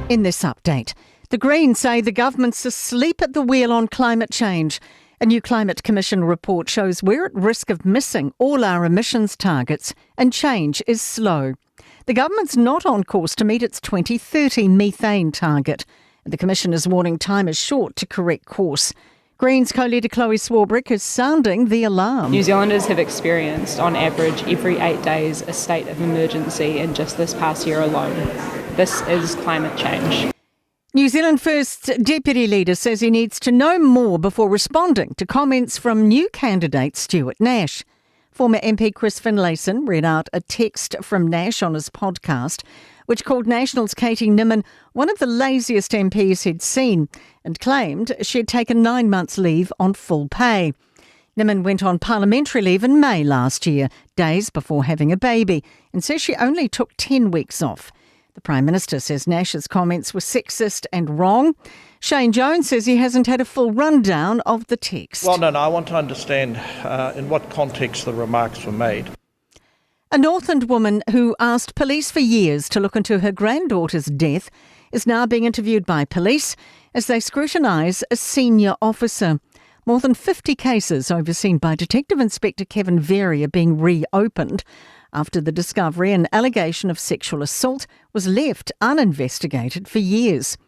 In this update, the Greens say the government's asleep at the wheel on climate change. A new Climate Commission report shows we're at risk of missing all our emissions targets and change is slow. The government's not on course to meet its 2030 methane target. The Commission is warning time is short to correct course. Greens co-leader Chloe Swarbrick is sounding the alarm. New Zealanders have experienced, on average, every 8 days a state of emergency in just this past year alone. This is climate change. New Zealand First's deputy leader says he needs to know more before responding to comments from new candidate Stuart Nash. Former MP Chris Finlayson read out a text from Nash on his podcast, which called National's Katie Nimmon one of the laziest MPs he'd seen and claimed she had taken 9 months' leave on full pay. Nimmon went on parliamentary leave in May last year, days before having a baby, and says she only took 10 weeks off. The Prime Minister says Nash's comments were sexist and wrong. Shane Jones says he hasn't had a full rundown of the text. Well, no, I want to understand in what context the remarks were made. A Northland woman who asked police for years to look into her granddaughter's death is now being interviewed by police as they scrutinise a senior officer. More than 50 cases overseen by Detective Inspector Kevin Varey are being reopened after the discovery and allegation of sexual assault was left uninvestigated for years.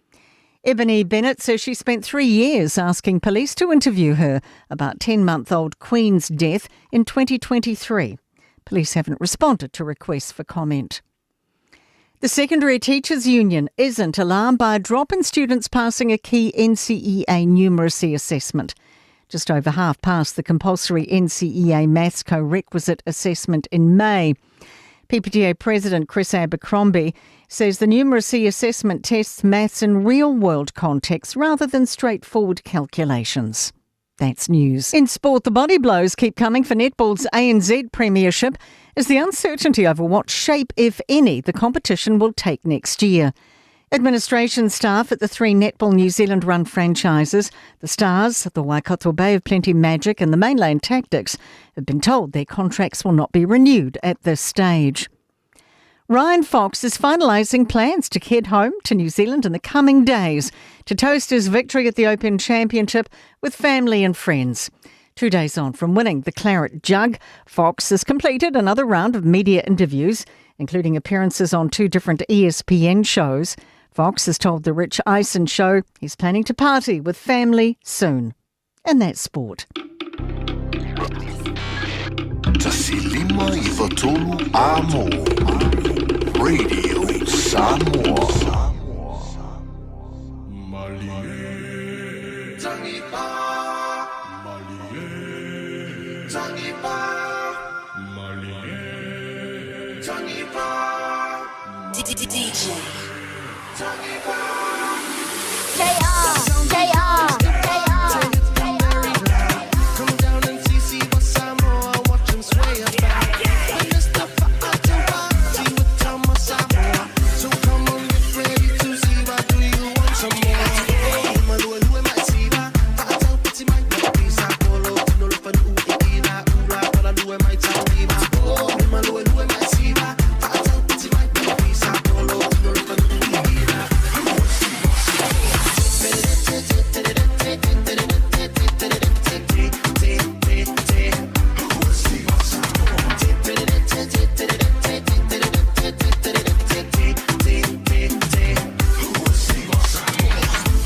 Ebony Bennett says she spent 3 years asking police to interview her about 10-month-old Queen's death in 2023. Police haven't responded to requests for comment. The Secondary Teachers Union isn't alarmed by a drop in students passing a key NCEA numeracy assessment. Just over half passed the compulsory NCEA maths co-requisite assessment in May. PPTA President Chris Abercrombie says the numeracy assessment tests maths in real-world context rather than straightforward calculations. That's news. In sport, the body blows keep coming for netball's ANZ Premiership as the uncertainty over what shape, if any, the competition will take next year. Administration staff at the three Netball New Zealand run franchises, the Stars, the Waikato Bay of Plenty Magic and the Mainland Tactics, have been told their contracts will not be renewed at this stage. Ryan Fox is finalising plans to head home to New Zealand in the coming days to toast his victory at the Open Championship with family and friends. 2 days on from winning the Claret Jug, Fox has completed another round of media interviews, including appearances on two different ESPN shows. Fox has told the Rich Eisen show he's planning to party with family soon. And that's sport. 1593 Amo Radio Samoa. DJ Come down and see, see what Samoa, watch 'em sway about. When Mr. Fa'atawati would tell my Samoa. So come on, get ready to see why do you want some more?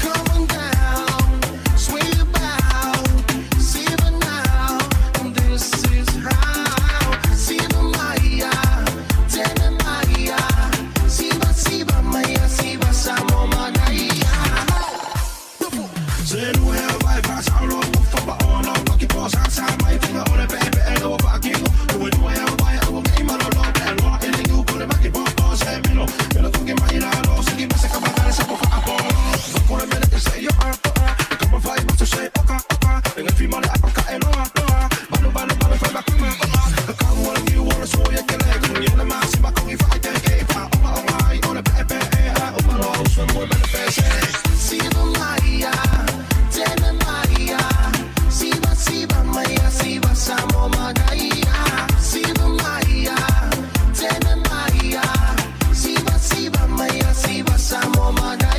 Come on down, sway about, Siva now, and this is how. Siva Maya, Tene Maya, Siva Siva Maya, Siva Samo Manaya. Siva Maya, Tene Maya, Siva Siva Maya, Siva Samo Manaya. Siva Maya, Tene Maya, Siva Siva Maya, Siva Samo Manaya.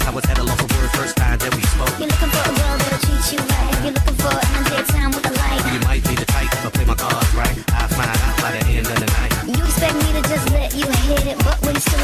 I was at a loss for words first time that we spoke. You're looking for a girl that'll treat you right. You're looking for an daytime with a light. You might be the type, but play my cards right. I'll find out by the end of the night. You expect me to just let you hit it, but when it's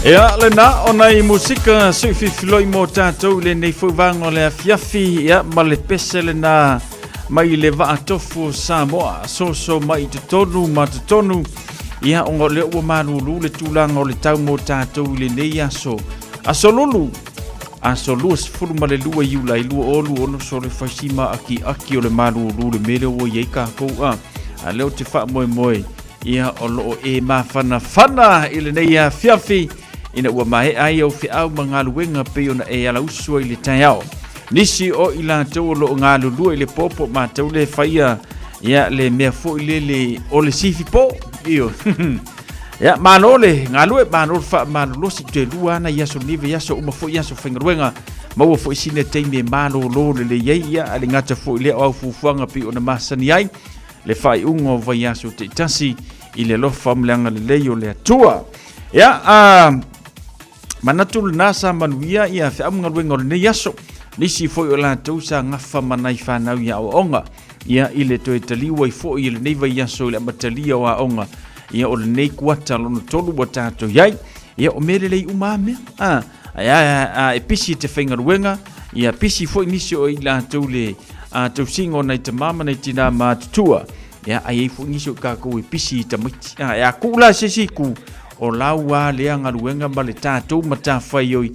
Ia, lena, o nai musika suififiloi mo tātou i lenei foi vaega o le afiafi, ia, ma le pese lena mai le vaatofu o Samoa, soso mai i totonu ma totonu, ia, ona o lea ua malūlū le tulaga o le tau mo tātou i lenei aso. Aso Lulu, aso 22 Iulai 2026, so le faisima akiaki o le malūlū le mea lea ua i ai kākou, a, a lea ou te faamoemoe, Ia, o lo o e mafanafana i lenei afiafi ina ua maea ai au feau ma galuega pei ona e alausu ai i le taeao. Nisi o i latou o lo o galulue i le po po matou le faia ia le mea foi lele o le sifi po. Io. Ia, malo le galue, malo le faamalolosi, toe lua ana i aso lenei vaiaso, uma foi aso faigaluega, maua foi sina taimi e malolo lelei ai, ia, a le gata foi lea o au fuafuaga pei ona masani ai. le faaiuga o vaiaso taitasi i le alofa ma le agalelei o le Atua. Ia, a manatu lena sa manuia ia feau ma galuega o lenei aso. Nisi foi o latou sa gafa ma nai fanau i aoaoga. Ia, i le toe taliu ai foi i lenei vaiaso i le amatalia o aoga. Ia, o lenei kuata lona tolu ua tatou i ai. Ia, o mea lelei uma a mea. A, a, a, e pisi te faigaluega, ia pisi foi nisi o i latou le a tausiga o nai tamā ma nai tinā matutua. Ia, a i ai foi nisi o kākou e pisi i tamaiti. A, e a kuu la se isi itu, o lau a lea galuega ma le tatou matafaioi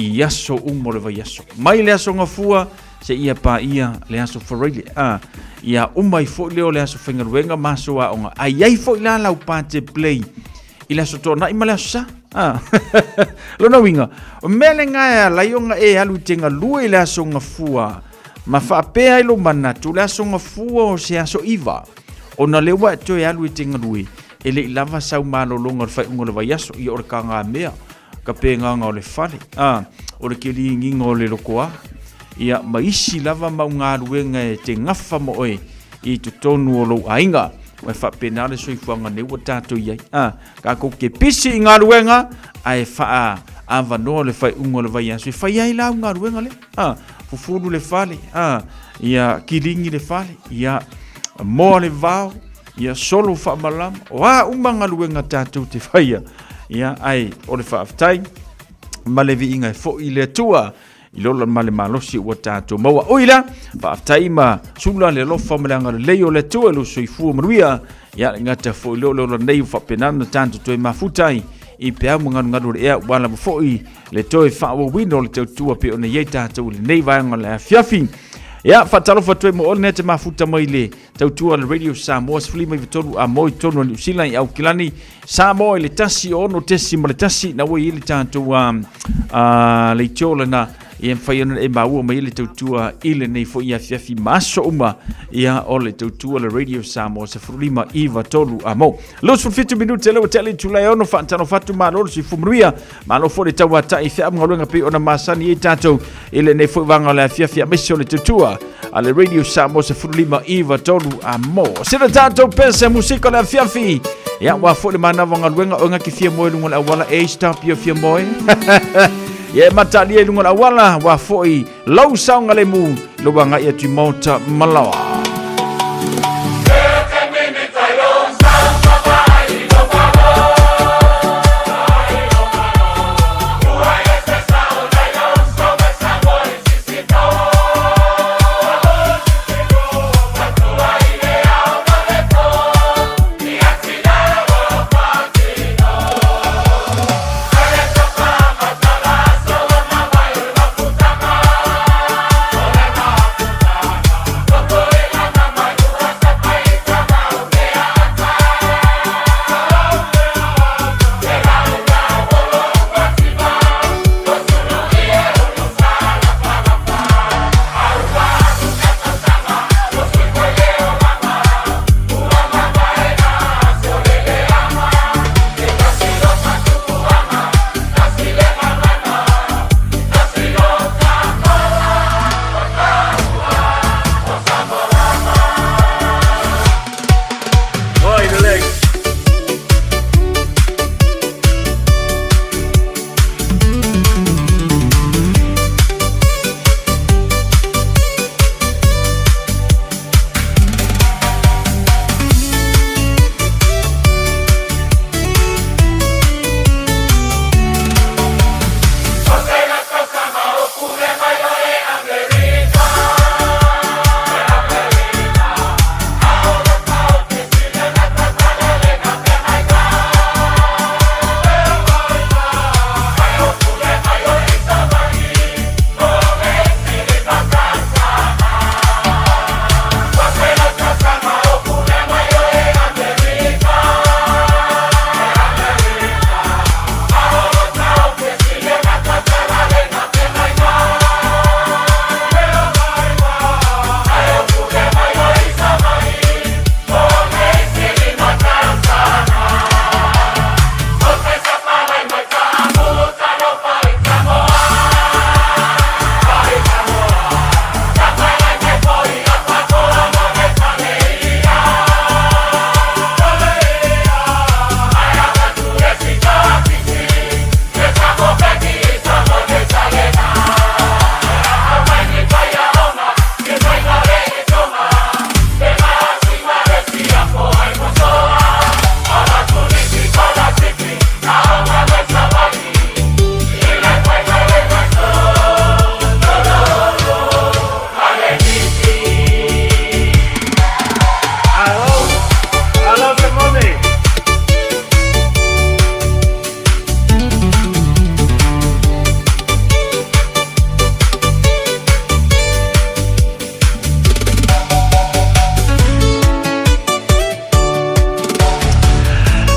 i aso uma o le vaiaso. Mai le aso Gafua seia paia le aso Faraile. A, ia uma ai foi lea o le aso faigaluega ma aso aoga. A i ai foi la lau parte play i le aso Toonai ma le aso Sa. A. Lona uiga, o mea lena e ala ai ona e alu i te galue i le aso Gafua, ma faapea ai lou manatu, o le aso Gafua o se aso iva, ona lea ua e toe alu e te galue, e le i lava sau malologa o le faaiuga o le vaiaso, ia o le kagamea, ka pegaga o le fale, a, o le keligiga o le lokoā, ia, ma isi lava mau galuega e te gafa ma oe i totonu o lou aiga. Ua e faapena le soifuaga nei ua tatou i ai. A, Tatou te pisi i galuega ae faaavanoa le faaiuga o le vaiaso e fai ai lau galuega lea. Ha, fufulu le fale, ha, ia kiligi le fale, ia moa le vao, ia solo faamalama. O a uma galuega tatou te faia, ia ae o le faafetai ma le viiga e foi i le Atua i le ola ma le malosi ua tatou maua. Ui la, faafetai ma sula le alofa ma le agalelei o le Atua i lou soifua manuia. Ia, le gata foi lea o le ola nei ua faapena ona tatou toe mafuta ai i peau ma galugalu o le ea, ua lava foi le toe faaauauina o le tautua pei ona i ai tatou i lenei vaega o le afiafi. Ia, faatalofa atu ai mo oe lenei te mafuta mai le tautua le Radio Samoa 93 a moi tonu o Niu Sila i Aukilani Samoa i le 16.1 na ua i le tatou leitio lena ia mafai ona e maua mai le tautua i lenei foi afiafi ma aso uma ia o le tautua le Radio Samoa 15 93 a mo. 27 minute lea ua tea le itula e ono faatalofa atu malo le soifua manuia malo foi le tauatai feau ma galuega pei ona masani ai tatou i lenei foi vaega o le afiafi aemaise o le tautua a le Radio Samoa 15 93 a mo. Sina tatou pese musika o le afiafi ia ua foi le manava galuega o nga ki fia moe lunga le auala e stop ia fia moe. Ia e matalia i luga o le auala ua foi lau saogalemu lou agai atu i maota malaoa.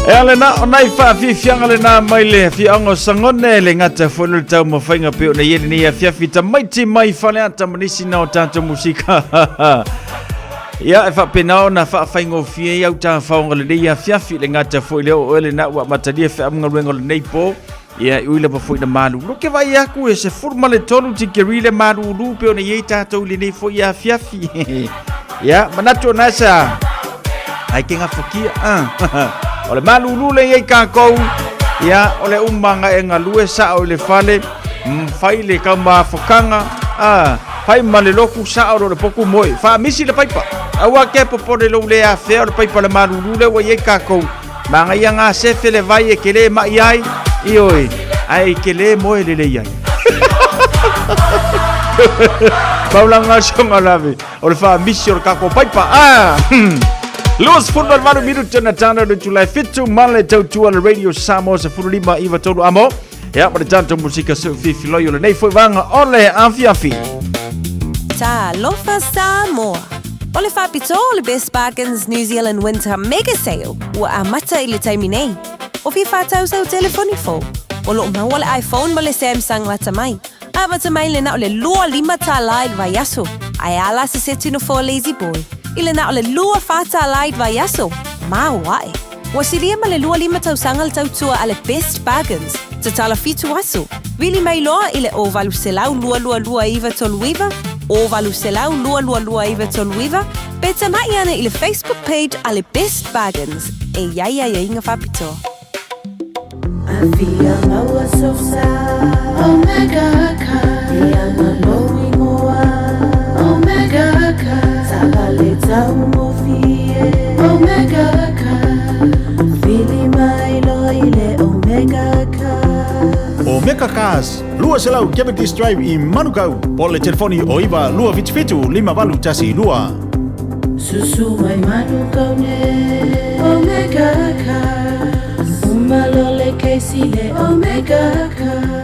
Ea lena, o nai whaafiafianga lena mai le afiaoga o Sagone, le gata foi le taumafaiga pei ona i ai lenei afiafi tamaiti mai Faleata ma nisi na o tatou musika. Ia, e faapena ona faafaigofie ai au tafaoga lenei afiafi, le gata foi lea o oe lena ua amatalia feamugaluega o lenei po. Ia, e ui lava foi na malulu. Ke vai aku e 13 tikeri le malulu pe ona i ai tatou i lenei foi afiafi. Ia, manatu ona sa ai ke ngafakia. Ah. O le malulu le i ai kākou. Ia, o le umanga e galue sao i le fale, fai le kaumafokanga, ah, fai ma le loku sao lo le poku moe. Faamisi le paipa. Aua ke popole lou le afea o le paipa le malulu le ua i ai kākou. Manaia ngā sefe le vai e ke lē maʻi ai, ioe, ae ke lē moe lelei ai. Paulanga songa lave, o le faamisi o le kako paipa. Ah! 28 minute na tana le tulai fitu male tautua le Radio Samoa se fulu lima iwa tolu amo. Ia, ma le tatou musika seu fifiloi o lenei foi vaega o le afiafi. Talofa Samoa! O le faapitoa o le Best Bargains New Zealand Winter Mega Sale ua amata i le taimi nei. O fia whātau sau telefoni fou. O loo maua le iPhone ma le Samsung lata mai. Amata mai le na o le lua lima tālā i le vaiaso. Ae a la se seti nofoa Lazy Boy i le na o le lua whā tālā i le vaiaso. Māo ae. Ua silia ma le 25 tausaga le tautua a le Best Bargains, tatala fitu aso, vili mai loa i le 0800 222 939, 0800 222 939, pe tama'i ane i le Facebook page a le Best Bargains e i ai aiaiga faapitoa. Afia maua sosa Omega Car Ia malo ingoa Omega Car Taavale taugofie Omega Car Vili mai loa i le Omega Car Omega Cars, 200 Cavendish Drive i Manukau. Po le telefoni o 9 277 5812. Susu mai Manukau ne Omega Cars Uma lo le keisi le Omega Cars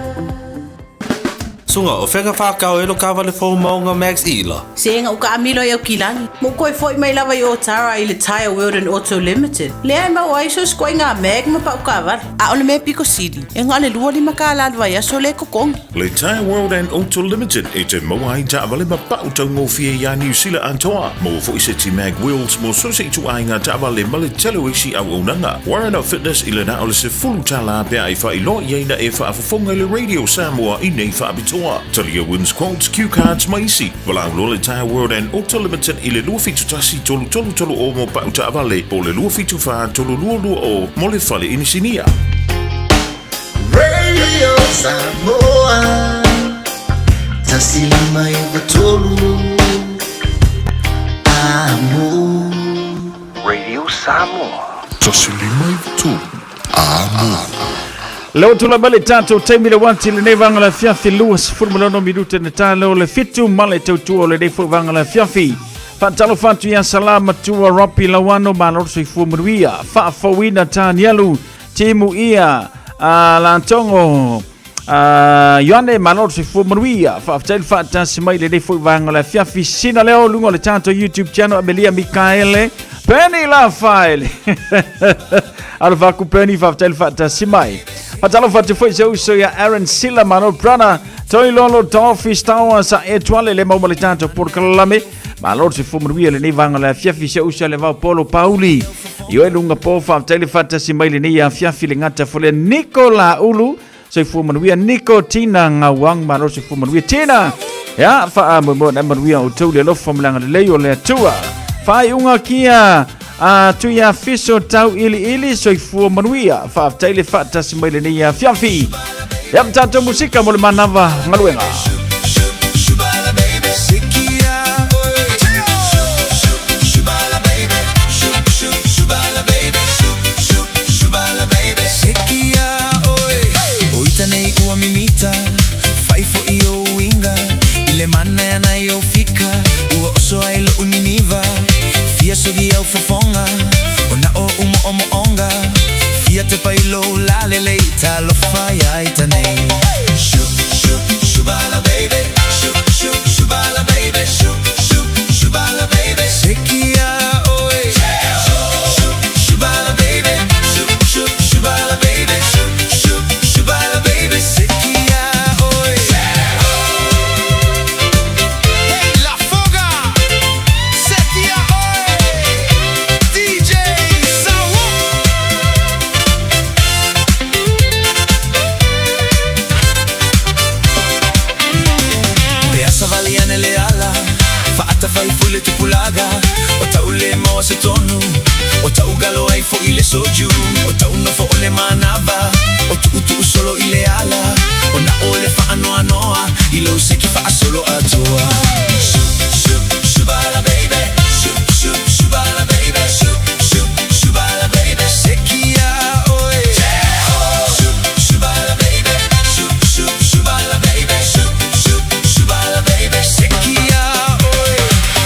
Suga, o fea na whakao e lo kawale fou maunga Max Ila. Se ga u kaamilo i Aukilani. Mo koe foi mai lava i Otara i le Tire World and Auto Limited. Lea e mau ai so skoinga mag ma pau kaavale. A o le mea piko sili. E nga le 25 kālā le vaiaso le kokongi. Le Tire World and Auto Limited e te maua ai taavale ma pau taugofie iā Niu Sila atoa. Maua foi seti mag wheels mo so se ituaiga taavale ma le tele o isi auaunaga. Warren Fitness i le na o le 10 tālā pe ai faailoa i ai na e faafofoga i le Radio Samoa i nei faapitoa. Talia wins quotes, cue cards ma isi. Valaau loa le Tire World and Auto Limited i le 271 333 o mo pau taavale po le 274 322 o mo le fale inisinia. Radio Samoa 159 Amo. Radio Samoa 153 Amo. Leo tula mai le tatou taimi le uati lenei vaega le afiafi 26 minute na talo le fitu ma le tautua o lenei foi vaega le afiafi. Faatalofa atu ia Salama Tua Ropi Lauano malo le soifua manuia. Faafouina Tanialu Timu ia a Lantongo Ioane malo le soifua manuia. Faafetai le faatasi mai lenei foi vaega le afiafi. Sina leo luga o le tatou YouTube channel Amelia Mikaele Penny Lafaele. Alofa aku Penny, faafetai le faatasi mai. Faatalofa atu foi se uso ia Aaron Sila malo brother. Toi Lolo Dolphy Star sa Etoile le mau ma le tatou polokalame. Malo le soifua manuia lenei vaega le afiafi se uso le vao Polo Pauli. Ioe lunga po faafetai le faatasi mai lenei afiafi le gata foi le Nicola Ulu. Soifua manuia Nico Tina Ngauang malo soifua manuia Tina. Ia faamoemoe na manuia o tou le alofa ma le agalelei o le Atua. Faaiuga kia a tui fiso tau ili ili soifua manuia. Faafetai le faatasi mai lenei afiafi. Ia ma tatou musika mo le manava galuega. Shubala baby, Sikia, oi. Shubala baby, shub shub shubala baby, shub shub shubala baby, Sikia, oi. O ita nei ua mimita, faifo i o uiga, i le mana ana i o fika, ua oso ai lo'u niniva, fia sogi au fofoga, o na o umo o mo'oga, fia tepa i lou lalelei, talofa ia ita nei. Shub shub shubala baby, shub shub shubala baby, shub shub shubala baby, Sikia, oi. Shub shubala baby, shub Foi le tupulaga O ta'u le maua se tonu O ta'u galo ai fo'i le soju O ta'u nofo o le manava O tu'utu'u solo i le ala O na'o le fa'anoanoa I lou seki fa'asolo atoa Shup shup shubala baby Shup shup shubala baby Shup shup shubala baby Seki ia oe Shup shubala baby Shup shup shubala baby Shup shup shubala baby Seki ia oe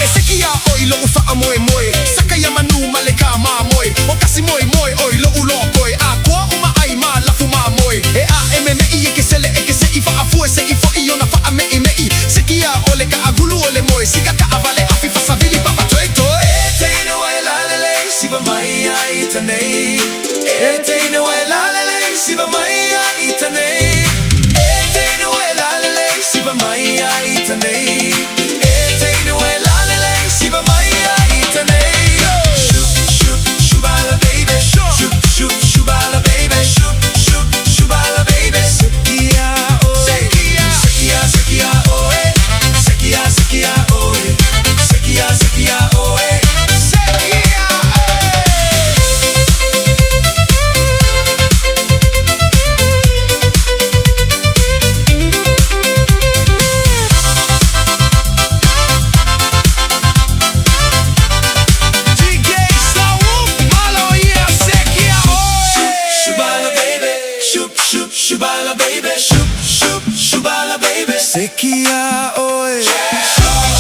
E seki iā oe i lo'u fa'amoemoe Saka ia manu ma le kāmāmoe O kasi moemoe oe lo'u lokoe A koa uma ai ma lafu mamoe E a e meme'i e ke sele e ke se'i Fa'afue se'i fo'i ona fa'ame'ime'i Seki iā oe le ka'agulu o le moe Sika ka'avale afi fasavili papa toe toe E teine wai lalelei siva mai ai i tanei E teine wai lalelei siva mai ai i tanei E teine wai lalelei siva mai ai i tanei E teine wai lalelei siva mai ai i tanei Shup shup shubala baby Shup shup shubala baby Shup shup shubala baby Sekia oe Sekia Sekia sekia oe Sekia sekia oe Sekia sekia oe Sekia Sekia oe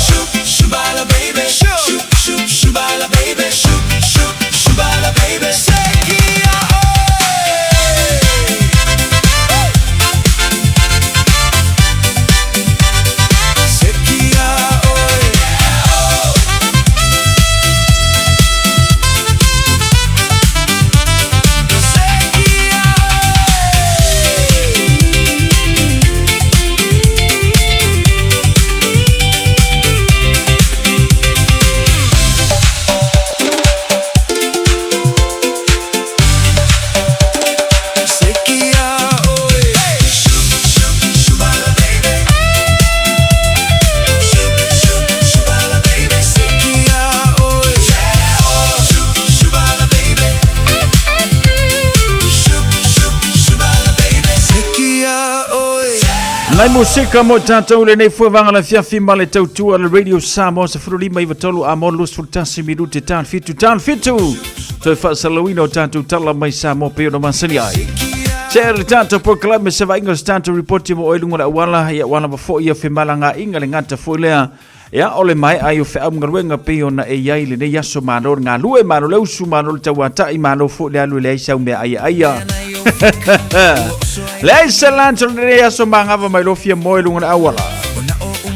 Shup shubala baby Shup shup shubala baby Shup shup shubala baby Sekia oe Sekia oe Nai musika mo tātou le nei fuavanga la fiafi ma le tautua le Radio Samoa 15 93 a mo 21 minute tan fitu tan fitu toe faasalauina o tātou tala mai Samoa pei ona masani ai. Se le tātou polokalame se vaaiga o se tātou ripoti mo oe i luga o le auala ia ua lava foi ia femalagaaiga le gata foi lea ia o le maea ai o feau ma galuega pei ona e i ai lenei aso malo le galue malo le usu malo le tauata'i malo foi le alu e leai sau mea aiaaia leai se lancho lenei aso magava mai lofia moe i luga o le auala.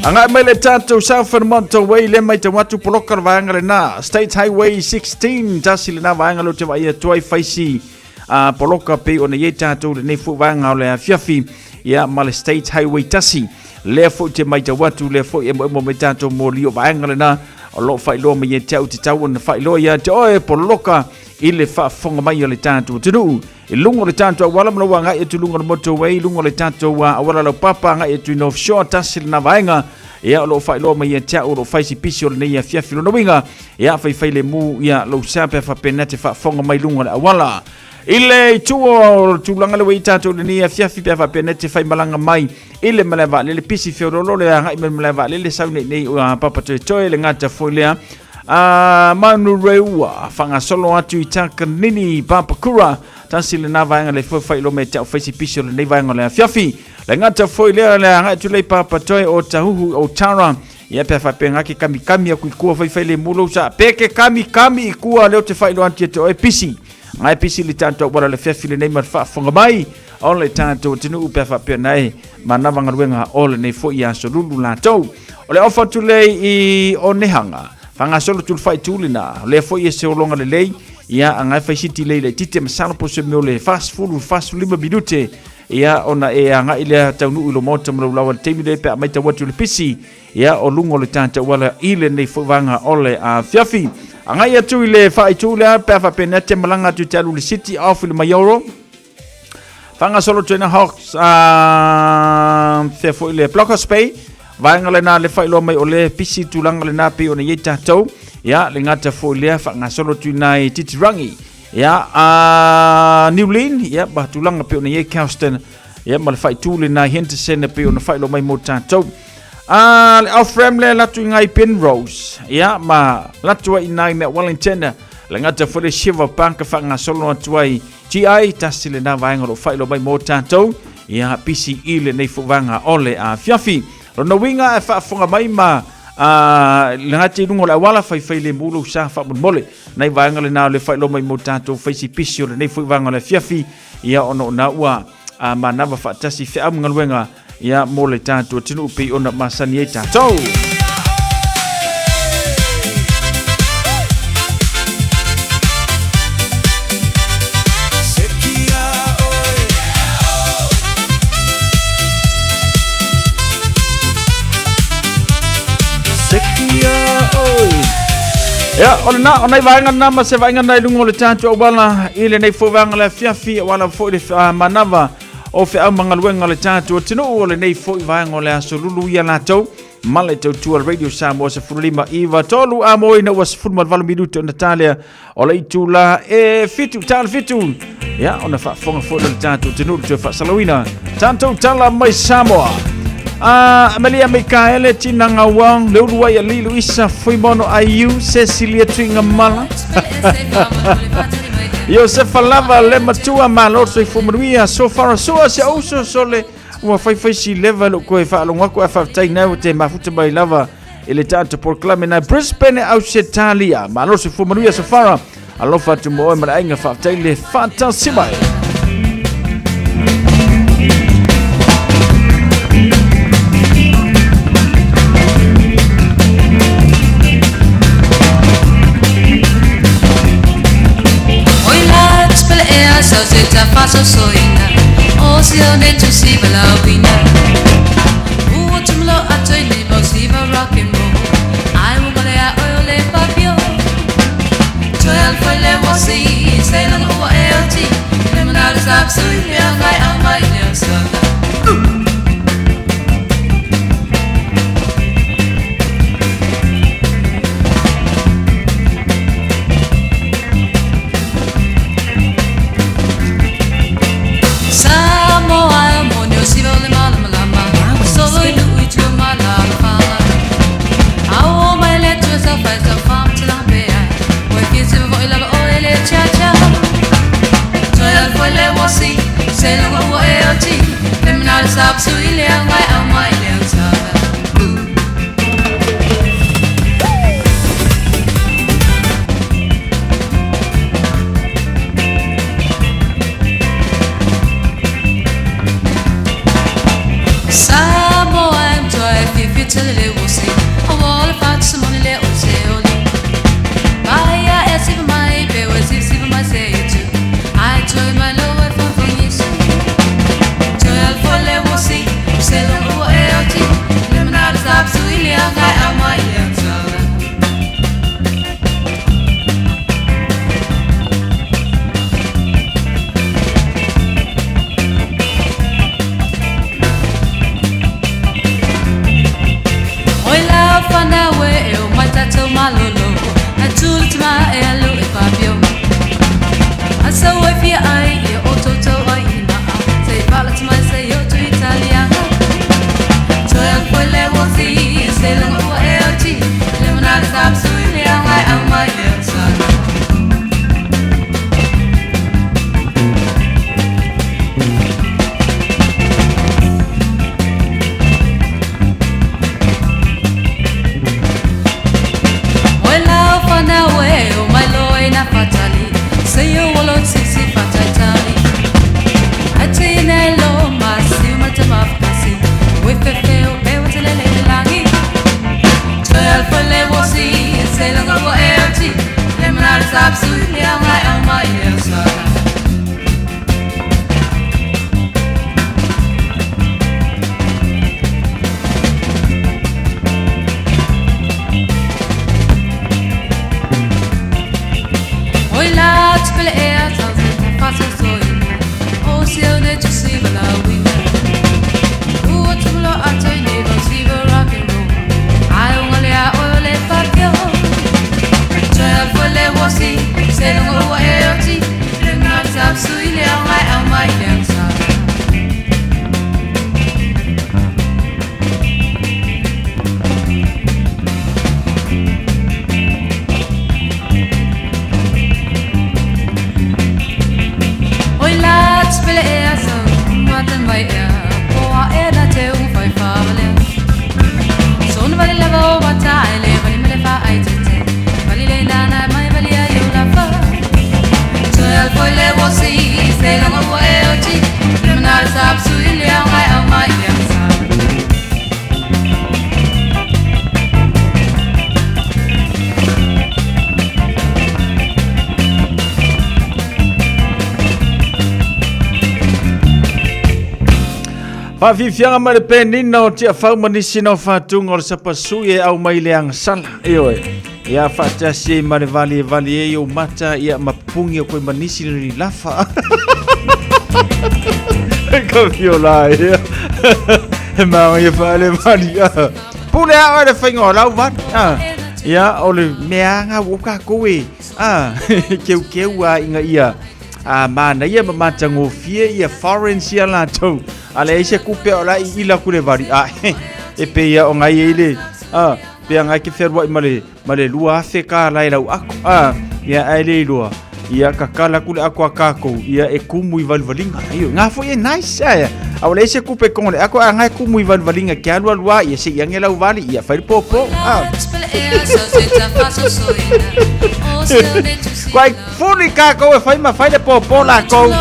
Agai mai le tatou Southern Motorway le mai tau atu poloka le vaega lena State Highway 16 tasi lena vaega leo te vaai atu ai faisi a poloka pei ona i ai tatou lenei foi vaega o le afiafi ia ma le State Highway tasi lea foi te matau atu lea foi e moemo mai tatou moli o vaega lena o loo faailoa mai ia te au te tau ona faailoa ia te oe poloka i le faafofoga mai a le tatou atunuu i luga o le tatou auala ma lou agai atu i luga o le motorway i luga o le tatou auala laupapa agai atu i North Shore tasi lena vaega ia o loo faailoa mai ia te au o loo fai si pisi o lenei afiafi lona uiga ia faifai le mu ia lou sa pe faapena te faafofoga mai luga o le auala i le itu o tulaga le ua i tatou lenei afiafi pe faapena te faimalaga mai i le malae vaalele pisi feololo le agai mai le malae vaalele sau nei nei ua Papatoetoe le gata foi lea a Manureua faagasolo atu i Takanini Papakura tasi lena vaega le foi faailoa mai te au faisi pisi o lenei vaega o le afiafi le gata foi lea le agai atu lei Papatoe o Tahuhu o Tara ia pe faapea ke kamikami aku i kua faifai le mulo sa pe ke kamikami i kua leo te faailoa atu ia te oe pisi ngai pisi le tatou auala le fiafi lenei ma le faafofoga mai o le tatou atunuu pe faapea na e manava galuega o lenei foi aso lulu latou o le ofa atu lei i Onehanga faagasolo atu le faaitu lena lea foi e se ologa lelei ia agai fai siti lei le tite masalo po se mea o le 40 45 minute ia ona e agai lea taunuu i lo maota ma lou lawa le taimi lea pe a matau atu le pisi ia o luga o le tatou auala i lenei foi vaega o le afiafi. Agai atu i le faaitu lea pe a faapena te malaga atu i te alu i le City of i le Maioro. Whangasolo Trainer Hawks, fea foi le Blockhouse Bay, Vaega lena le faailoa mai o lea e pisi tulaga lena pei ona i ai tatou. Ia, le gata foi lea faagasolo atu i ina i Titirangi. Ia, a Newlyn, ia, ma tulaga pei ona i ai Kelston, ia, ma le faaitu lena i Henderson e pei ona faailoa mai mo tatou. A le off-ramp lea latu i ngai Penrose, ia, ma latu ai i nai mea Wellington, le gata foi le Shiver Park faagasolo atu ai GI, tasi lena vaega o lo o faailoa mai mo tatou, ia, pisi i lenei foi vaega o le afiafi. Lona uiga e faafofoga mai ma a le gata i luga o le auala, faifai lemu lou sa faamolemole. Nai vaega lena o le faailoa mai mo tatou faisi pisi o lenei foi vaega o le afiafi, ia, ona o na ua a manava faatasi feau ma galuega, ia, mo le tatou atunuu pei ona masani ai tatou. Ia, o lena, o nai vaega na ma se vaega na i luga o le tatou auala i lenei foi vaega le afiafi, auala foi le manava o feau ma galuega o le tatou atunuu o lenei foi vaega o le aso lulu ia latou ma le tautua Radio Samoa 15 9 3 a mo ina ua 18 minuto na talea o le itula e fitu tala fitu ia ona faafofoga foi le tatou atunuu le toe faasalauina tatou tala mai Samoa. A Amelia Mikaele Tinaga Wong le ulu ai ali Luisa Fuimono IU Cecilia Tuiga Mala Iosefa lava le matua malo soifua manuia so far soa se uso sole ua faifai si leva lo koe faalogo atu ae faafetai nai ua te mafuta mai lava i le tatou polokalame nai Brisbane Ausetalia. Malo soifua manuia Safara. Alofa atu mo oe ma le aiga faafetai le faatasi mai. Faafiafiaga mai le penina o Tiafau ma nisi na o faatuga o le sapasui e au mai le agasala. Ioe. Ia faatasi ai ma le vali e vali ai ou mata ia ma pupungi o koe ma nisi le lilafa. Ka fiola ia. E maanga ia faale vali. Pule a oe le faiga o lau vali. Ia o le mea nga ua kākou e. Keukeu a inga ia. A manaia ma matagofie ia foreign sia latou. A leai se kupe o la i ila ku le vali. A e pe ia o ngai e le a pe ngai ke feruai ma le ma le 2000 ka lai lau ako. A ia ai le iloa. Ia kakala ku le ako a kākou. Ia e kumu i valivalinga. Aio, ngā foi e nice aia. A o leai se kupe kongo le ako a ngai kumu i valivalinga ke alu alu a ia se i ange lau vali ia fai le pōpō. A. Kuai fuli kākou e fai ma fai le pōpō lākou.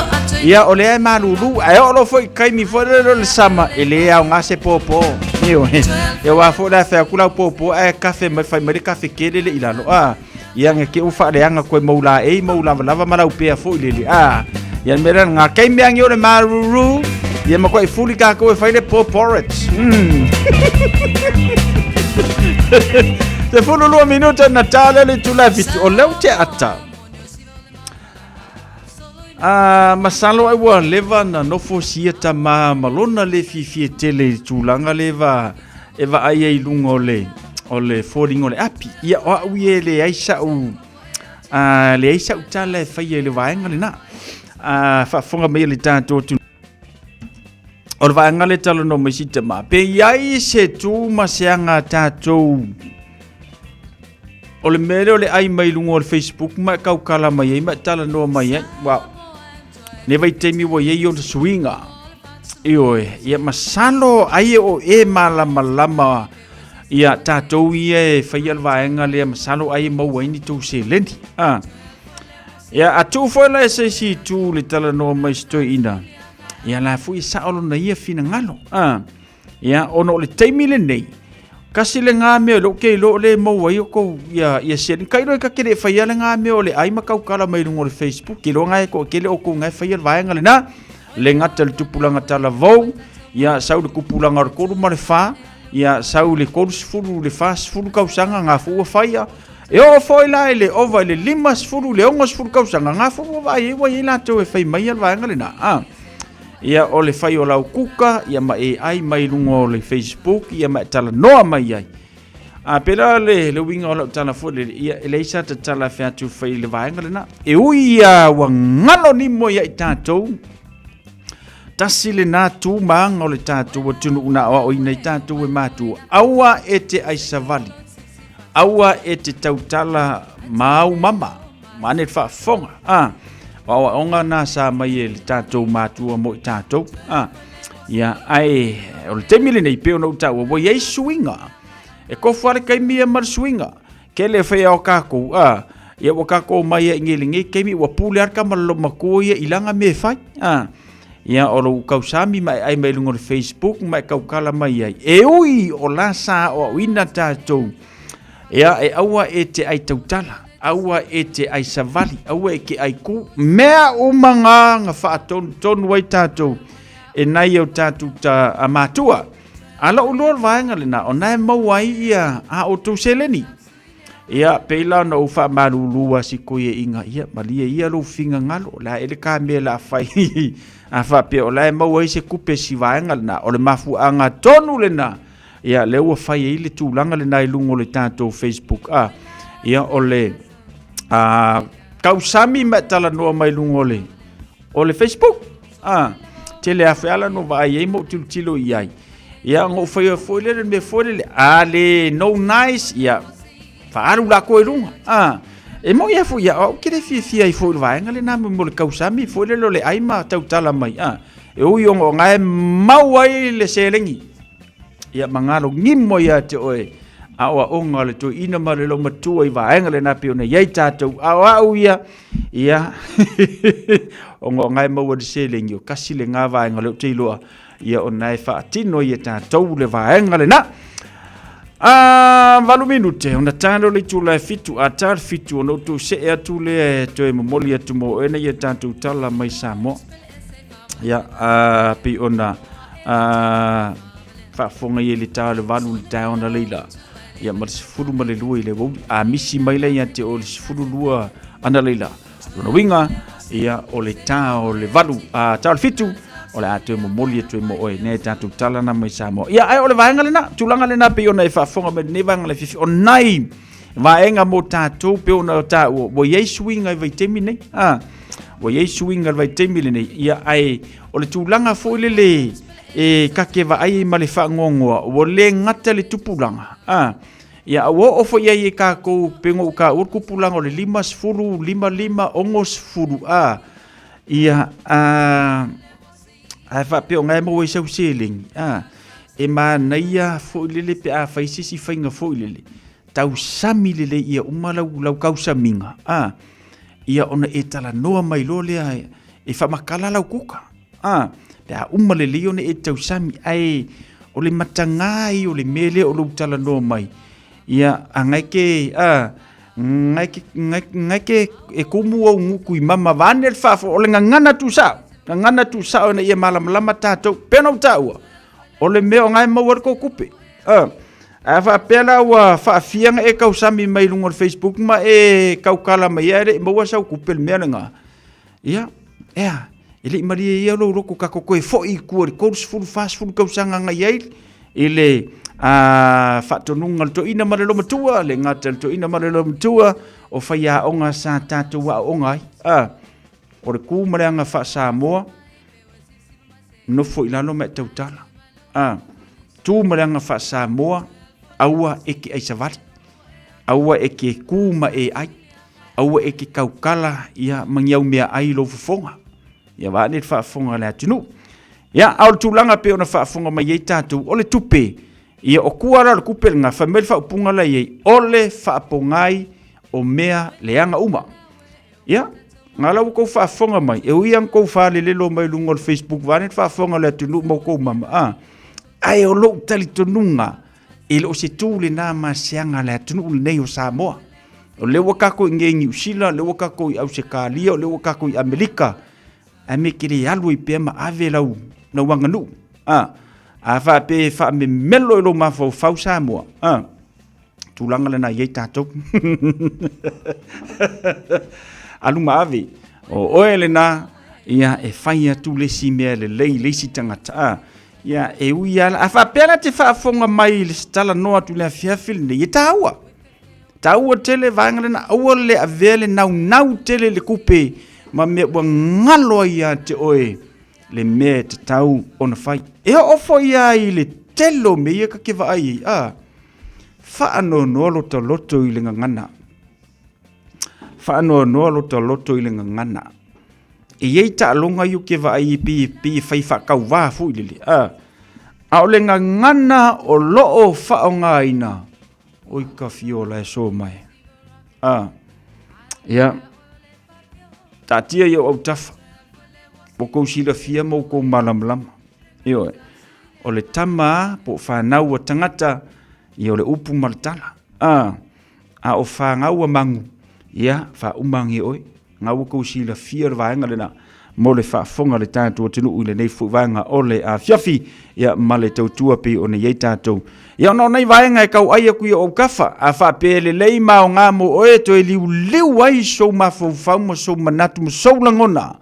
Ia o lea e malulu. Ae oo loa foi i kaimi foi lele o le sama e le aoga se pōpō. Ioe. Ia aua foi la e fai atu lau pōpō ae kafe mai fai mai le kafe kele le i lalo. A. Ia nge ke u faaleaga koe mau laei mau lavalava ma laupea foi lele. A. Ia le mea lea ngā kaimi angi o le malulu. Ia ma koe fuli kākou e fai le pō porridge. 12 minuta na tale le itula e 7 o leu te ata. A masalo ai ua leva na nofo sia tama ma lona le fiafia tele i tulaga le va e vaai ai i luga o le o le foliga o le api. Ia o au ia e leai sa'u a leai sa'u tala e faia i le vaega lena. A faafofoga mai le tatou atunuu o le vaega le talanoa mai si tama pe i ai se tu ma se aga a tatou o le mea lea o le ai mai luga o le Facebook ma e kaukala mai ai ma e talanoa mai ai. Wow. Ne vaitaimi ua i ai ona suiga. Ioe, ia masalo ai o e malamalama ia tatou ia e faia le vaega lea masalo ai e maua ai ni tou seleni. Ah. Ia a tuu foi la e se isi itu le talanoa mai si toeaina. Ia la foi e sao lona ia finagalo. Ah. Ia, ona o le taimi lenei, kasi lena mea o lea ou te iloa o lea e maua ai outou ia, ia seleni. Tailo e ta te le i faia lena mea o le ai ma tautala mai luga o le Facebook, ke iloa na e toatele outou na e faia le vaega lena, le gata i le tupulaga talavou, ia sau i le tupulaga o le 3 ma le 4, ia sau i le 30 i le 40 tausaga na foi ua faia. E oo foi la i le ova i le 50 i le 60 tausaga, na foi ua vaai ai ua i ai latou e fai maia le vaega lena. Ah. Ia o le fai o lau kuka, ia ma e ai mai luga o le Facebook, ia ma e talanoa mai ai. A pela le, le uiga o lau tala foi lele, ia e leai sa tatala fe atu fai le vaega lena. E ui ia ua ngalo nimo ia i tātou, tasi lena tu maanga o le tātou atunuu na aoaoina i tātou e mātua. Aua e te aisavali, aua e te tautala māu mama, Mane le faafofoga. A, o aoaoga na sa mai e le tatou matua mo i tatou. A, ia, ae, o le taimi lenei pei ona ou taua, ua i ai suiga. E kofu lava le taimi ia ma le suiga. Kele e fai ao kākou, a, ia ua kākou omai ai i nei lenei taimi, ua pule lava le tama lolomatua ia i lana mea e fai. A, ia, o lou tausami ma e ai mai luga o le Facebook ma e tautala mai ai. E ui o la sa aoaoina tatou, ia, e aua e te ai tautala. Aua e te ai savali, aua e ke ai ku. Mea uma ngā nga whaatonutonu ai tātou e nai au tātou ta a mātua. A lou loa le vaega lena, o nae maua ai ia a outou seleni. Ia, pei la ona ou faamalulu a si koe e inga, ia, malie ia lou finagalo, o le a ele ka mea la fai. A faapea, o la e maua ai se kupe si vaega lena, o le mafuaaga tonu lena, Ia, lea ua fai ai le tulaga lena i luga o le tatou Facebook. A, ia, o le a, tausami ma e talanoa mai luga o le, o le Facebook. A, tele afe ala no vaai ai ma ou tilotilo i ai. Ia, ona ou faia foi lele mea foi lele, a le no nice, ia, faaalu lakou i luga. A, e moni lava foi, ia, o au ou te le fiafia ai foi i le vaega lena mo le tausami foi lele o le ai ma tautala mai. A, e ui ona o na e mau ai le seleni. Ia magalo gimo ia te oe aoaoga o le toeaina ma le loumatua i vaega lena pei ona i ai tatou a o au ia ia ona o na e maua le seleni o kasi lena vaega lea ou te iloa ia ona e faatino ia tatou le vaega lena. A 8 minute ona ta lea o le itula e 7 a ta le 7 ona outou see atu lea e toe momoli atu mo oe nei ia tatou tala mai Samoa. Ia, a pei ona Faafofoga i le ta o le 8 i le taeao analeila, ia ma le 12 i le aoauli. A misi mai la ia te oe le 12 analeila, lona uiga, ia o le ta o le 8, ta o le 7, o le a toe momoli atu ai mo oe nei tatou tala na mai Samoa. Ia, ae o le vaega lena, tulaga lena pei ona e faafofoga mai lenei vaega le fifi. O nai vaega mo tatou pei ona taua, ua i ai suiga i vaitaimi nei. Ua i ai suiga i le vaitaimi lenei. Ia, ae o le tulaga foi lele e kake vaai ai ma le faanoanoa, ua le gata le tupulaga. Ia, ua oo foi i ai e tatou, pei ona ou taua le tupulaga o le 50, 55, 60, a, ia, a, ae faapea o na e maua ai sau seleni, a, e manaia foi lele pe a fai se isi faiga foi lele, tausami lelei ia uma lau, lau tausamiga, a, ia ona e talanoa mai loa lea e faamatala lau kuka, a, pe a uma lelei ona e tausami, ae o le matagā ia o le mea lea o lou talanoa mai, ia, a ngai ke, a, ngai ke, ngai, ngai ke e kumu au gutu i mama vaeane le faafo, o le gagana tuusao, gagana tuusao ina ia malamalama tatou, pei ona ou taua, o le mea o na e maua ai le tou tupe, a, a faapea la ua faafia ona e tausami mai luga o le Facebook ma e tautala mai ai, ae le i maua sau tupe i le mea lena, ia, e a, e le i malie ia lou loto tatou toe foi i tua i le 30, 40 tausaga na i ai i le faatonuga a le toeaina ma le olomatua, le gata i le toeaina ma le olomatua, o faiaoga sa tatou aooga ai. O le tu ma le aga faa-Samoa, nofo i lalo ma e tautala. Tu ma le aga faa-Samoa, aua e te aisavali, aua e te ku ma e ai, aua e te tautala ia ma ni au meaai i lou fofoga. Ia vaeane le faafofoga a le atunuu. Ia, a o le tulaga pei ona faafofoga mai ai tatou, o le tupe, ia o tua la o le tupe lena, fai mai le faaupuga la i ai, o le faapogai o mea leaga uma. Ia, na la ua tou faafofoga mai, e ui lava ina tou falelelo mai luga o le Facebook vaeane le faafofoga a le atunuu ma outou mama, a, ae o lou talitonuga, e le o se tu lena ma se aga a le atunuu lenei o Samoa. O lea ua tatou i inei i Niu Sila, o lea ua tatou i Ausetalia, o lea ua tatou i Amerika, ae me te le alu ai pea ma ave lau, lau aganuu. A, a faapea e faamemelo i lou mafaufau Samoa, a, tulaga lena e i ai tatou. Alu ma ave, o oe lena, ia e fai atu le isi mea lelei i le isi tagata. A, ia e ui lava, a faapea la e te faafofoga mai i le talanoa atu i le afiafi lenei, e taua. Taua tele vaega lena, aua le avea le naunau tele i le tupe ma mea ua galo ai ia te oe le mea e tatau ona fai. E oo foi lava i le tele o mea ia ta te vaai ai, a, faanoanoa lota loto i le gagana. Faanoanoa lota loto i le gagana. E i ai taaloga ia ou te vaai ai pei, pei e fai faatauvā foi lele, a, a o le gagana o lo o faaaogaina, Oi ka fiola e so mai. A, ia, taatia i ou autafa, ua kou silafia ma ua kou malamalama. Ioe, o le tama a, po o fanau a tagata, ia o le upu ma le tala. A, a o fanau a magu, ia, faauma age oe. Nga ua kou silafia le vaega lena mo le faafofoga a le tatou atunuu i lenei foi vaega o le afiafi, ia, ma le tautua pei ona i ai tatou. Ia, ona o nei vaega e tauai atu i ou autafa, a faapea e lelei ma aoga mo oe e toe liuliu ai sou mafaufau ma sou manatu ma sou lagona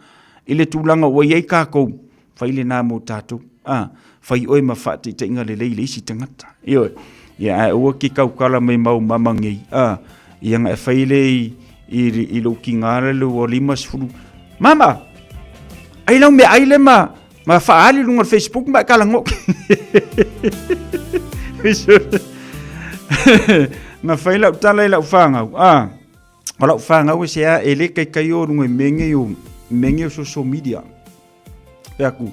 i le tulaga ua i ai tatou, fai lena mo tatou. A, fai oe ma faataitaiga lelei i le isi tagata. Ioe. Ia, ae aua ke tautala mai mau mama nei. A, ia na e fai le i, i, i lou tiga le ua 50. Mama, ai lau mea ai le ma, ma faaali luga o le Facebook ma e kalago. Na fai lau tala i lau whangau. A, o lau whangau e se a e le kaikai o luga i mea nei o, mea nei o social media. Fai atu,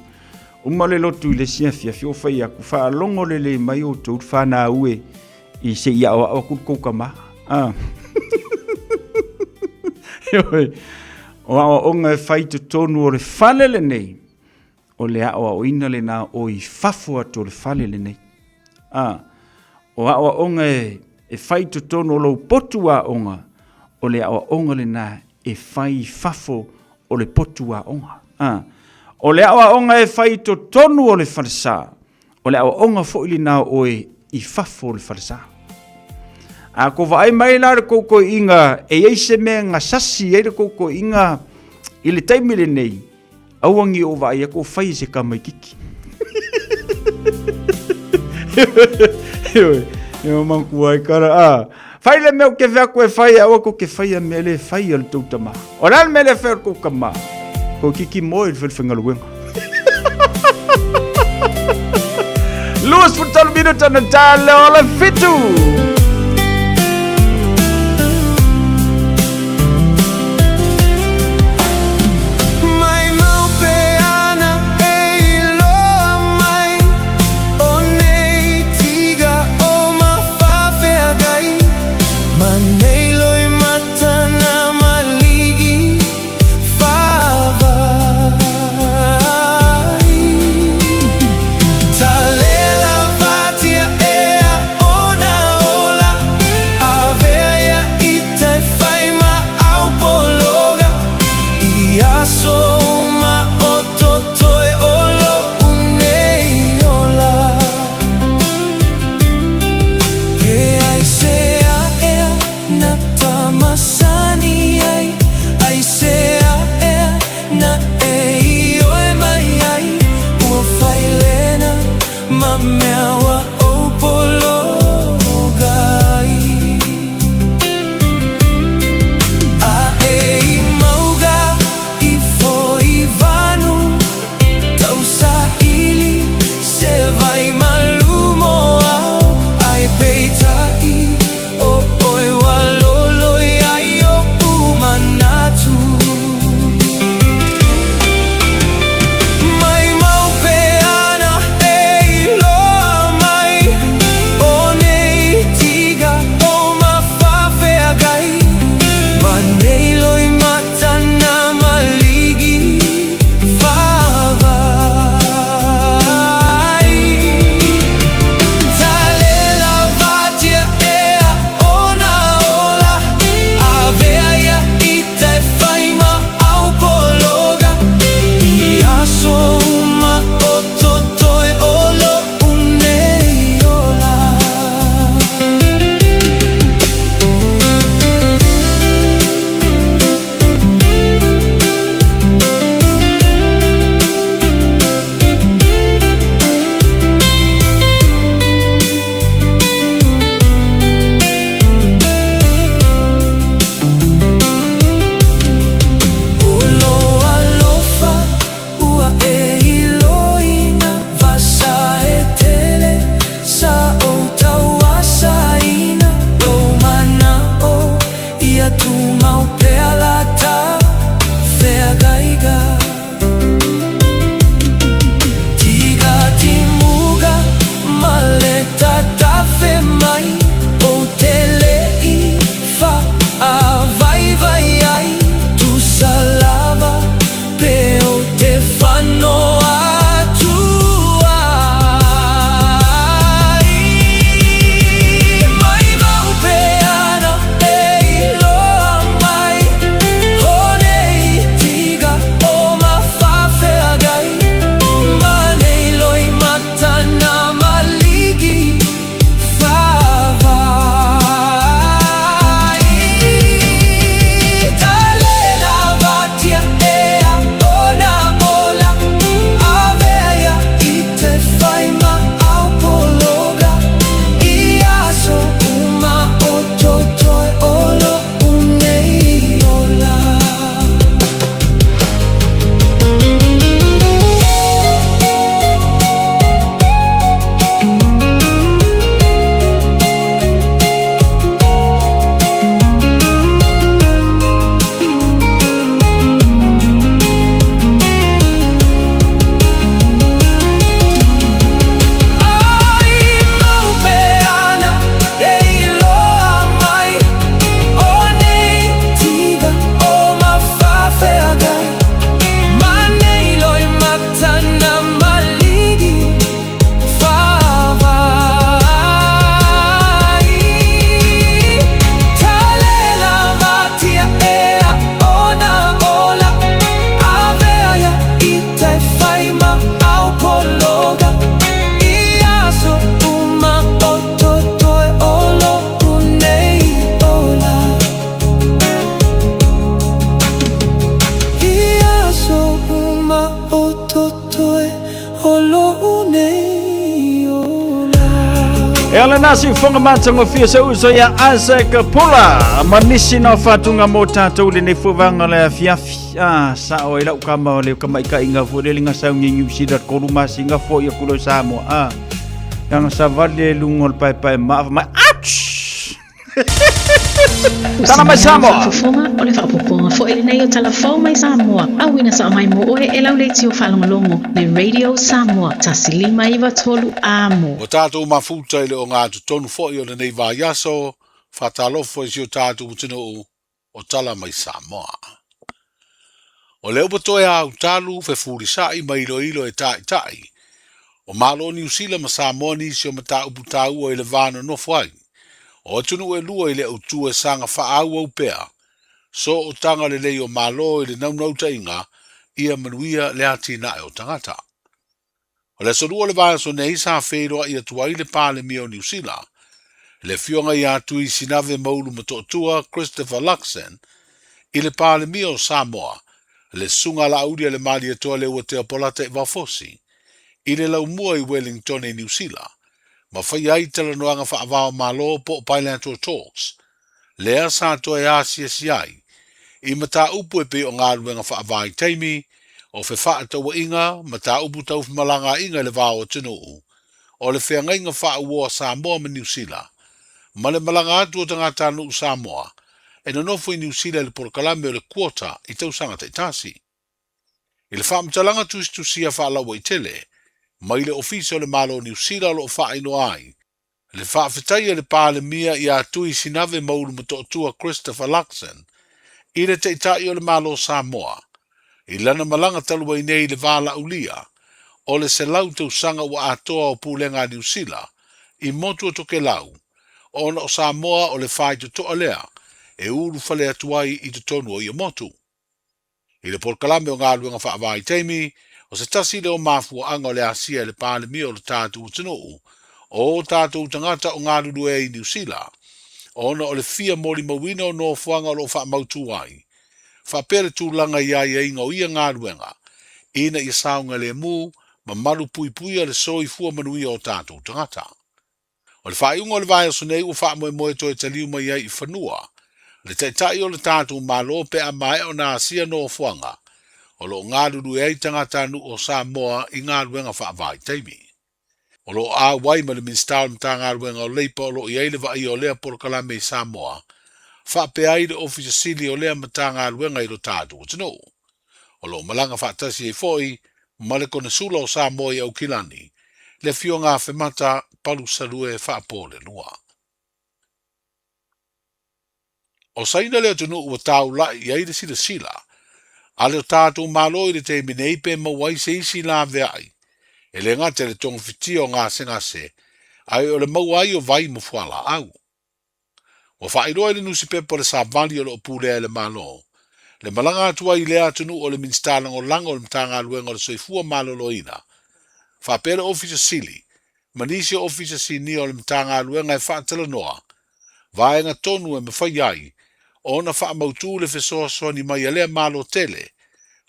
uma le lotu i le isi afiafi o fai atu, faalogo lelei mai outou le fanau e i se i aoao atu le tou tama. Ah. Ioe, o aoaoga e fai i totonu o le fale lenei, o le aoaoina lena o i fafo atu o le fale lenei. Ah. O aoaoga e fai i totonu o lou potu aoga, o le aoaoga lena e fai i fafo o le potu aoga. A. O le aoaoga e fai i totonu o le falesa, o le aoaoga foi lena o oe i fafo o le falesa. A ko vaai mai la le kou toeaina e i ai se mea e gasasi ai le kou toeaina i le taimi lenei, aua ne i ou vaai atu o fai e se tamaititi. Ioe, e manatua ai kara, a. Fai le mea ou te fai atu e fai, aua tou te faia mea le fai a le tou tama. O le a le mea le fai a le tou tama? Toeitiiti moe i le falefaigaluega. 23 minuta na tale o le fitu. Mai mau pe ana e iloa mai O nei tiga o mafafeagai Ma nei loimata na maligi faavai Talela vatia ea ona ona. lena siufoga matagofie se uso ia Isaac Pula ma nisi na o faatuga mo tatou lenei fuavaga o le afiafi. Ah, sao ai lau kama o le kamaikaiga foi le linga sauni New Zealand tolu masina foi aku leo Samoa. Ah, leaga savali e luga o le paepae maa fai mai, ouch! Tala mai Samoa! Faafofoga o le faaopoopoga foi lenei o Tala Fou mai Samoa, auina sao mai mo oe e lau leitio faalogologo le Radio Samoa 1593 Amo. Ua tatou mafuta i le ogatotonu foi o lenei vaiaso, faatalofa i si o tatou atunuu o Tala Mai Samoa. O lea ua toe autalu, fefulisai ma iloilo e Taitai o Malo o Niu Sila ma Samoa nisi o mataupu taua i le va nonofo ai o atunuu e lua i le autu e saga faaauau pea sootaga lelei o Malo i le naunautaiga ia manuia le atinae o tagata. O le aso lua o le vaiaso nei sa feiloai atu ai le Palemia o Niu Sila, le Afioga ia Tui Sinave Maulu Motootua Christopher Luxon, i le Palemia o Samoa, le Susuga Laauli a le Malietoa Leuatea Polata Ivaofosi, i le laumua i Wellington i Niu Sila, ma faia ai talanoaga faava-o-Malo po o bilateral talks, lea sa toe asiasi ai i mataupu e pei o galuega faavaitaimi, o fefaatauaiga, mataupu tau femalagaaiga i le va o atunuu, o le feagaiga faauoa Samoa ma Niu Sila, ma le malaga atu o tagatanuu Samoa e nonofo i Niu Sila i le polokalame o le quota i tausaga taitasi. I le faamatalaga tusitusia faalauaitele mai le Ofisa o le Malo o Niu Sila o lo o faailoa ai Le faafetai a le Palemia ia Tui Sinave Maulu Motootua Christopher Luxon i le Taitai o le Malo o Samoa i lana malaga talu ai nei i le valaaulia o le 100 tausaga ua atoa o Pulega a Niu Sila i motu o Tokelau ona o Samoa o le faitotoa lea e ulufale atu ai i totonu o ia motu. I le polokalame o galuega faavaitaimi, o se tasi lea o mafuaaga o le asia e le Palemia o le tatou atunuu, o o tatou tagata o galulue ai i Niu Sila, ona o le fia molimauina o nofoaga o lo o faamautu ai, faapea le tulaga i aiaiga o ia galuega, ina ia saogalemu ma malupuipuia le soifua manuia o tatou tagata. O le faaiuga o le vaiaso nei ua faamoemoe toe taliu mai ai i fanua le Taitai o le tatou Malo pe a maea ona asia nofoaga o lo o galulue ai tagatanuu o Samoa i galuega faavaitaimi. O lo o auai ma le Minisita o le Matagaluega o Leipa o lo o i ai le vaaia o lea polokalame i Samoa, faapea ai le Ofisa Sili o lea Matagaluega i lo tatou atunuu. O lo o malaga faatasi ai foi ma le Konesula o Samoa i Aukilani, le Afioga Afemata Palusalue Faapolelua. O Saina le atunuu ua taula'i i ai le silasila a le tatou Malo i le taimi nei pe maua ai se isi laveai, e le gata i le togafitia o gasegase, ae o le maua ai o vai ma fualaau. Ua faailoa i le nusipepa o le Savali o lo o pulea e le Malo, le malaga atu ai i lea atunuu o le Minisita Lagolago o le Matagaluega o le Soifua Maloloina, faapea le Ofisa Sili ma nisi o Ofisa Sinia o le Matagaluega e faatalanoa vaega tonu e mafai ai ona faamautu le fesoasoani mai a lea Malo tele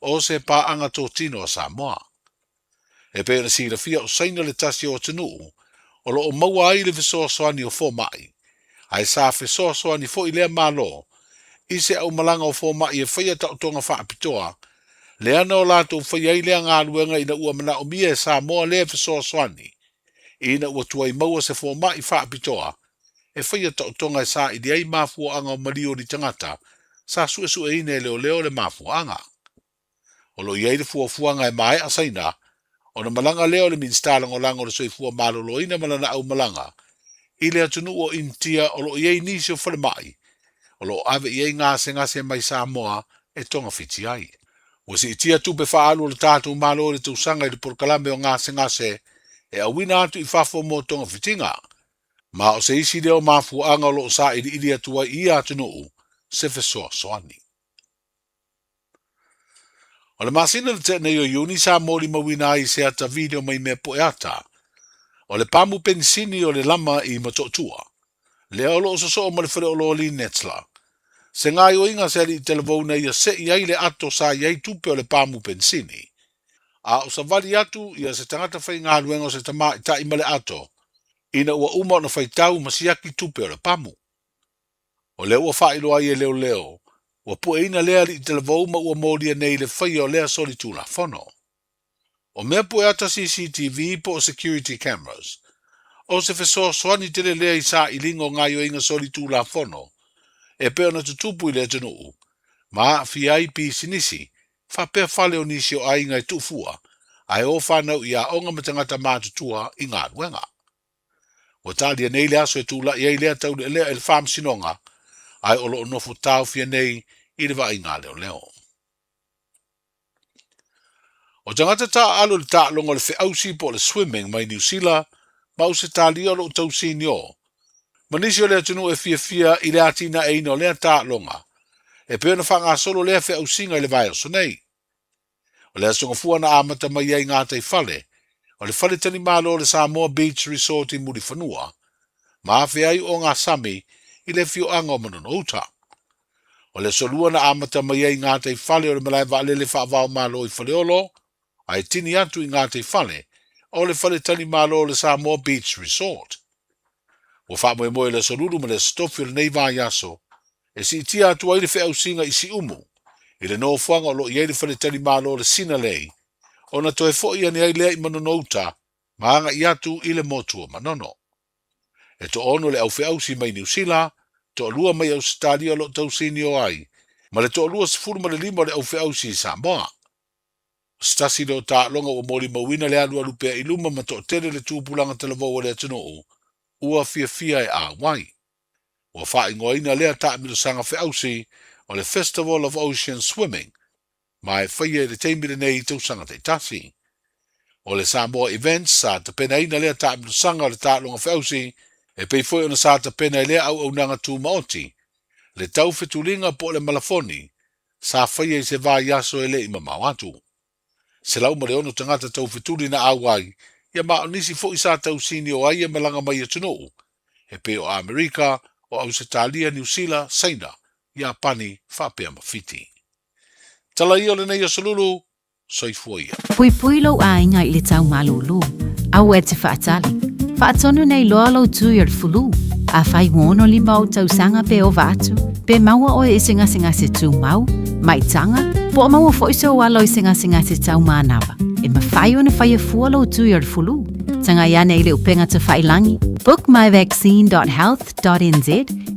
o se paaga totino a Samoa. E pei ona silafia o Saina le tasi o atunuu o lo o maua ai le fesoasoani o fomai, ae sa fesoasoani foi lea Malo i se aumalaga o fomai e faia taotoga faapitoa, leana o latou faia ai lea galuega ina ua manaomia e Samoa lea fesoasoani ina ua tuai maua se fomai faapitoa e faia taotoga e saili ai mafuaaga o maliu o ni tagata sa suesueina e leoleo le mafuaaga. O lo o i ai le fuafuaga e maea Saina ona malaga lea o le Minisita Lagolago o le Soifua Maloloina ma lana aumalaga i le atunuu o Initia o lo o i ai nisi o falemai o lo o ave i ai gasegase mai Samoa e togafiti ai. Ua siitia tupe faaalu a le tatou Malo i le tausaga i le polokalame o gasegase e auina atu i fafo mo togafitiga, ma o se isi lea o mafuaaga o lo o sailiili atu ai i ia atunuu se fesoasoani. O le masina na tea nei o Iuni sa molimauina ai se ata video mai mea poe ata o le pamu penisini o le lama i Motootua, lea o lo o sosoo ma le faleoloa Linetzler. Se gaoioiga se alii talavou na ia se'i ai le ato sa i ai tupe o le pamu penisini. A o savali atu ia se tagata faigaluega o se tamaitai ma le ato. ina ua uma ona faitau ma siaki tupe o le pamu. O lea ua faailoa ai e leoleo, ua pueina lea alii talavou ma ua molia nei le faia o lea solitulafono. O mea pueata CCTV po o security cameras, o se fesoasoani tele lea i sailiga o gaoioiga solitulafono e pei ona tutupu i le atunuu ma aafia ai pisinisi faapea fale o nisi o aiga e tuufua ae o fanau i aoga ma tagata matutua i galuega. Ua talia nei le aso e tulai ai lea taulealea i le Faamasinoga ae o lo o nofo taofia nei i le vaaiga a leoleo. O tagata taaalo i le taaloga o le feausi po o le swimming mai Niu Sila ma Ausetalia o lo o tausinio ma nisi o le atunuu e fiafia i le atinaeina o lea taaloga e pei ona faagasolo lea feausiga i le vaiaso nei. O le Aso Gafua na amata mai ai gataifale o le faletalimalo o le Samoa Beach Resort i Mulifanua ma afea ai ogasami i le afioaga o Manono-uta. O le Aso Lua na amata mai ai gataifale o le malae vaalele faava-o-Malo i Faleolo ae tini atu i gataifale o le faletalimalo o le Samoa Beach Resort. Ua faamoemoe le Aso Lulu ma le Aso Tofi o lenei vaiaso e siitia atu ai le feausiga i Siumu i le nofoaga o lo o i ai le faletalimalo o le Sinalei ona toe foi ane ai lea i Manono-uta ma agai atu i le motu o Manono. E toaono le au feausi mai Niu Sila, toalua mai Ausetalia o lo o tausinio ai, ma le toalua 15 o le au feausi i Samoa. O se tasi lea o taaloga ua molimauina le alualu pea i luma ma toatele le tupulaga talavou a le atunuu ua fiafia e auai. Ua faaigoaina lea taamilosaga feausi o le Festival of Ocean Swimming ma e faia i le taimi lenei i tausaga taitasi. O le Samoa Events sa tapenaina lea taamilosaga o le taaloga feausi e pei foi ona sa tapena i lea auaunaga tumaoti le taufetuliga po o le malafoni sa faia i se vaiaso e le i mamao atu. 106 tagata taufetuli na auai ia ma o nisi foi sa tausinio ai e malaga mai atunuu e pei o Amerika, o Ausetalia, Niu Sila, Saina, Iapani faapea ma Fiti. Tala ia o lenei aso lulu, soifua ia. Puipui lou aiga i le tau malūlū. Aua e te faatali. Faatonu nei loa lou tui o le fulu. Afai ua 65 ou tausaga pe ova atu, pe maua oe i se gasegase tumau, maitaga, po o maua foi sou alo i se gasegase tau manava, e mafai ona faia fua lou tui o le fulu. Tagai ane i le upega tafailangi, bookmyvaccine.health.nz,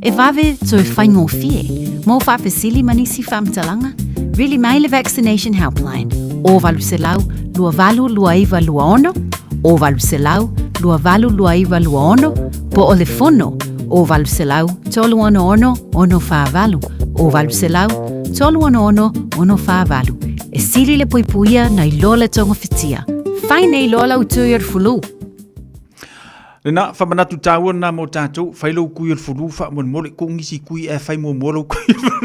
e vave toe faigofie. Mo faafesili ma nisi faamatalaga, vili mai le Vaccination Helpline, o 800 282926, o 800 282926, po o le fono, o 800 366 648, o 800 366 648. E sili le puipuia nai lo le togafitia. Fai nei loa lau tui o le fulu. Lena, whamanatu tāua nā mō tātou, whai lou kui o le fulu, whaamolemole, ko ngisi kui e whai muamua lou kui o le fulu.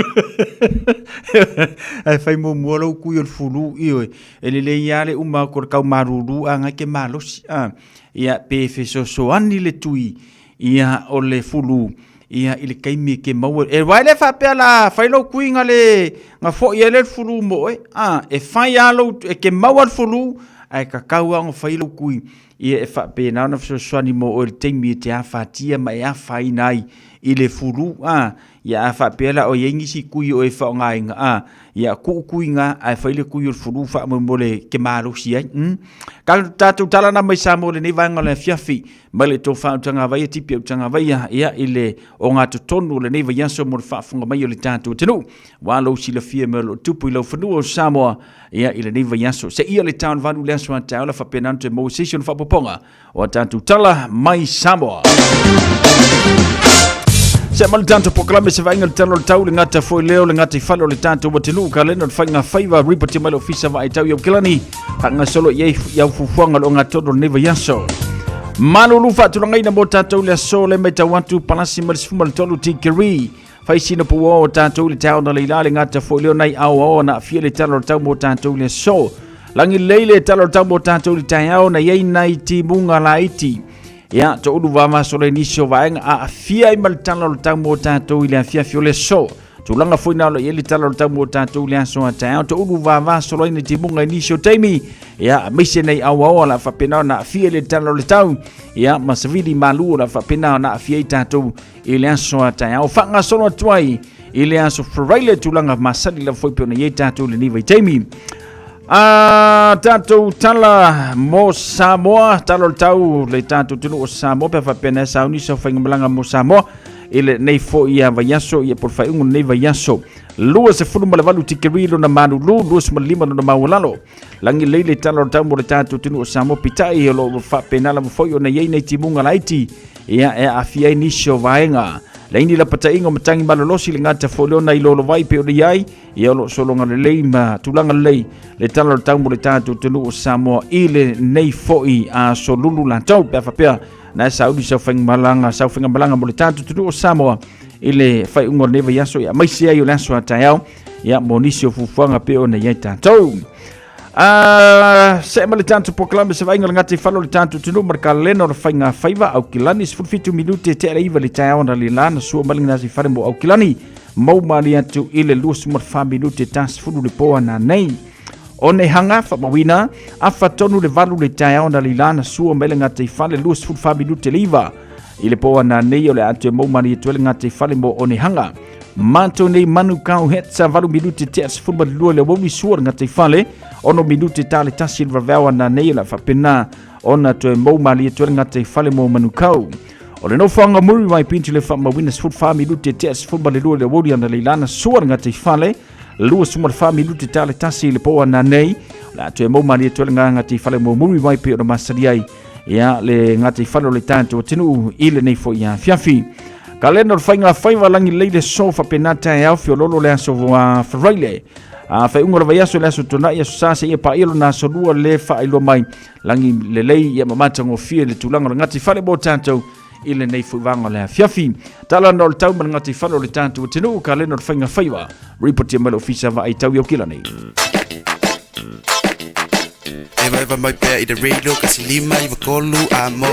E whai muamua lou kui o le fulu, ioe. E lelei lava le uma ko le kau malūlū a ngai ke malosi. A, ia, pe fesoasoani le tui, ia, o le fulu, ia, i le taimi e ke maua. E wai le whapea la, whai lou kui nga le, nga foi e le fulu mo oe. A, e whai a lou, e ke maua le fulu, ae kakau a ngo whai lou kui. Ia e faapena ona fesoasoani mo oe i le taimi e te afatia ma e afaina ai i le fulu, a, ia a faapea la o i ai nisi kui o e faaaogaina, a, ia kuu kui na ae fai le kui o le fulu faamolemole ke malosi ai. Ka tatou tala na mai Samoa i lenei vaega o le afiafi mai le tofa Utagavaia Tipi Utagavaia ia i le ogatotonu o lenei vaiaso mo le faafofoga mai o le tatou atunuu. Ua lou silafia mea o lo o tupu i lau fanua o Samoa ia i lenei vaiaso. Seia le tau o le valu i le aso a taeao la faapena ona toe maua se isi ona faaopoopoga o a tatou tala mai Samoa. Se ma le tatou polokalame se vaaiga le tala o le tau le gata foi leo le gata i fale o le tatou atunuu ka lena o le faiga faiva ripoti mai le ofisa vaai tau i Aukilani faagasolo i ai i au fuafuaga o le ogatotonu o lenei vaiaso. Malulu faatulagaina mo tatou le aso le matau atu palasi ma le 13 tikeri Fai sina puo o tātou le tau na leila le ngata foi leo nai ao ao na fia le tala o tau mo tātou le so. Langi lei le tala o tau mo tātou le taiao na iai nai timunga laiti. Ia, to ulu vava so le nisi o vaenga a afia i ma le tala o tau mo tātou i le afiafi o le so. Tulaga foi na o lo o i ai le tala o le tau mo tatou i le aso a taeao. Toulu vavasolo ai ni timuga i nisi o taimi, ia, aemaise nei auaoa o le a faapena ona aafia i le tala o le tau, ia, ma savili malu o le a faapena ona aafia ai tatou i le aso a taeao. Faagasolo atu ai i le aso Faraile tulaga masani lava foi pei ona i ai tatou i lenei vaitaimi. A tatou tala mo Samoa, tala o le tau le tatou atunuu o Samoa, pe faapea na sauni sa faigamalaga mo Samoa i lenei foi a vaiaso, ia po o le faaiuga o lenei vaiaso. 28 tikeri lona malulu, 25 lona maualalo. Lagi lelei le tala o le tau mo le tatou atunuu o Samoa, peitai o lo o faapena lava foi ona i ai nai timuga laiti, ia e aafia ai nisi o vaega. Leai ni lapataiga o matagi malolosi le gata foi lea ona i lolovai pei ona i ai, ia o lo o sologa lelei ma tulaga lelei le tala o le tau mo le tatou atunuu o Samoa i lenei foi aso lulu latou, pe a faapea na e sauni sau faigamalaga, sau faigamalaga mo le tatou atunuu o Samoa i le faaiuga o lenei vaiaso, ia aemaise ai o le aso a taeao, ia mo nisi o fuafuaga pei ona i ai tatou. See ma le tatou polokalame se vaaiga o le gataifale o le tatou atunuu ma le kalena o le faiga faiva Aukilani 17 minute tea le 9 le taeao na le la na sua mai le gataifale mo Aukilani mau mali atu i le 24 minute ta 10 le po ana nei. O nei hanga whamawina, afa tonu le valu le taeao na le la na sua mai le gataifale 24 minute le 9 i le po ana nei o le atu e mau mali atu le gataifale mo Onehanga. Mātou nei Manukau Hets a 8 minute tea 12 le aoauli sua le gataifale, 6 minute ta le tasi le vaveao ana nei o le a faapena ona toe mou malie atu ai le gataifale mo Manukau. O le nofoaga Muriwai Pinto le faamauina 14 minute tea 12 le aoauli ana Leilana sua le gataifale, 24 minute ta le tasi le po ana nei o le a toe mou malie atu ai le gataifale mo Muriwai pei ona masani ai ia le gataifale o le tatou atunuu i lenei foi afiafi. Kalena o le faiga faiva lagi lelei le so faapena taeao fiololo le aso Faraile. A faaiuga o le vaiaso le aso Tona'i aso Sa seia paia lona aso Lua le faailoa mai lagi lelei ia ma matagofie le tulaga o le gataifale mo tatou i lenei foi vaega o le afiafi. Tala na o le tau ma le gataifale o le tatou atunuu, kalena o le faiga faiva. Ripotia mai le ofisa vaai tau i Aukilani. Eva eva mai pea i te radio kasi lima iwa kolu a mo.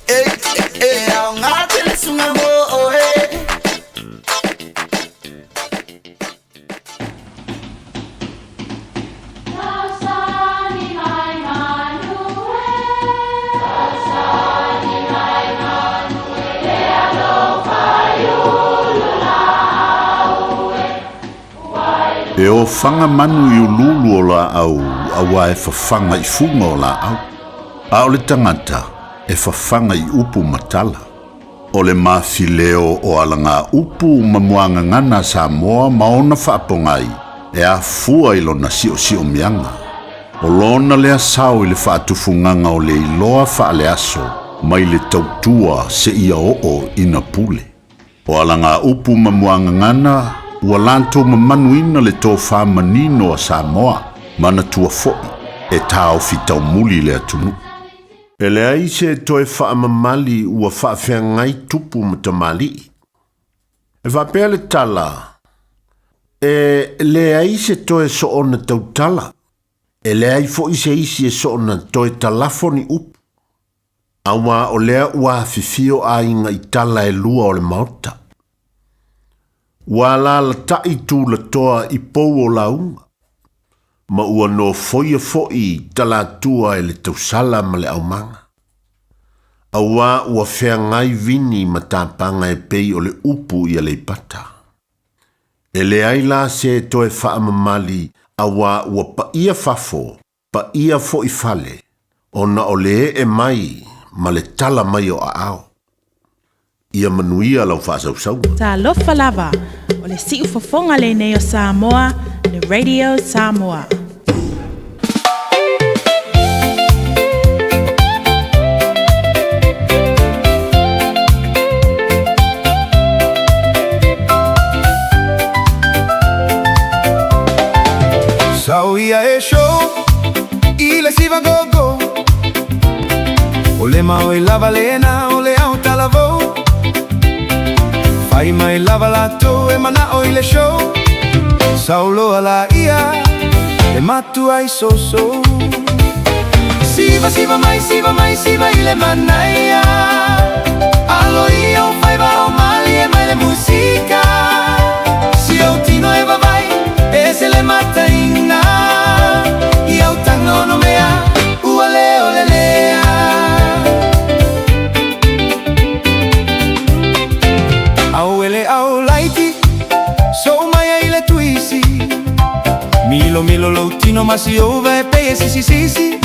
E e ao ngā tele sunga mo oe. E ofaga manu i uluulu o laau auā e fafaga i fuga o laau, a o le tagata e fafaga i upu ma tala. O le mafileo o alagaupu ma muagagana a Samoa ma ona faapogai e afua i lona siosiomiaga. O lona lea sao i le faatufugaga o le iloa faaleaso mai le tautua seia oo ina pule. O alagaupu ma muagagana ua latou mamanuina le tofa manino a Samoa, manatua foi e taofi taumuli le atunuu. E leai se toe faamamali ua faafeagai tupu ma tamalii. E faapea le tala, E leai se toe soona tautala, e leai foi se isi e soona toe talafo ni upu, auā o lea ua afifio aiga i tala e lua o le Maota. Ua alaalatai tulatoa i pou o lauga, ma ua nofoia foi talatua e le tausala ma le aumaga. Auā ua feagai vini ma tapaga e pei o le upu i Aleipata. E leai la se toe faamamali auā ua paia fafo, paia foi fale, ona o le ee mai ma le tala mai o aao. Ia manuia lau faasausauga. Talofa lava, o le siufofoga lenei o Samoa, le Radio Samoa. Sau ia e show i le siva gogo O le mau e lava lena o le au talavou Fai mai lava latou e manao i le show Sau loa la ia le matua i soso Siva siva mai siva mai siva i le manaia Alo ia o faiva o malie mai le musika. Milomilo lou tino ma si ova e pei e sisisisi.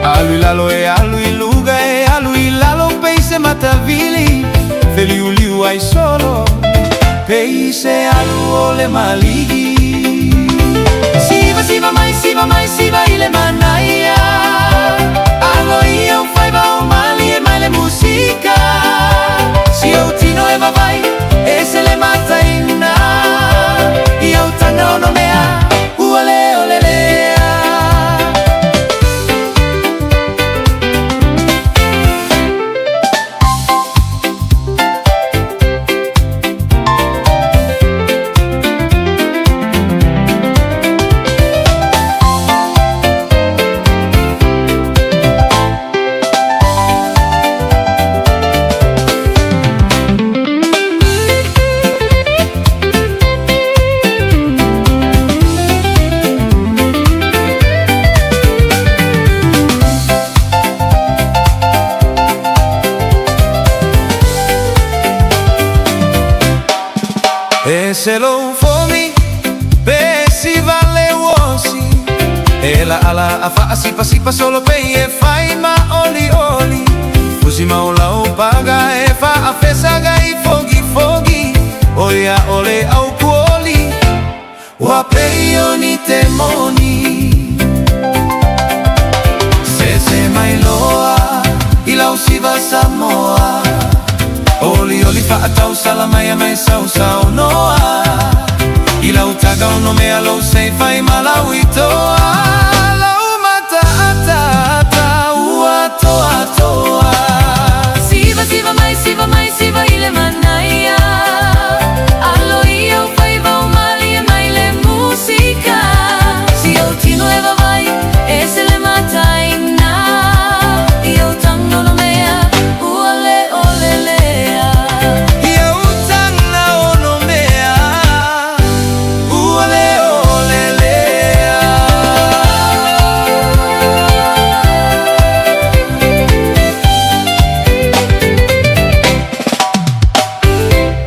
Alu i lalo e alu i luga e alu i lalo pei se matavili. Feliuliu ai solo pei se alu o le maligi. Siva siva mai siva mai siva i le manaia. Alo ia o faiva o malie mai le musika. Si ou tino e vavai e se le mataina. I au tanga ono mea ua le o le lea. E se lou fomi pe siva le uosi E la ala a faasipasipa solo pei e fai ma oli oli Fusi ma o lau paga e faafesaga i fogi fogi O ia o le au kuoli Ua pei o ni te moni Sese mai loa i lau siva Samoa Olioli faatausala mai a mai sausaunoa I lau taga ono mea lou sei fai ma lau itoa Lau mataataata ua toatoa Siva siva mai siva mai siva i le manaia Alo ia o faiva o malie mai le musika Si ou tino e vavai e se le mataina I ou tanga ono mea ua le o le lea I ou tanga ono mea ua le o le lea.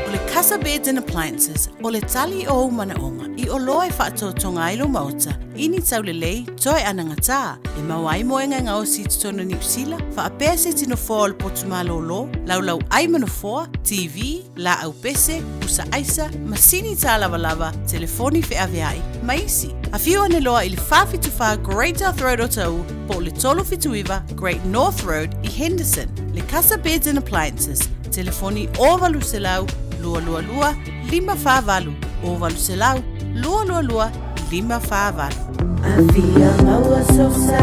O le Casa Beds and Appliances, o le tali o ou manaoga i oloa e faatotoga ai lou maota i ni taulelei toe anagatā e maua ai moega e gaosi i totonu o Niu Sila, faapea se tino foa o le potu malōlō, laulau ai ma nofoa, TV, laau pese, pusa aisa, masini tālavalava, telefoni feaveai, ma isi. Afio ane loa i le 474 Great South Road o Taʻu po o le 379 Great North Road i Henderson. Le Casa Beds and Appliances, telefoni 0800 222 548, 0800 222 548. Afia maua sosa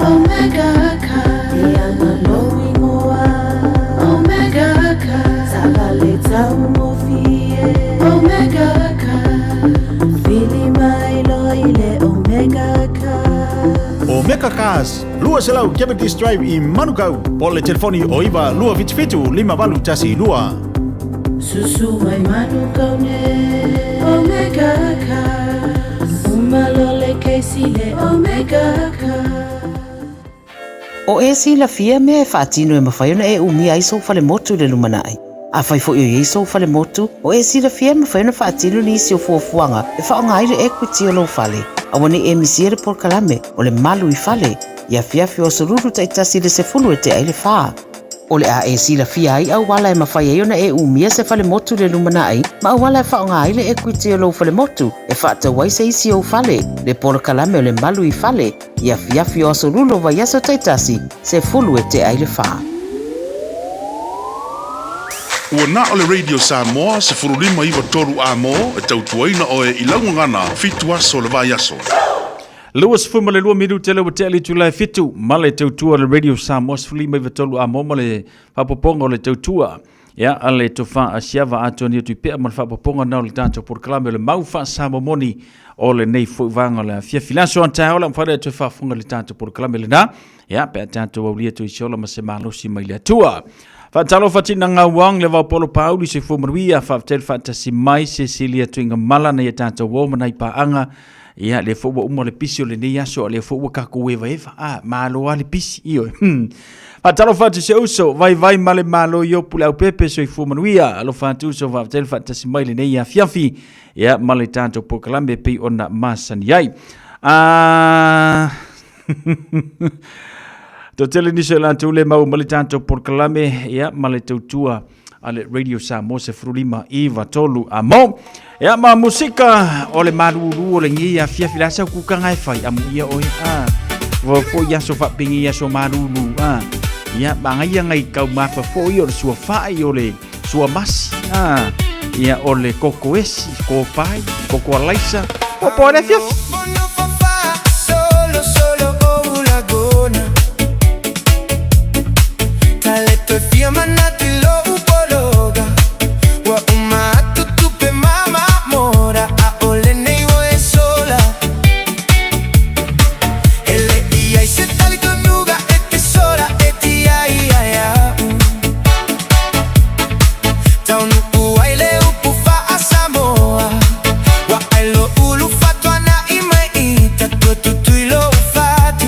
Omega Car Ia lou ingoa Omega Car Taavale taugofie Omega Car Vili mai loa i le Omega Car Omega Cars, 200 Cavendish Drive i Manukau, po o le telefoni o 9 277 5812. Susu mai Manukau ne Omega Cars Uma lo le keisi le Omega Cars. O e silafia mea e faatino e mafai ona e umia ai sou falemotu i le lumanai. Afai foi o i ai sou falemotu, o e silafia e mafai ona faatino nisi o fuafuaga e faaaoga ai le equity o lou fale. Aua ne i e misia le polokalame o le Malu i Fale i afiafi o aso lulu taitasi i le sefulu e tea ai le fa. O le a e silafia ai auala e mafai ai ona e umia se falemotu i le lumanai ma auala e faaaoga ai le equity o lou falemotu e faatau ai se isi ou fale, le polokalame o le Malu i Fale i afiafi o aso lulu o vaiaso taitasi, sefulu e tea ai le fa. Ua na o le Radio Samoa 15 9 3 A mo e tautuaina oe i lau gagana fitu aso o le vaiaso. 22 minute lea ua tea le itula e fitu ma le tautua le Radio Samoa 15 9 3 A mo ma le faapopoga o le tautua. Ia, a le tofa a Siava Atoni atu i pea ma le faapopoga na o le tatou polokalame o le mau faasamoa moni o lenei foi vaega o le afiafi. Le aso a taeao le mafai lea toe faafofoga i le tatou polokalame lena. Ia, pe a tatou aulia atu i se ola ma se malosi mai le Atua. Faatalofa tina ngauang le vaopolo pauli se fua manuia, faafetai le faatasi mai Cecilia Tuigamala na ia tatou o ma nai paaga. Ia, lea foi ua uma le pisi o lenei aso, a lea foi ua tatou evaeva. A, malo lava le pisi, ioe. Faatalofa atu si ou uso, vaivai ma le malo i Opu Leaupepe, soifua manuia. Alofa atu uso, faafetai le faatasi mai lenei afiafi, ia, ma le tatou polokalame e pei ona masani ai. Ah... Toatele nisi o latou le maua mai le tatou polokalame, ia, ma le tautua a le Radio Samoa 15 iva tolu a mo. Ia ma musika o le malulu o lenei afiafi la sau kukanga e fai amu ia oe a. Ua foi aso faapenge aso malulu a. Ia mangaia ngai kau mafa foi o le sua fai o le sua masi a. Ia o le koko esi, ko pai, koko alaisa. Po po le afiafi. Solo, solo o lagona Taleto e fia manatu i lou pologa Ua uma atu tupe mama mora ʻAʻole nei ua e sola E le i ai se talitonuga e te sola e ti ai ia iaʻu Taunuʻu ai le upu faa-Samoa Ua ʻai lo ulu fatuanaʻi mai ita Tua tutui lou fatu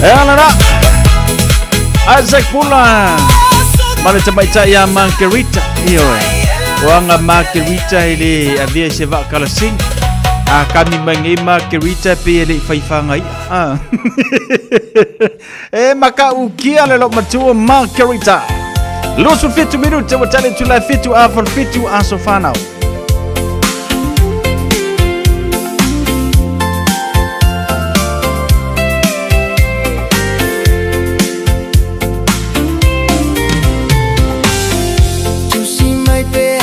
E ala la. Isaac Pula. Ma le tamaitai ia Margarita. Ioe. O anga Margarita e le avea i se vaa kalasini. A kami mai nei Margarita pe e le i whaiwhanga ia. Ah. e makaukia le lo matua Margarita. 27 minute ua tali atu la fitu a falefitu aso fanau. Tusi mai pea.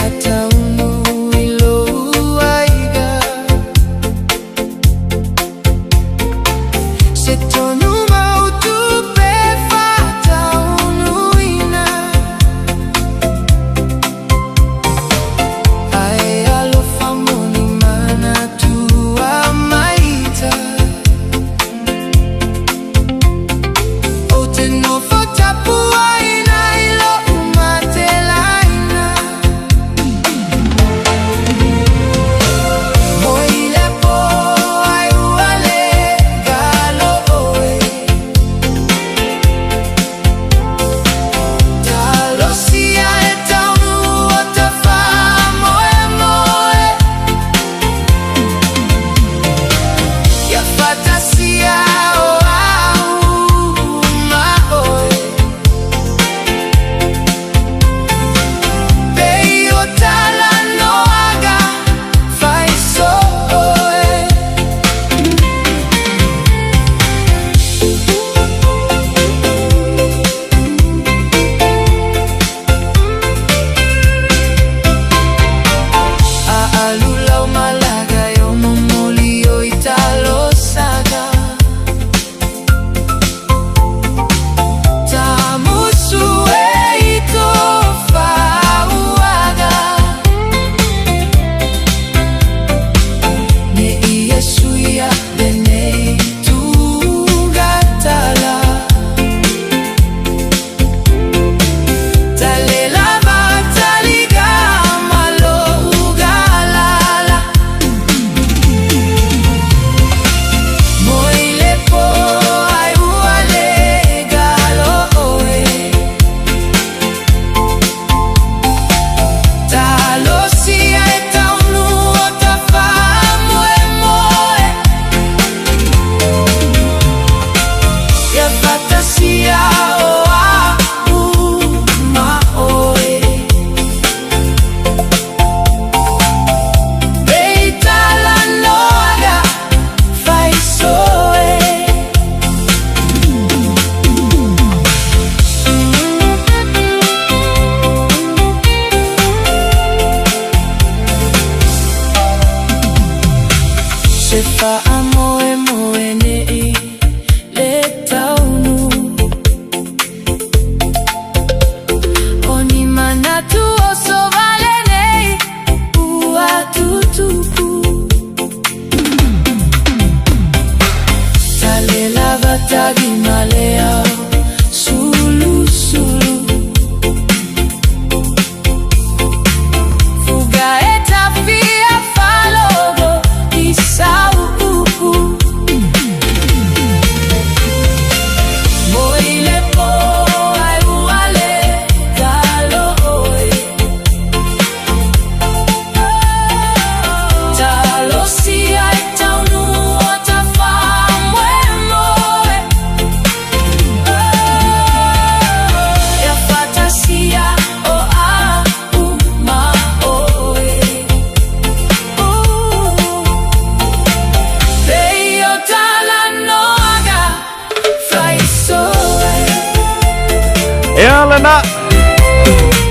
Ana,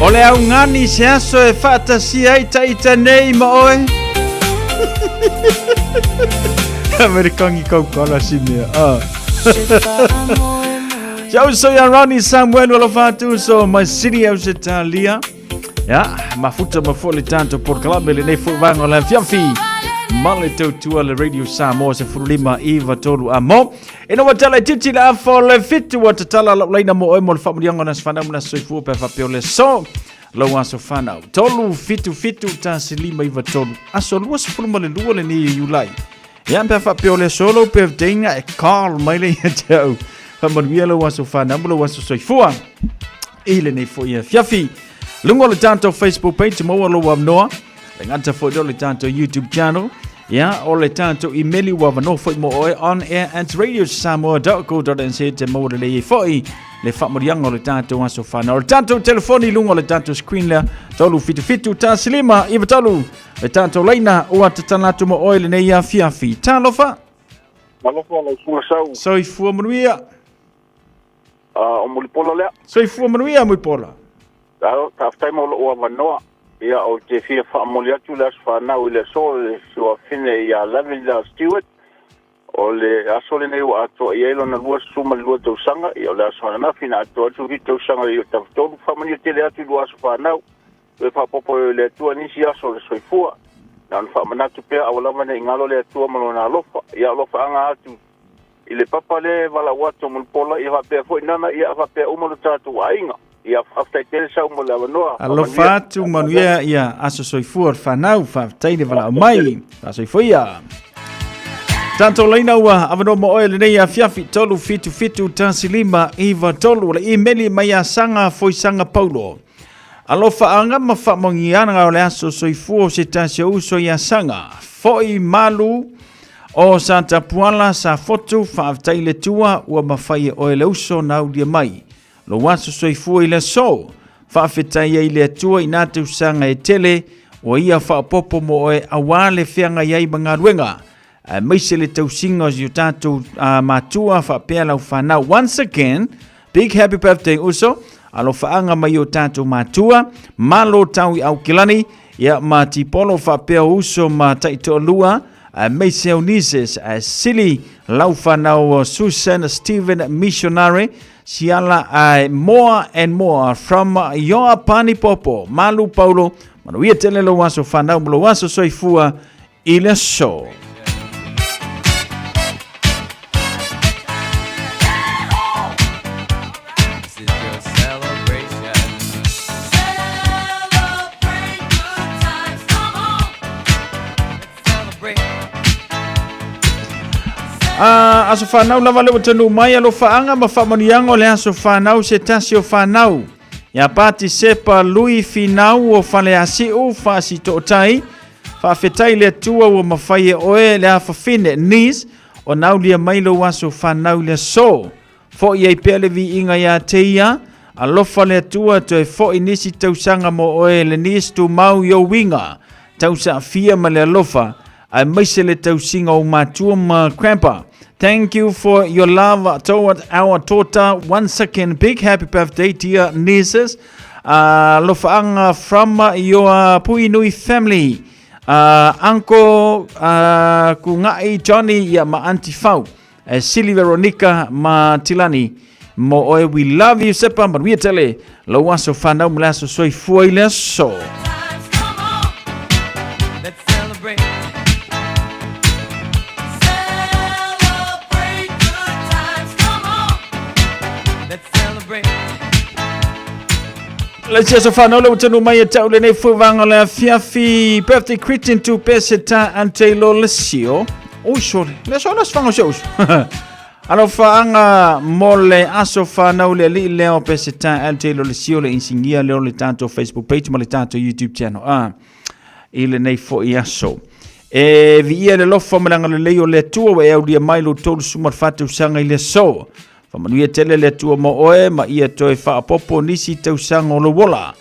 o le augani se aso e faatasia ai taita nei ma oe. Amerikangi kaukala si mea. Ah. Ciao, so ia Ronnie Samuel, alofa atu so my city au se talia. Ia, mafuta ma foi le tatou polokalame lenei foi vaega o le afiafi. Ma le tautua le Radio Samoa se fulu 5 9 3 a mo. E no tala i titi le afa o le fitu ua tatala lau laina mo oe mo le faamanuiaga o le aso fanau ma le aso soifua pe faapea o le aso lou aso fanau. 3 7 7 1 5 9 3 aso 22 lenei o Iulai. Ia pe faapea o le aso lou birthday na e call mai le ia te au. Faamanuia lou aso fanau ma lou aso soifua. I lenei foi afiafi. Luga o le tatou Facebook page maua lou avanoa. Le gata foi lea o le tatou YouTube channel. Ia, o le tatou email ua avanoa foi mo oe on air at radiosamoa.co.nz te maua lelei ai foi le faamanuiaga o le tatou aso fanau. O le tatou telefoni i luga o le tatou screen lea, 377 15 93 le tatou laina ua tatala atu mo oe lenei afiafi. Talofa! Talofa lau susuga Sau. Soifua manuia. O Mulipola lea. Soifua manuia Mulipola. Faafetai mo lou avanoa. Ia, ou te fia faamoli atu le aso fanau i le aso le si afafine ia Lavender Stewart. O le aso lenei ua atoa i ai lona 22 tausaga. Ia, o le aso ananafi na atoa atu 7 tausaga i o Tafatolu. Faamanuia tele atu i lua aso fanau. Toe faaopoopo e le Atua nisi aso o le soifua. Na ona faamanatu pea aua lava ne i galo le Atua ma Lona alofa. Ia alofaaga atu i le papa lea e valaau atu o Mulipola, ia faapea foi Nana, ia faapea uma lo tatou aiga. Ia faafetai tele Sau mo le avanoa. Alofa atu, manuia ia aso soifua o le fanau, faafetai le valaau mai. Faasoifua ia. Tatou laina ua avanoa mo oe lenei afiafi 377 15 93 o le imeli mai ia Saga Foisaga Paulo. Alofaaga ma faamanuiaga o le aso soifua o se tasi o uso ia Saga. Foi malu o Satapuala Safotu, faafetai i le Atua ua mafai e oe le uso na aulia mai lou aso soifua i le aso. Faafetai ai i le Atua i nā tausaga e tele ua ia faaopoopo mo oe aua le feagai ai ma galuega aemaise le tausiga o si o tatou matua faapea lau fanau. Once again, big happy birthday uso. Alofaaga mai o tatou matua, malo tau i Aukilani, ia ma Tipolo faapea uso ma taitoalua, aemaise au nieces, sili lau fanau Susan Stephen Missionary, Siala more and more from your pani popo. Malu Paulo, manuia tele lou aso fanau ma lou aso soifua i le aso. Uh, aso whanau lava le ua tanu mai alofaaga ma faamanuiaga o le aso whanau se tasi o whanau. Ia Pati Sepa Lui Finau o Faleasiu Faasitootai Faafetai le Atua ua mafai e oe le afafine, niece, ona aulia mai lou aso fanau i le aso. Fo'i ai pea le viiga ia te ia, alofa le Atua toe fo'i nisi tausaga mo oe le niece tumau i ou uiga, tausaafia ma le alofa, aemaise le tausiga o ou matua ma grandpa. Thank you for your love toward our daughter. Once again, big happy birthday, dear nieces. Alofaaga from your Puinui family. Uncle Kungai Johnny ia ma Auntie Fau. Sili Veronica ma Tilani. Mo oe, we love you Sepa, manuia tele. Lou aso whanau ma le aso soifua i le aso. Le sia so whanau le utanu mai e tau lenei fuvaga o le afiafi. Birthday greeting to Peseta and Taylor Lesio. Ui, sorry. Le so la sfanga se uso. Alofaaga mo le aso fanau le alii lea o Peseta and Taylor Lesio le insinia lea o le tatou Facebook page ma le tatou YouTube channel. Ah, i lenei foi aso. E viia le alofa ma le agalelei o le Atua ua e aulia mai lou 34 tausaga i le aso. Faamanuia tele le Atua mo oe ma ia toe faaopoopo nisi tausaga o lou ola.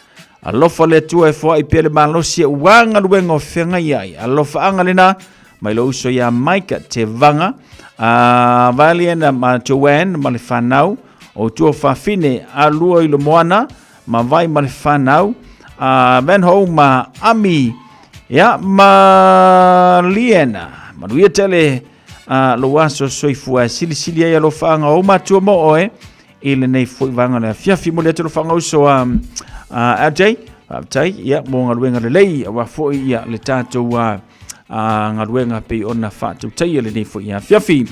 Alofa le Atua e foai pea le malosi aua galuega o feagai ai. Alofaaga lena mai lou uso ia Mike Te Vanga, a Valian ma Joanne ma le fanau. O tua fafine a lua i le moana ma vai ma le whanau a Van Ho ma Ami ia ma Liana. Manuia tele a lo aso soifua e silisili ai alofaaga o matua mo oe i lenei foi vaega o le afiafi. Momoli atu alofaga uso a LJ, faafetai ia mo galuega lelei aua foi ia le tatou galuega pei ona faatautaia lenei foi afiafi.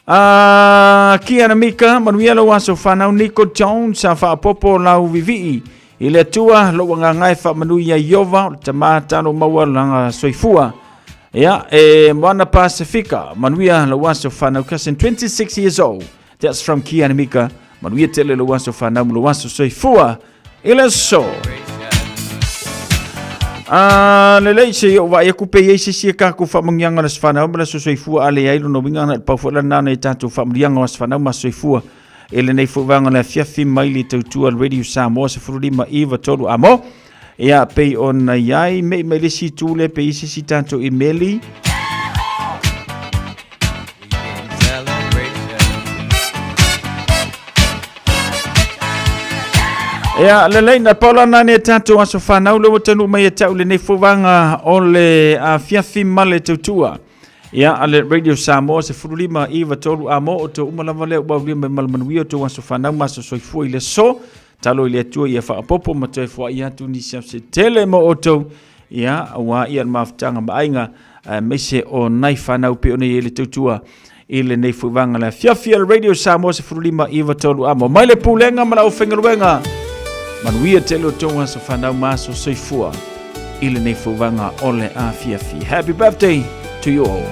Kiana Mika, manuia lou aso fanau. Nico Jones, sa faapopo lau vivii i le Atua, lou agaga e faamanui ia Iova, o le tama talo maua laga soifua. Ia, e Moana Pasifika, manuia lou aso fanau, cousin 26 years old. That's from Kiana Mika. Manuia tele lou aso fanau ma lou aso soifua i le aso. Ah, lelei se i ou vaai aku pe i ai se isi e tatou faamanuiaga o le aso fanau ma le aso soifua a leai lona uiga na o le pau foi lena na i tatou faamanuiaga o aso fanau ma aso soifua i lenei foi vaega o le afiafi mai le tautua le Radio Samoa 15 93 amo. Ia pei ona i ai mei mai le isi itu lea pe i ai se isi tatou imeli. Ia, lelei, na pau lana nei tatou aso fanau le ua taunuu mai e tau lenei fauvaga o le afiafi ma le tautua. Ia, a le Radio Samoa 15 9 3 a mo o tau uma lava lea ua aulia mai ma le manuia o tou aso fanau ma aso soifua i le aso. Talo i le Atua ia faaopoopo ma toe foai atu nisi au se tele mo outou, ia, aua ia le mafutaga ma aiga, aemaise o nai fanau pei ona i ai le tautua i lenei foi vaega le afiafi a le Radio Samoa 15 9 3 amo. Mai le pulega ma le aufaigaluega, manuia tele o tou aso fanau ma aso soifua i lenei foi vaega o le afiafi. Happy birthday to you all.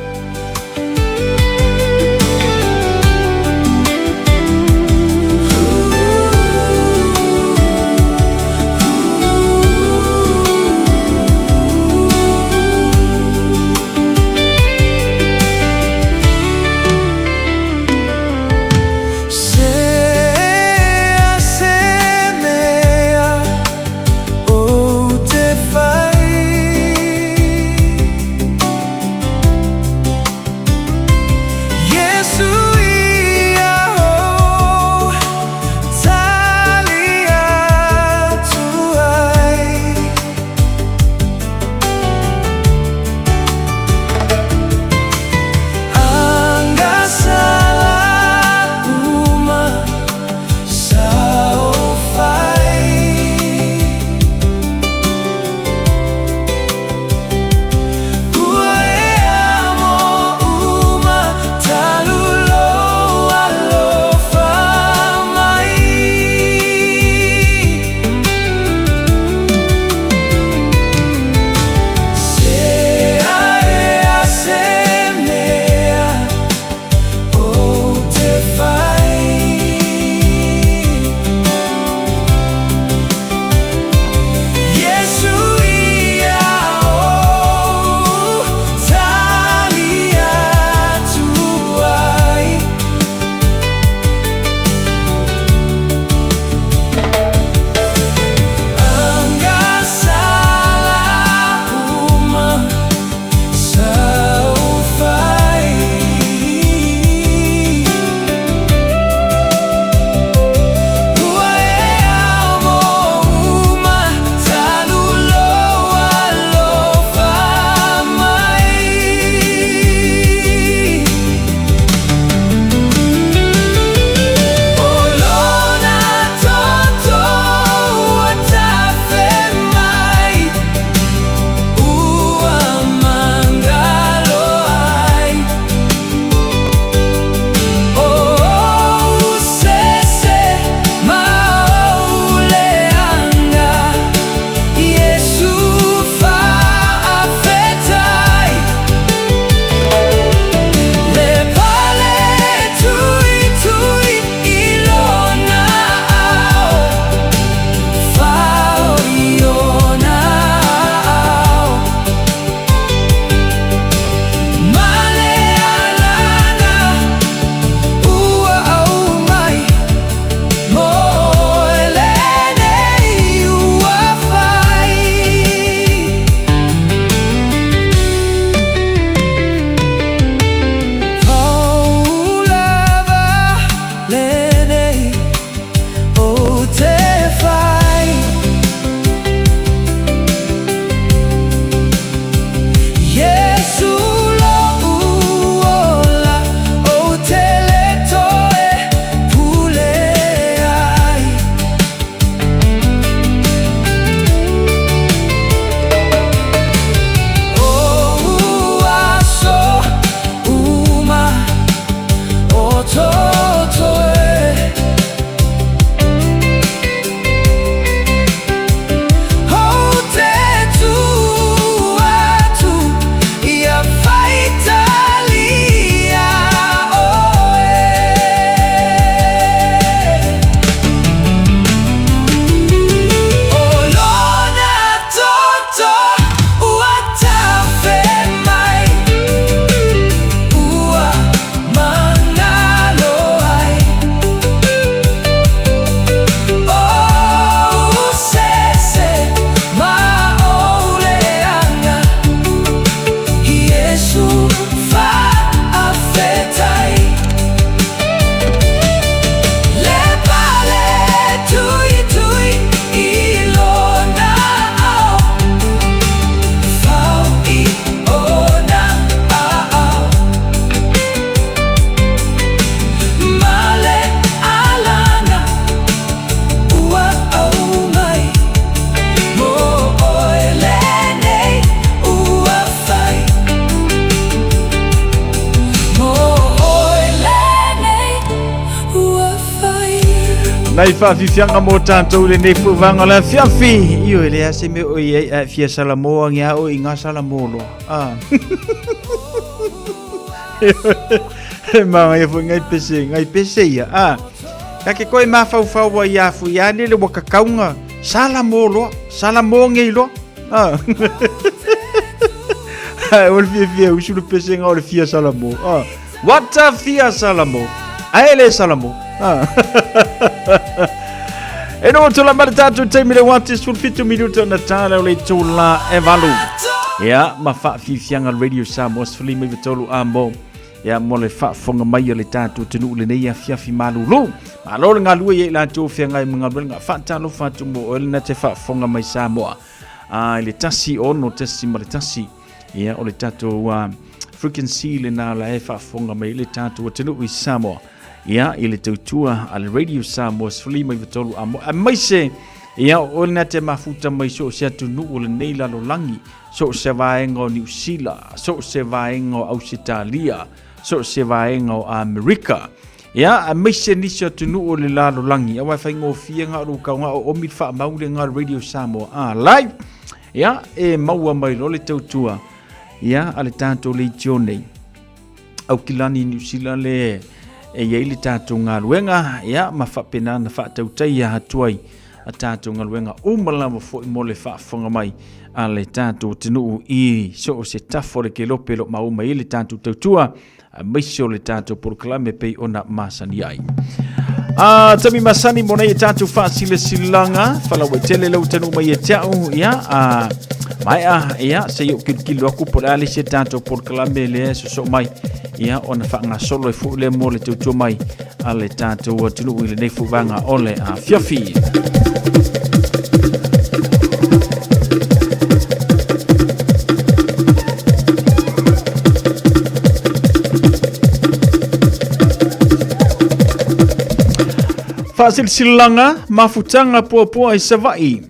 Nai whaafifianga mō tātou le nei fuvaga o le afiafi. Io e lea se me o i ai a fia salamoa nge ao i ngā salamoa loa. Ah. E manga ia fo ngai pese, ngai pese ia. Ah. Ka ke koe mawhauwhau ai a fu ia lele waka kaunga salamoa loa, salamoa ngei loa. Ah. O le fia fia usu le pese ngā o le fia salamoa. Ah. What a fia salamo. Ae le salamo. Ah. E no tula mara tātou taimi le wati sul fitu minuta na tāle o le tūla e valu. Ia, ma whaafifianga Radio Samoa sefuli mai tolu a mo. Ia, mo le whaafonga mai o le tātou te nuu le nei afiafi malulu. Malo le ngā lua i la tō whianga i mga ruenga. Whaatalo whaatu mo oele na te whaafonga mai Samoa. A, i le tasi ono tasi ma le tasi. Ia, o le tātou frequency le nā la e whaafonga mai le tātou atunuu i Samoa. Ia, i le tautua a le Radio Samoa sefuli mai tolu a mo. A mai se, ia, o le te mafuta mai so se atunuu o lenei lalolangi, so se vaenga o Niu Sila, so se vaenga o Ausitalia, so se vaenga o Amerika. Ia, a mai se nisi atunuu o le lalolangi, awa e whaingofia ngā ru kau ngā o omi wha maule ngā Radio Samoa. A, live! Ia, e maua mai lo le tautua, ia, a le tātou leitio nei. Aukilani Niu Sila le e iai le tātou galuega, ia, ma faapena na faatautaia atu ai a tātou galuega uma lava foi mo le faafofoga mai a le tātou atunuu i so o se tafa o le kelope o lo o maua mai ai le tātou tautua aemaise o le tātou polokalame pei ona masani ai. A tami masani mo nei e tātou whaasilasilanga, whalawe tele lau tanu mai e te au, ia, a maea, ia, se i o kilokilo aku po le a le isi tātou polokalame lea e sosoo mai, ia, ona whaangasolo e fuu lea mo le tautua mai a le tātou atunuu i lenei fuvaga o le afiafi. Faasilasilaga, mafutaga puapua i Savaii.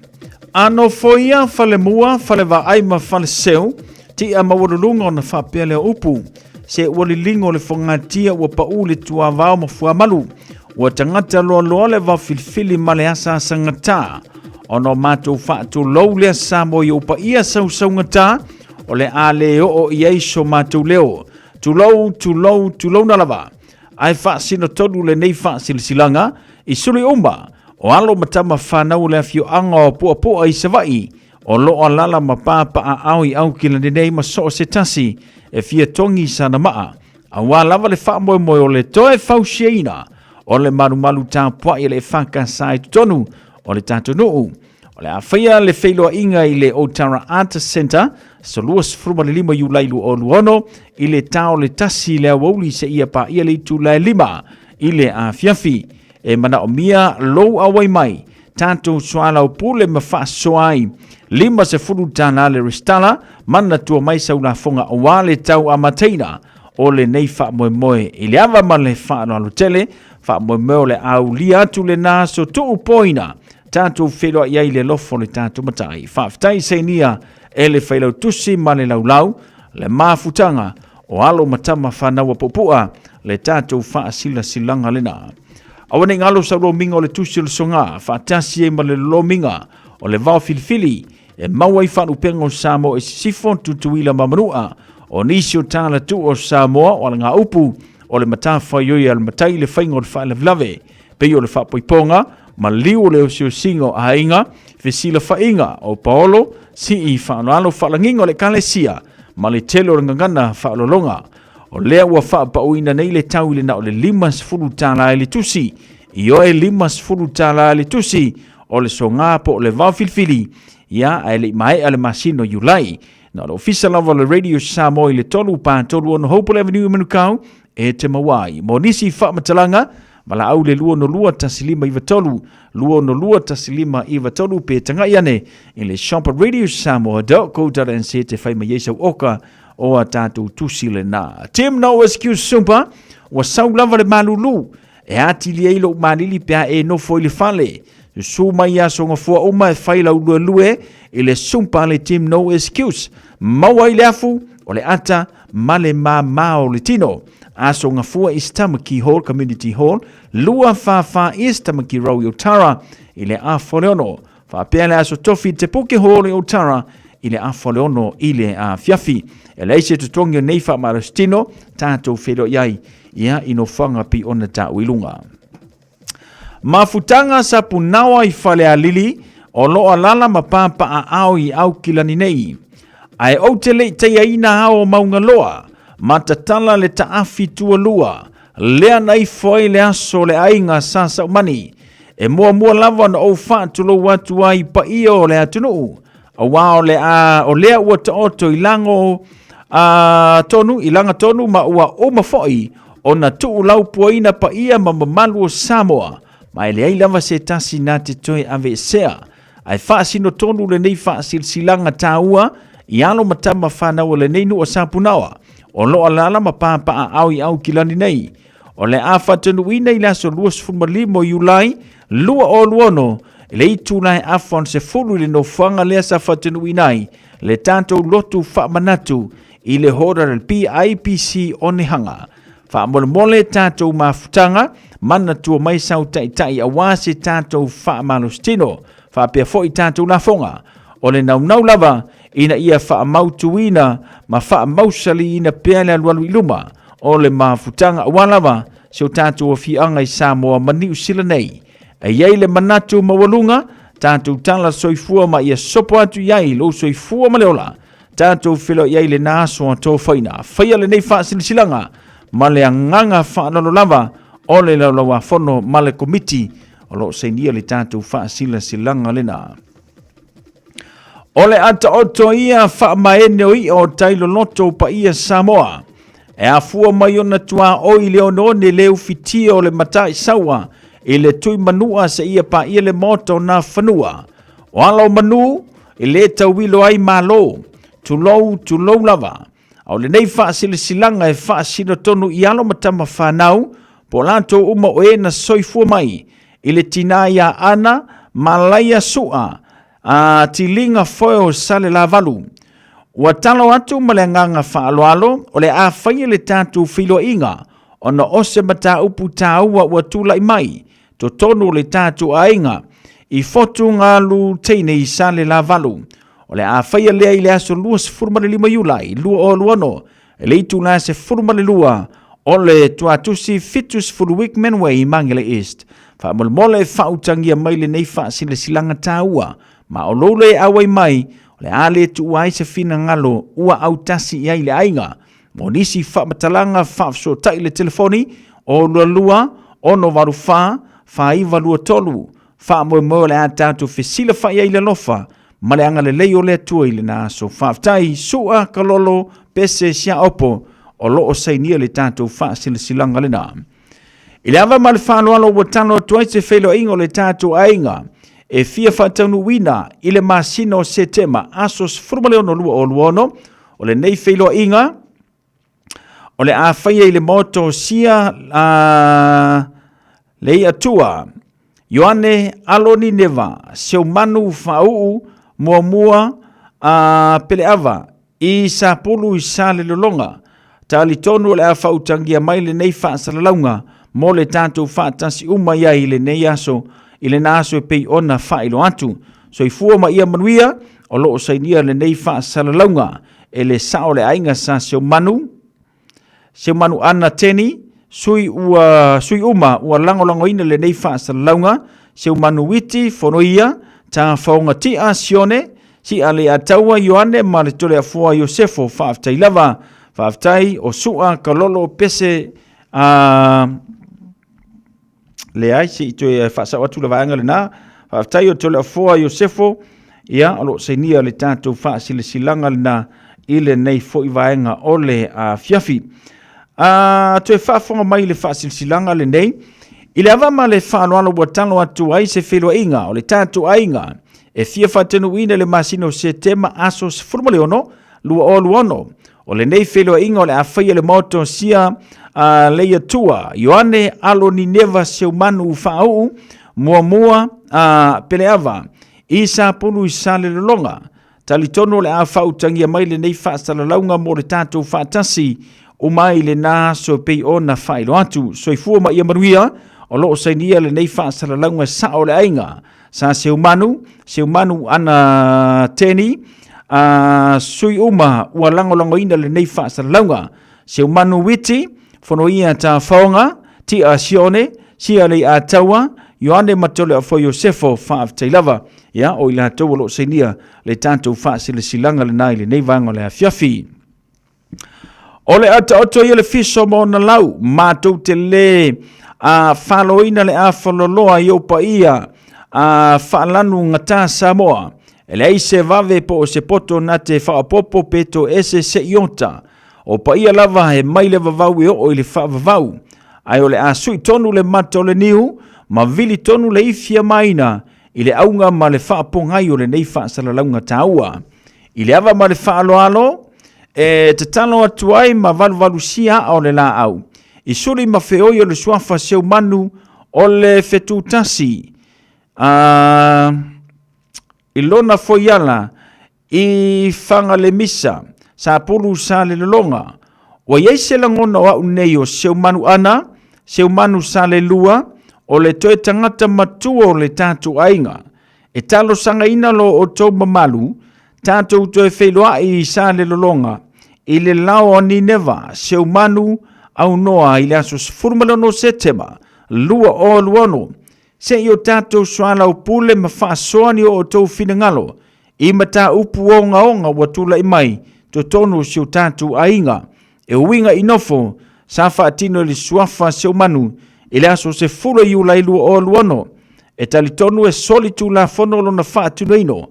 A nofoia falemua, falevaai ma faleseu, ti'a maualuluga ona faapea lea o upu, Se ua liligo le fogatia ua paʻū le tuavao ma fuamalu, ua tagata loaloa le vaofilifili ma le asaasagatā, ona o matou faatulou lea Samoa i ou paia sausaugatā, o le a le oo i ai so matou leo. Tulou, tulou, tulouna lava. Ae faasino tonu lenei faasilasilaga i suli uma o alo ma tama fanau o le afioaga o Puapua i Savaii, o lo o alala ma papaaao i Aukilani nei ma so o se tasi e fia togi i sana maa, auā lava le faamoemoe o le toe fausiaina o le malumalu tapuai a le EFKS i totonu o le tatou nuu. O le a faia le feiloaiga i le Otara Art Centre aso 25 Iulai 2026 i le ta o le 1 i le aoauli seia paia le itula e 5 i le afiafi. E manaomia lou auai mai, tatou soalaupule ma faasoa ai. $50 le resitala, manatua mai sau lafoga aua le tau amataina o lenei faamoemoe i le ava ma le faaaloalo tele. Faamoemoe o le a aulia atu lena aso tuupoina tatou feiloai ai i le alofa o le tatou Matai. Faafetai sainia e le Failautusi ma le Laulau, le mafutaga o alo ma tama fanau a Puapua, le tatou faasilasilaga lena. Aua ne i galo sau lomiga o le tusi o le soga, faatasi ai ma le lomiga o le vao filifili, e maua ai faalupega o Samoa i sisifo, Tutuila ma Manua, o nisi o talatuu o Samoa o alagaupu o le matafaioi a le matai le faiga o le faalavelave, pei o le faapoipoga ma liu o le osiosiga o aiga, fesilafaiga o paolo, sii faaaloalo faalagiga o le Ekalesia ma le tele o le gagana faaaloaloga. O lea ua faapauina nei le tau i le na o le $50 i le tusi, ioe $50 i le tusi o le soga po o le vao filifili, ia ae le i maea le masina o Iulai. Na o le ofisa lava o le Radio Samoa i le 3 4 6 Hopewell Avenue i Manukau e te maua ai. Mo nisi faamatalaga, valaau i le 262 1593, 262 1593 pe tagai ane i le shop@radiosamoa.co.nz te fai mai ai sau oka o a tatou tusi lena. Tim no excuse super, ua sau lava le malulu, e atili ai lou malili pe a e nofo i le fale. Susu mai aso gafua uma e fai lau luelue i le sumpa le Tim no excuse. Maua ai le afu, o le ata ma le māmā o le tino. Aso Gafua East Tamaki Hall Community Hall, 244 East Tamaki Road i Otara i le afa o le 6. Faapea le Aso Tofi i Te Puke Hall i Otara i le afa o le 6 i le afiafi. E leai se totogi o nei faamalositino, tatou feiloai ai ia i nofoaga pei ona taua i luga. Mafutaga Sapunaoa i Falealili o lo o alaala ma papaaao i Aukilani nei. Ae ou te le i taiaina ao o Maungaloa, ma tatala le taafi tualua, lea na ifo ai le aso o le aiga Sa Saumani. E muamua lava ona ou faatulou atu ai i paia o le atunuu, aua o le a, o lea ua taoto i lago a, tonu, i laga tonu ma ua uma foi ona tuulaupuaina paia ma mamalu o Samoa, ma e leai lava se tasi na te toe aveesea. Ae faasino tonu lenei faasilasilaga taua i alo ma tama fanau o lenei nuu o Sapunaoa, o lo o alaala ma papaaao i Aukilani nei. O le a faataunuuina i le aso 25 o Iulai 2026 i le itula e afa ona sefulu i le nofoaga lea sa faataunuuina ai le tatou lotu faamanatu i le hora le PIPC Onehanga. Faamolemole tatou mafutaga, manatua mai sau taitai aua se tatou faamalositino, faapea foi tatou lafoga. O le naunau lava ina ia faamautuina ma faamausaliina pea le alualu i luma o le mafutaga aua lava si o tatou afioaga i Samoa ma Niu Sila nei. E i ai le manatu maualuga, tatou tala soifua ma ia sopo atu i ai lou soifua ma le ola. Tatou feiloai ai lena aso a tofaina. Faia lenei faasilasilaga ma le agaga faaaloalo lava o le Laulauafono ma le Komiti o lo o sainia le tatou faasilasilaga lena. O le a taoto ia faamaene o i'a o tai loloto o paia Samoa. E afua mai ona tuaoi le oneone le ufitia o le Mataisaua i le Tuimanua seia paia le maota o Nafanua. O ala o manu e le tauilo ai Malo, tulou, tulou lava. A o lenei faasilasilaga e faasino tonu i alo ma tama fanau, po o latou uma o e na soifua mai i le tinā iā Ana Malaia Su'a, a Tiliga foe o Salelavalu. Ua talo atu ma le agaga faaaloalo o le a faia le tatou feiloaiga ona o se mataupu taua ua tulai mai totonu o le tatou aiga i Fotugalu Teine i Salelavalu. O le a faia lea i le aso 25 Iulai 2026 i le itula 12 o le Tuatusi 70 Wickman Way i Mangere East. Faamolemole faautagia mai lenei faasilasilaga taua ma o lou le auai mai o le a le tuua ai se finagalo ua autasi i ai le aiga. Mo nisi faamatalaga faafesootai i le telefoni o 22 684 4923. Faamoemoe o le a tatou fesilafai ai i le alofa ma le agalelei o le Atua i lena aso. Faafetai, Su'a Kalolo Pese Siaopo o lo o sainia le tatou faasilasilaga lena. I le ava ma le faaaloalo ua talo atu ai se feiloaiga o le tatou aiga e fia faataunuuina i le masina o Setema aso 16 2026. O lenei feiloaiga o le a faia i le maota o Sia a Leiatua, Ioane Aloni Neva, Seumanu Faauu Muamua a Peleava i Sapulu i Salelologa. Talitonu o le a faautagia mai lenei faasalalauga mo le tatou faatasi uma i ai i lenei aso, i lena aso e pei ona faailoa atu. Soifua ma ia manuia, o lo o sainia lenei faasalalauga e le sao o le aiga Sa Seumanu, Seumanu Ana Teni, sui, ua, sui uma ua lagolagoina lenei faasalalauga, Seumanu Witi Fonoia, Tafaoga Tia Sione, Sia Leiataua Ioane ma le Toleafoa Iosefo, faafetai lava. Faafetai o Sua Kalolo Pese a leai se i toe faasao atu le vaega lena. Faafetai o Toleafoa Iosefo, ia o lo o sainia le tatou faasilasilaga lena i lenei foi vaega o le afiafi. A toe faafofoga mai i le faasilasilaga lenei, i le ava ma le faaaloalo ua talo atu ai se feiloaiga o le tatou aiga e fia faataunuuina i le masina o Setema aso 16 2026. O lenei feiloaiga o le a faia i le Maota o Sia a Leiatua, Ioane Alo Nineva Seumanu Faauu, Muamua a Peleava, i Sapulu i Salelologa. Talitonu o le a faautagia mai lenei faasalalauga mo le tatou faatasi Uma ai lena aso e pei ona faailoa atu. Soifua ma ia manuia, o lo o sainia lenei faasalalauga sao o le aiga. Sa Seumanu, Seumanu ana Teni, a sui uma ua lagolagoina lenei faasalalauga. Seumanu Witi, Fonoia Tafaoga, Tia Sione, Sia Leiataua, Ioane Matoleafo Iosefo, faafetai lava. Ia, o i latou o lo o sainia le tatou faasilasilaga lena i lenei vaega o le afiafi. O le a taoto ia le fiso ma ona lau, matou te lē a faloina le afaloloa i ou paia a faalanu gata Samoa. E leai se vave po o se poto na te faaopoopo pe toese se iota. O paia lava e mai le vavau e oo i le faavavau. Ae o le a sui tonu le mata o le niu ma vili tonu le ifi a maina i le auga ma le faapogai o lenei faasalalauga taua. I le ava ma le faaaloalo, e tatalo atu ai ma valuvalusia aa o le laau, i suli ma feoi o le suafa seumanu o le fetutasi, a, i lona foiala i Fagalemisa, Sapulu Salelologa. Ua i ai se lagona o au nei o Seumanu ana, Seumanu Salelua, o le toe tagata matua o le tatou aiga. E talosagaina lo outou mamalu, tatou toe feiloai i Salelologa, i le lao o Nineva, Seumanu, aunoa i le aso 16 Setema 2026, se i o tatou soalaupule ma faasoa ni o outou finagalo i mataupu ogaoga ua tulai mai totonu o si o tatou aiga. E uiga i nofo sa faatino i le suafa Seumanu i le aso 10 Iulai 2026. E talitonu e soli tulafono lona faatinoina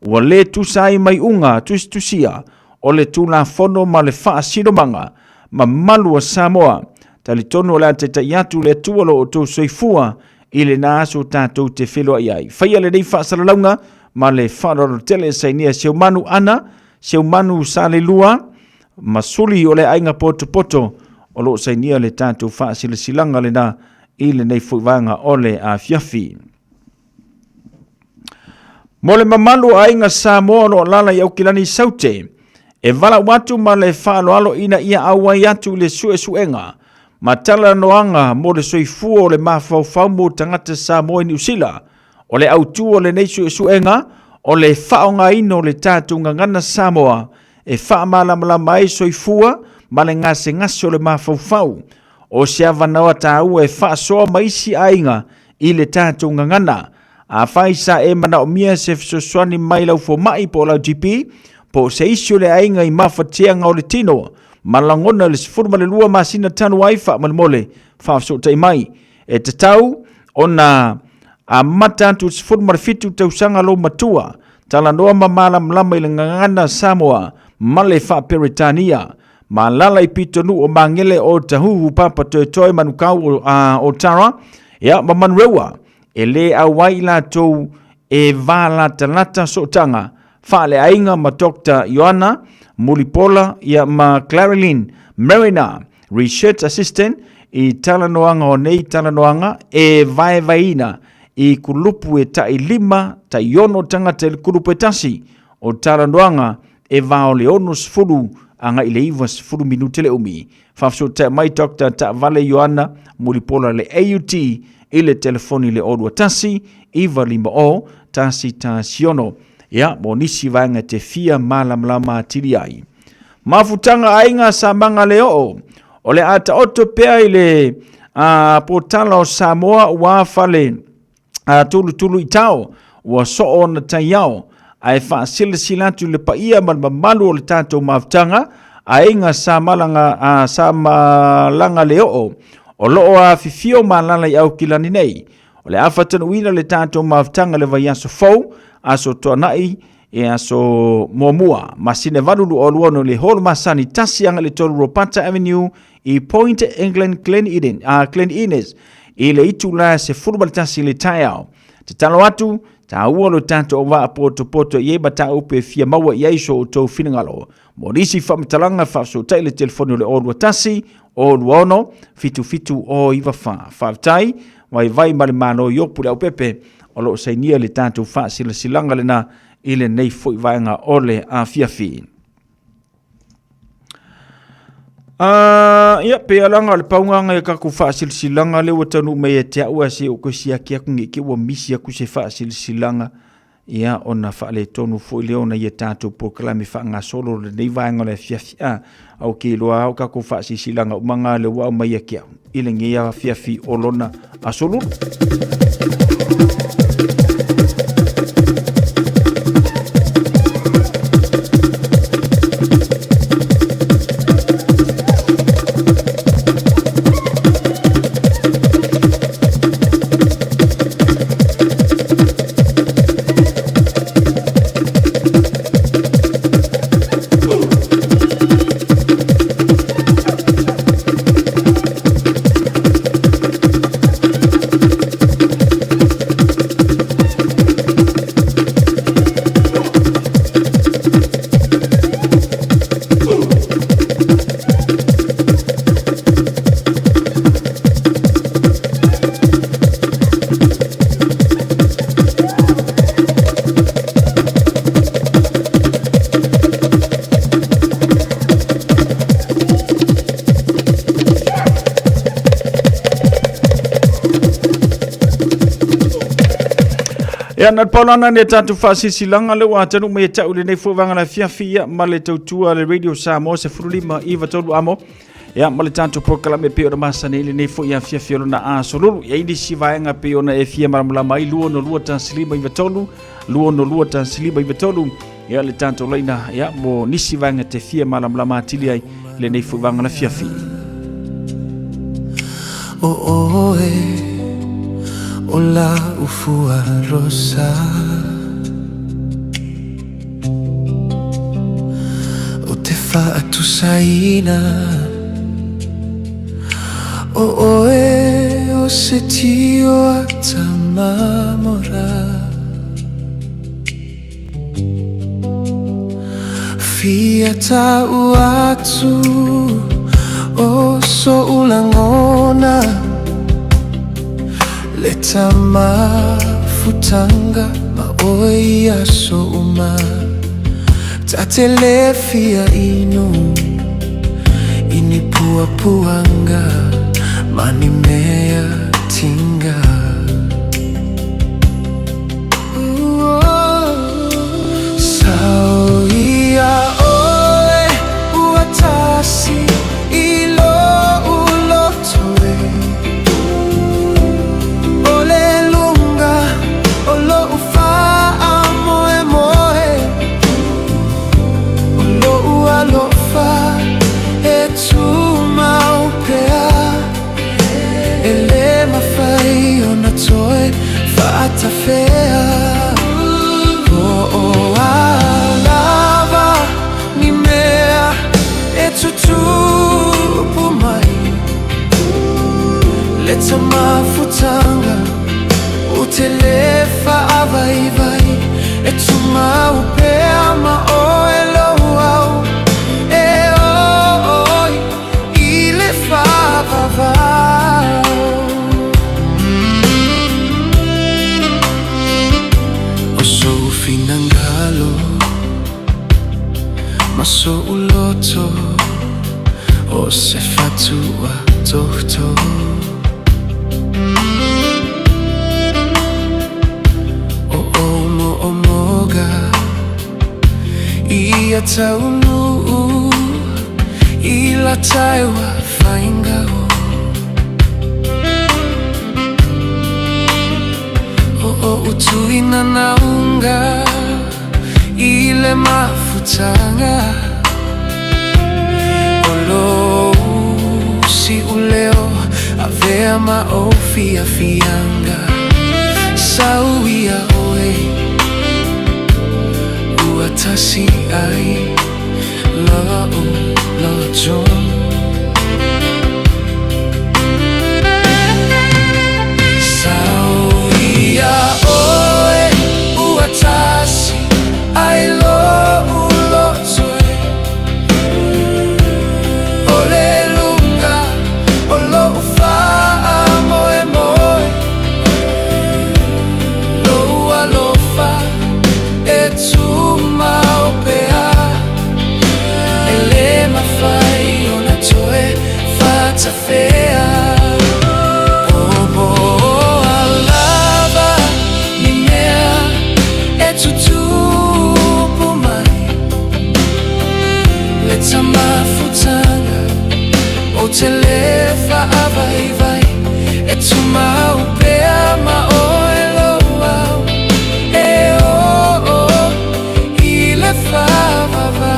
ua le tusa ai ma iuga tusitusia o le Tulafono ma le Faasinomaga Mamalu a Samoa. Talitonu o le a taitai atu le Atua lo outou soifua i lena aso tatou te feiloai ai. Faia lenei faasalalauga ma le faaaloalo tele sainia Seumanu Ana, Seumanu Salelua, ma Suli o le Aiga Potopoto o lo o sainia le tatou faasilasilaga lena i lenei foi vaega o le afiafi. Mo le mamalu o aiga Samoa o lo o alaala i Aukilani i Saute, e valaau atu ma le faaaloalo ina ia auai atu i le suesuega ma talanoaga mo le soifua o le mafaufau mo tagata Samoa i Niu Sila. O le autu o lenei suesuega, o le faaaogaina o le tatou gagana Samoa e faamalamalama ai soifua ma le gasegase o le mafaufau. O se avanoa taua e faasoa ma isi aiga i le tatou gagana. Afai sa e manaomia se fesoasoani mai lau fomai po o lau GP, po o se isi o le aiga i mafatiaga o le tino ma lagona i le 12 masina talu ai, faamolemole faafesootai mai. E tatau ona amata atu i le 17 tausaga lou matua, talanoa ma malamalama i le gagana Samoa ma le Faa-Peretania. Ma alaala i pitonuu o Magele o Tahuhu Papatoetoe Manukau o Tara ia, ma Manurewa. E lē auai i latou e vālatalata sootaga faaleaiga ma Doctor Ioana Mulipola ia, ma Clarilyn Mariner, Research Assistant, i talanoaga o nei talanoaga e vaevaeina i kulupu e tai lima, tai ono tagata i le kulupu e tasi. O talanoaga e va o le 60 agai i le 90 minute le umi. Faafesootai mai Doctor Taavale Ioana Mulipola le AUT i le telefoni le 021 950 116. Ia, mo nisi vaega e te fia malamalama atili ai. Mafutaga aiga sa maga le oo. O le a taoto pea i le potala o Samoa ua fale a tulutulu i tao, ua soo ona taiao, ae faasilasila atu i le paia ma le mamalu o le tatou mafutaga, aiga sa malaga, a, sa malaga le oo, o lo o afifio ma alaala i Aukilani nei. O le a faatanuuina le tatou mafutaga i le vaiaso fou, aso Toanai, e aso muamua, masina e 8 2026 i le holo masani 1 agai le 3 Ropata Avenue i Point England Glen Eden, Glen Innes i le itula 11 i le taeao. Tatalo atu, taua lo tatou auvaa potopoto i ai mataupu e fia maua i ai so outou finagalo. Mo nisi faamatalaga faafesootai le telefoni o le 021 026 77 094. Faafetai, vaivai ma le Malo i Opu le Aupepe o lo o sainia le tatou faasilasilaga lena i lenei foi vaega o le afiafi. Ia, pe alaga o le paugaga i kakou faasilasilaga lea ua taunuu mai ia te a'u ae se i ou toe siaki atu ne i te i ua misi atu se faasilasilaga, ia ona faaletonu foi lea ona ia tatou polokalame faagasolo lenei vaega o le afiafi. A, ae ou te iloa lava o tatou faasilasilaga uma na lea ua aumai ia te a'u i lenei afiafi o lona aso lulu. Ia, na le paulana ni a tatou faasilasilaga lea ua atanuu mai e ta'u i lenei foi vaega afiafi, ia, ma le tautua le Radio Samoa 15 93 amo, ia, ma le tatou polokalame pei ona masani ai lenei foi afiafi o lona aso lulu. Ia i nisi vaega pei ona e fia malamalama ai, 262 1593, 262 1593, ia le tatou laina, ia, mo nisi vaega te fia malamalama atili ai i lenei foi vaega afiafi. O oe o la ufua rosa O te whaatusaina O oe o se tio ata mamora Fia tau atu o so'u lagona Le tamafutanga ma oe i aso uma Ta te le fia inu i ni puapuaga ma ni mea tiga. Sau ia oe ua tasi i lo'u loto e O le luga o lo'u faamoemoe O lo'u alofa e tumau pea E lē mafai ona toe faatafea Po o a lava ni mea e tutupu mai Le tamafutaga ou te lē faavaivai E tumau pea ma oe lou au E oo i le faavavau. O sou finagalo ma so'u loto O se fatu atohto O ou mo'omoga Ia taunuu I la taewa faigao O o'u tuinanauga I le mafutaga O lou si'uleo Avea ma ou fiafiaga Sau ia oe Ua tasi ai La'u loto. Sau ia oe ua tasi ai lo'u loto e O le luga o lo'u faamoemoe Lou alofa e tumau pea E lē mafai tumau pea ma oe lou ao e oo i le faavavau.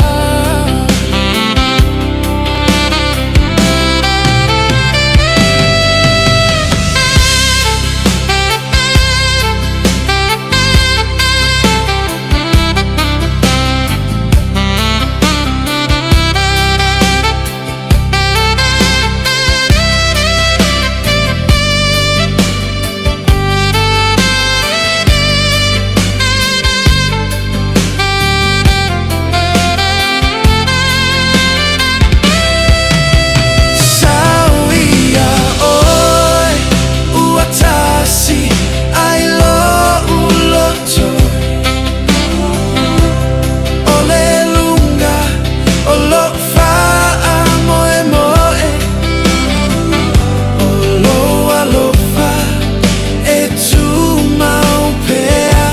Sau ia oe ua tasi ai lo'u loto O le luga o lo'u faamoemoe O lou alofa e tumau pea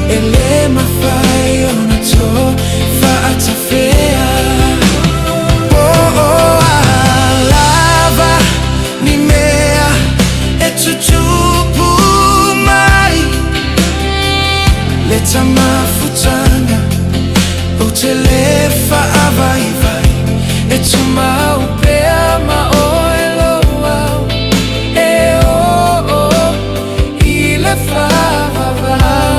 E lē mafai ona toe faatafea Po o a lava ni mea e tutupu mai Le ta mafutaga ou te lē faavaivai E tumau pea ma oe lou ao e oo i le faavavau.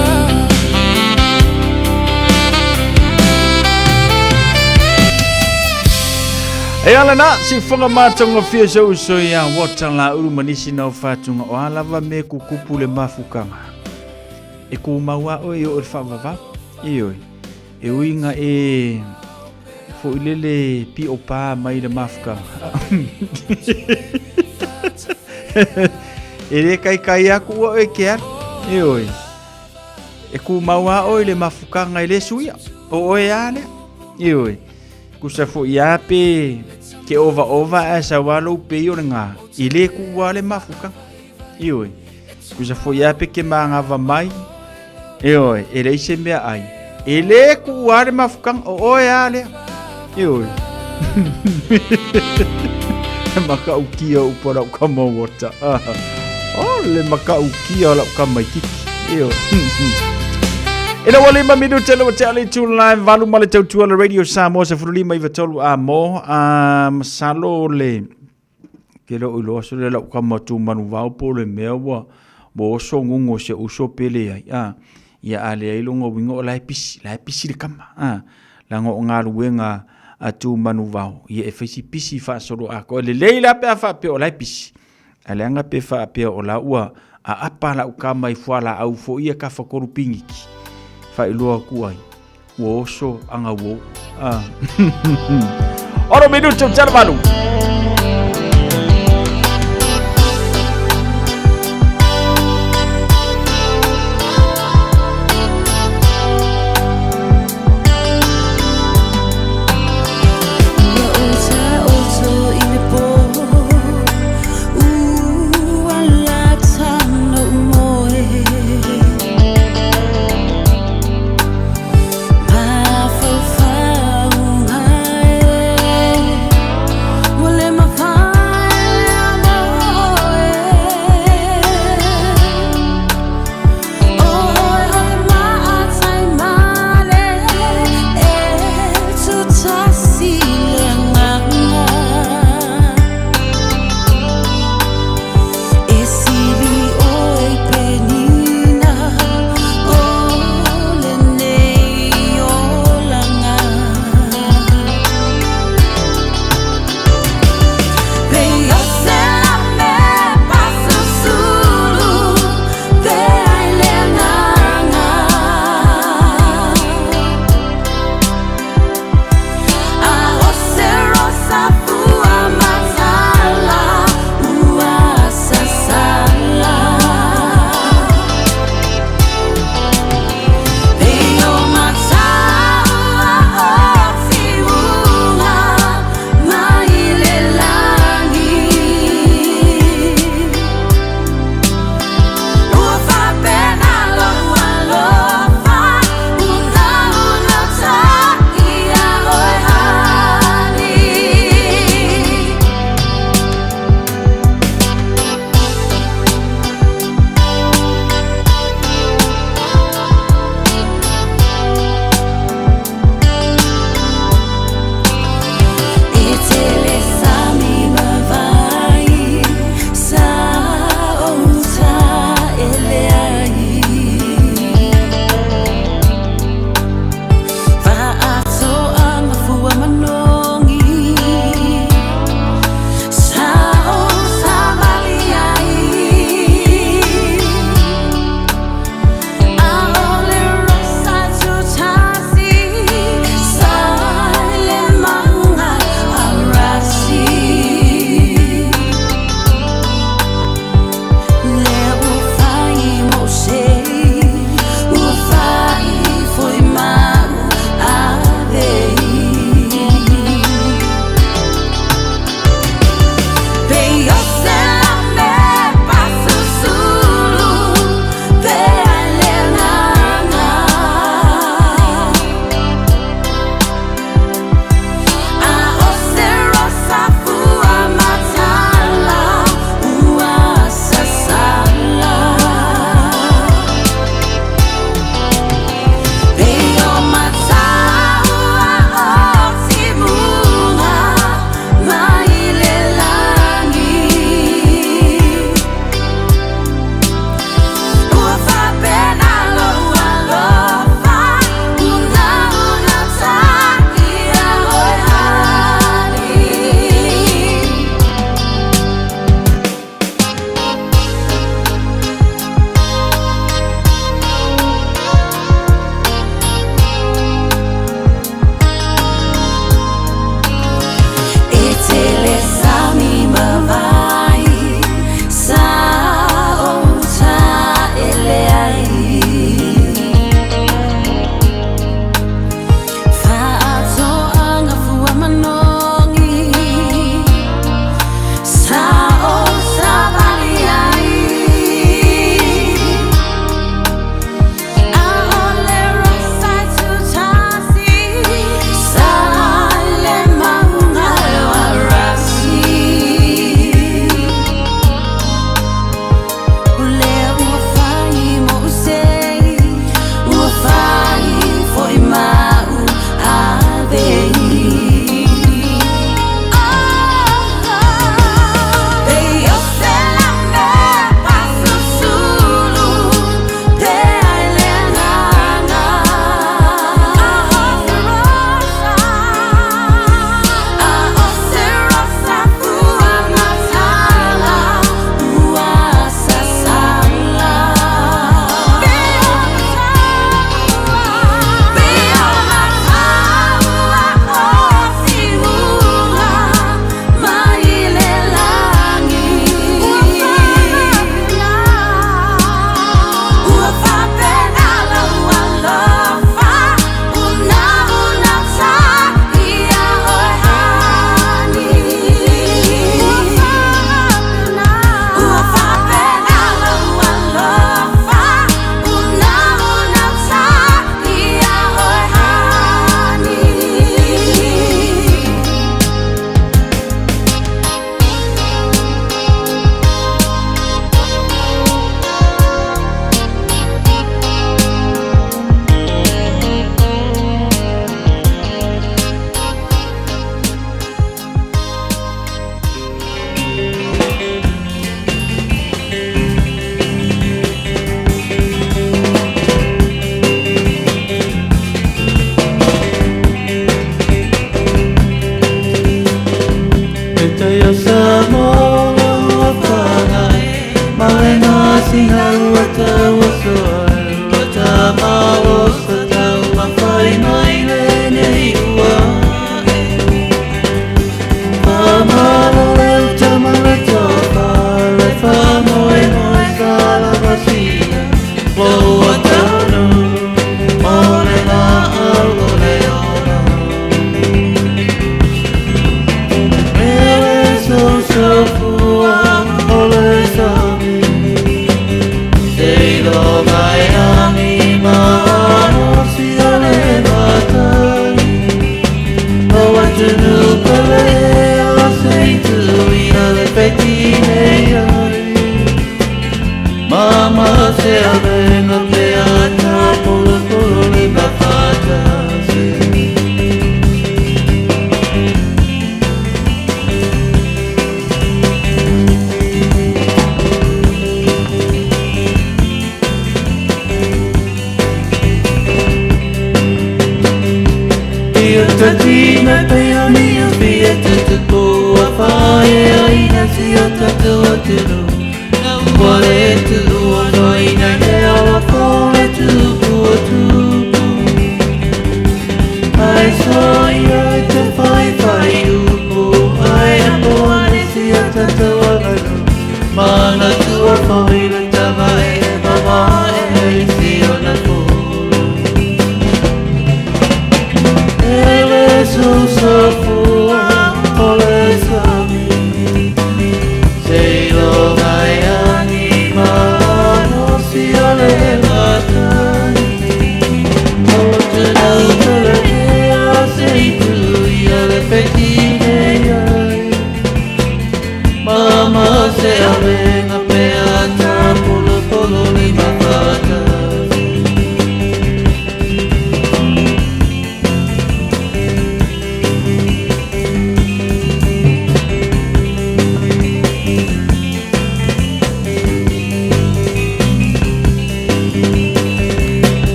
E ala na, si whanga mātonga fia sa uso ia wata la uru manisi nau whātunga o alava me kukupu le mafukanga. E kū mau a oe i o le whaavavau. E oi. E uinga e foʻi pio pā mai le mafukanga. E le kai kai aku ua oe ke alu. E oi. E kū mau a oe le mafukanga e le suia. O oe a lea. E oi. Kusa foʻi a pe ke ova ova ae sauā lou pei o le gā i lē kuʻua le mafukaga. Ioe. Kusa foʻi a pe ke magava mai. Ioe, e leai se mea ai. E lē kuʻua le mafukaga o oe a lea. Ioe. Makaʻukia upu a lau kama wata. O le makaʻukia o lau kama i kiki. Ioe. E lau alima minute le te ale tu live valu ma le tautua le Radio Samoa se fululima i vatolu a mo a masalo le ke leo iloa so le lau kama tu manu vao po le mea ua ua oso gugu o si o'u uso pe leai a ia a leai lona uiga o la e pisi la e pisi le kama a leaga o galuega a tu manu vao ia e fai si pisi faasoloatoa e lelei la pe a faapea o la e pisi ae leaga pe faapea o la ua aapa la'u kama i fualaau foʻi ia kafatolu piniki faailoa atu ai ua oso agauou a ono minutu tala Ua ou taoto i le pō Ua lata lou moe Mafaufauga e Ua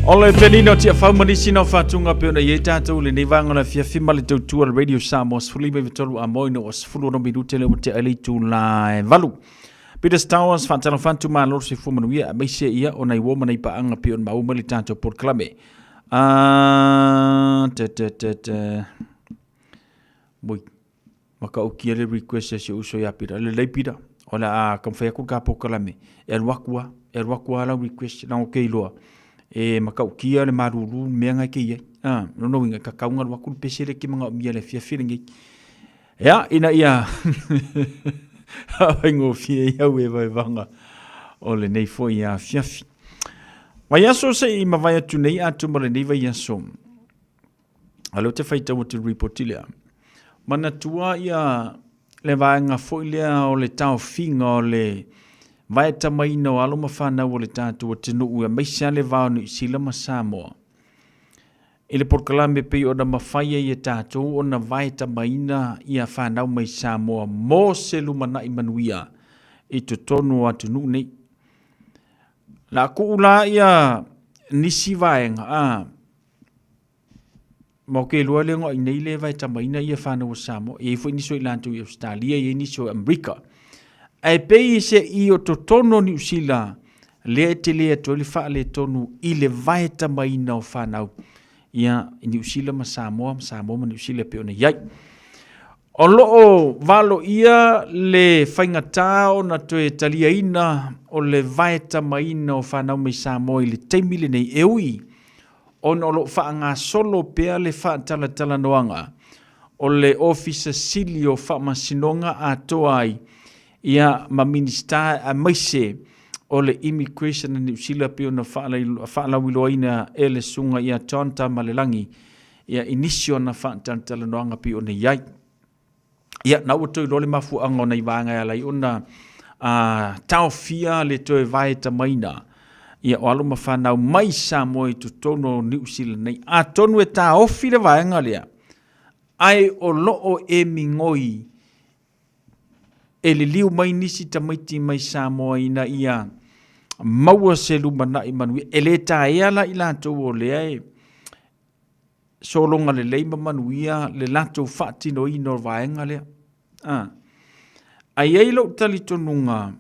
O le penina o Tiafau ma nisi na o faatuga pei ona i ai tatou i lenei vaega o le afiafi ma le tautua a le Radio Samoa 13 a moe ina ua 16 minute lea ua tea ai le itula e 8. Peter Stowers, faatalofa atu malo le soifua manuia aemaise ia o nai uo ma nai paaga pei ona maua mai le tatou polokalame. Ah, te te te te. Ui, matautia le request a si ou uso ia Pita. Lelei Pita, o le a taumafai atu le ta polokalame e alu atu lava, e alu atu lava lau request leaga ou te iloa e matautia le malulu mea na e te i ai. A, lona uiga e tatau ona alu atu le pese lea e te manaomia i le afiafi lenei. Ia, ina ia faigofie ai au evaevaga o lenei foi afiafi. Vaiaso se i mavae atu nei atu ma lenei vaiaso. A lea ou te faitau atu i le ripoti lea. Manatua ia le vaega foi lea o le taofiga o le vaetamaina o alo ma fanau o le tatou atunuu aemaise lava le va o Niu Sila ma Samoa. I le polokalame pei ona mafai ai e tatou ona vaetamaina ia fanau mai Samoa mo se lumanai manuia i totonu o atunuu nei. La tuu la ia nisi vaega, a, Ma ou te iloa le i inei le vaetamaina ia fanau a Samoa. E i ai foi nisi o i latou i Ausetalia, e i ai nisi o Amerika. Ae pei se i o totonu o Niu Sila, lea e tele atu ai le faaletonu i le vaetamaina o fanau ia i Niu Sila ma Samoa, ma Samoa ma Niu Sila e pei ona i ai. O lo o valoia le faigatā ona toe taliaina o le vaetamaina o fanau mai Samoa i le taimi lenei e ui ona o lo o faagasolo pea le faatalatalanoaga o le Ofisa Sili o Faamasinoga atoa ai ia ma Minisita aemaise o le Immigration a Niu Sila pei ona faalauiloaina e le Susuga ia John Tamalelagi ia i nisi o ana faatalatalanoaga pei ona i ai. Ia, na ua toe iloa le mafuaaga o nai vaega e ala ai ona taofia le toe vaetamaina ia o alo ma fanau mai Samoa i totonu o Niu Sila nei. Atonu e taofi le vaega lea, ae o lo o e migoi e liliu mai nisi tamaiti mai Samoa ina ia maua se lumanai manuia. E le taea la i latou o lea e sologa lelei ma manuia le latou faatinoina o le vaega lea. A. Ae i ai lou talitonuga,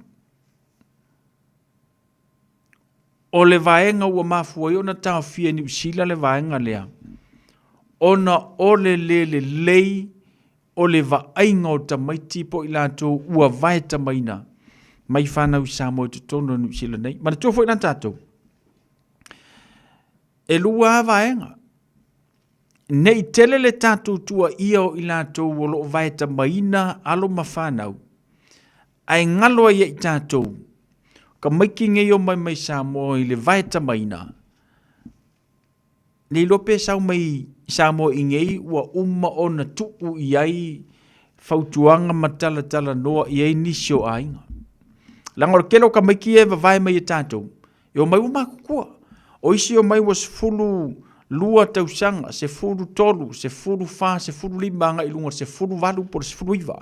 o le vaega ua mafua ai ona taofia e Niu Sila le vaega lea, ona o le le lelei o le vaaiga o tamaiti po o i latou ua vaetamaina mai fanau i Samoa i totonu o Niu Sila nei. Manatua foi la tatou, e lua lava vaega. Ne i tele le tatou tuuaia o i latou o lo o vaetamaina alo ma fanau, ae galo ai ia i tatou, tamaiti nei omai mai Samoa i le vaetamaina, le iloa pe sau mai i Samoa i nei ua uma ona tuu i ai fautuaga ma talatalanoa i ai nisi o aiga. Leaga o le tele o tamaiti ia e vavae mai e tatou, E omai ua matutua. O isi e omai ua 12 tausaga, 13, 14, 15 agai i luga o le 18 po o le 19.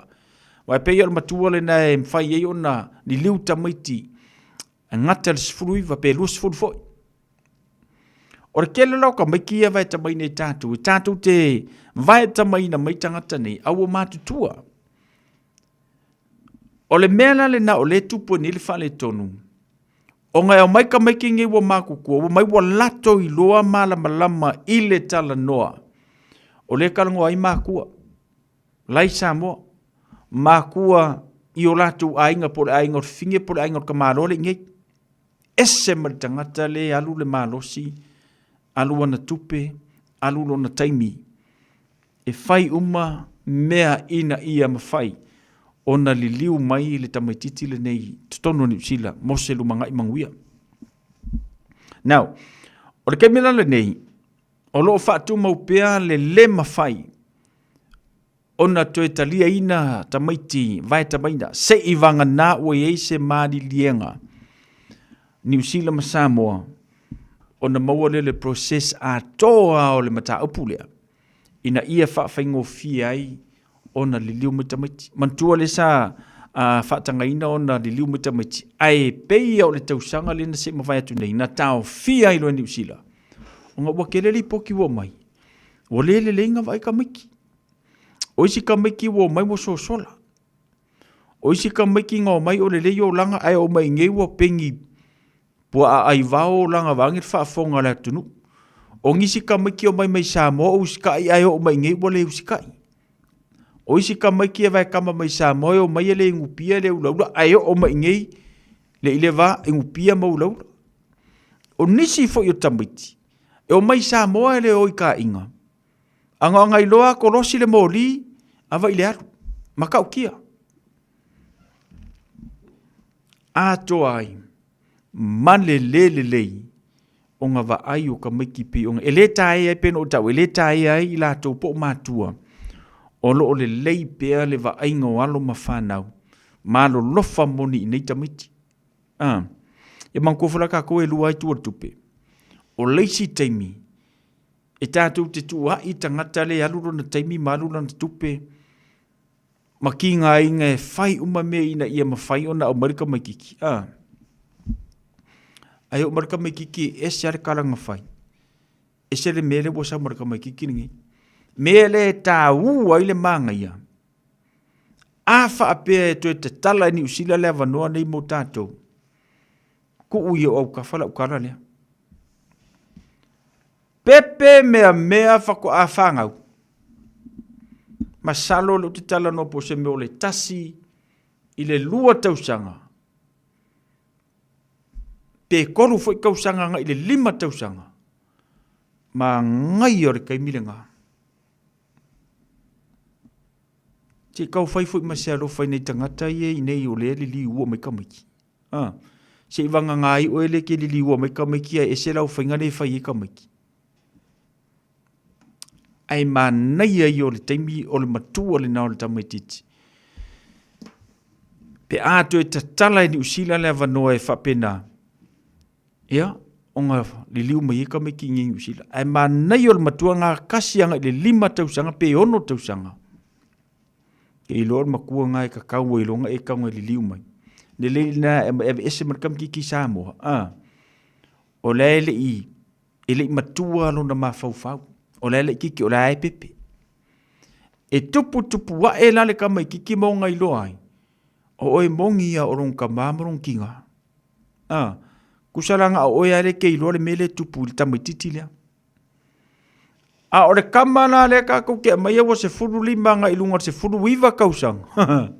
Aua e pei o le matua lena e mafai ai ona liliu tamaiti e gata i le 19 pe 20 foi. O le tele la o tamaiti ia e vaetamaina e tatou, e tatou te vaetamaina mai tagata nei, a ua matutua. O le mea la lena o lea e tupu ai nei le faaletonu, Ona e aumai tamaiti nei ua matutua, ua omai ua latou iloa malamalama i le talanoa. O lea e talanoa ai matua, la i Samoa, matua i o latou aiga po o le aiga o le fafine po o le aiga o le tamaloa lea i inei. Ese ma le tagata lea e alu le malosi, alu ana tupe, alu lona taimi e fai uma mea ina ia mafai ona liliu mai le tamaitiiti lenei i totonu o Niu Sila mo se lumanai manuia. Now, o le taimi la lenei, o lo o faatumau pea le le mafai ona toe taliaina tamaiti vaetamaina se'i vagana ua i ai se maliliega Niu Sila ma Samoa ona maua lea o le process atoa o le mataupu lea ina ia faafaigofie ai ona liliu mai tamaiti. Manatua lea sa faatagaina ona liliu mai tamaiti, ae pei o le tausaga lea na se i mavae atu nei, na taofia ai loa e Niu Sila, ona ua tele lipoti ua aumai, ua le lelei ona vaai tamaiti. O isi tamaiti ua omai ua sosola. O isi tamaiti na omai o lelei olaga ae omai nei ua peni puaa aivao olaga vaeane le faafofoga a le atunuu. O nisi tamaiti e omai mai Samoa o usitai ae oo mai i nei ua le usitai. O isi tamaiti e vaekama mai Samoa e omai e le inupia e le ulaula ae oo mai i nei le i le va inupia ma ulaula. O nisi foi o tamaiti e omai i Samoa e le o i taaiga, Anoaga iloa kolosi le moli ava i le alu. Matautia. Atoa ai ma le le lelei ona vaai o tamaiti pei ona e le taea ai pei ona ou taua, e le taea ai i latou po o matua o lo o lelei pea le vaaiga o alo ma fanau ma alolofa moni i nei tamaiti. A, ia manatua foi la tatou e lua ai tua o le tupe. O le isi taimi, E tatou te tuua'i tagata lea e alu lona taimi ma alu lana tupe ma kigaina e fai uma mea ina ia mafai ona aumai le tamaitiiti. A. Ae oo mai le tamaitiiti e ese lava le tala na fai. Ese le mea lea ua sau ma le tamaitiiti lenei. Mea lea e taua ai le manaia, a faapea e toe tatala e Niu Sila le avanoa nei mo tatou, tuu i ou autafa lau tala lea. Pepe meamea faatoa fanau. Masalo o lea ou te talanoa po o se mea o le 1 i le 2 tausaga, pe 3 foi tausaga agai i le 5 tausaga, manaia o le taimi lena. Se i tau fai foi ma se alofa i nai tagata ia i inei o lea e liliua mai tamaiti. A, se i vagana ai oe lea e te liliua mai tamaiti ae ese lau faiga lea e fai ai tamaiti. Ae manaia ia o le taimi o le matua lena o le tamaitiiti. Pe a toe tatala e Niu Sila le avanoa e faapena, ia, ona liliu mai ai tamaiti i Niu Sila. Ae manaia o le matua gatasi agai i le 5 tausaga pe 6 tausaga. Ke iloa o le matua na e tatau ai loa ona e tago e liliu mai. Lelei lena e aveese ma le tamaitiiti Samoa, a, o la e le i, e le i matua lona mafaufau. O la e laitiiti, o la e pepe. E tuputupu ae la le tamaitiiti ma ona iloa ai, o oe moni ia o lona tama ma lona tina. A, tusa la na o oe lava lea e te iloa le mea lea e tupu i le tamaitiiti lea. A o le kama la lea tatou te aumaia ua 15 agai i luga o le 19 tausaga,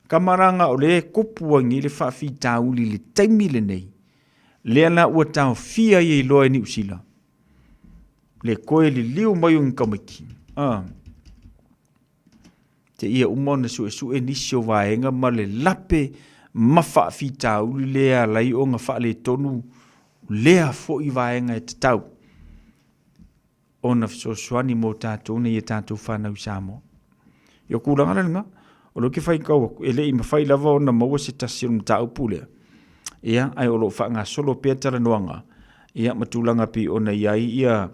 kama la na o lea e tupu ai nei le faafitauli i le taimi lenei, lea la ua taofia ai e iloa e Niu Sila le toe liliu mai o ni tamaiti. A. Seia uma ona suesue nisi o vaega ma le lape ma faafitauli lea e ala ai ona faaletonu lea foi vaega e tatau ona fesoasoani mo tatou nei e tatou fanau i Samoa. Ia o tulaga la lena, o lea ou te faitau atu, e le i mafai lava ona maua se tasi o le mataupu lea, ia, ae o lo o faagasolo pea talanoaga, ia, ma tulaga pei ona i ai ia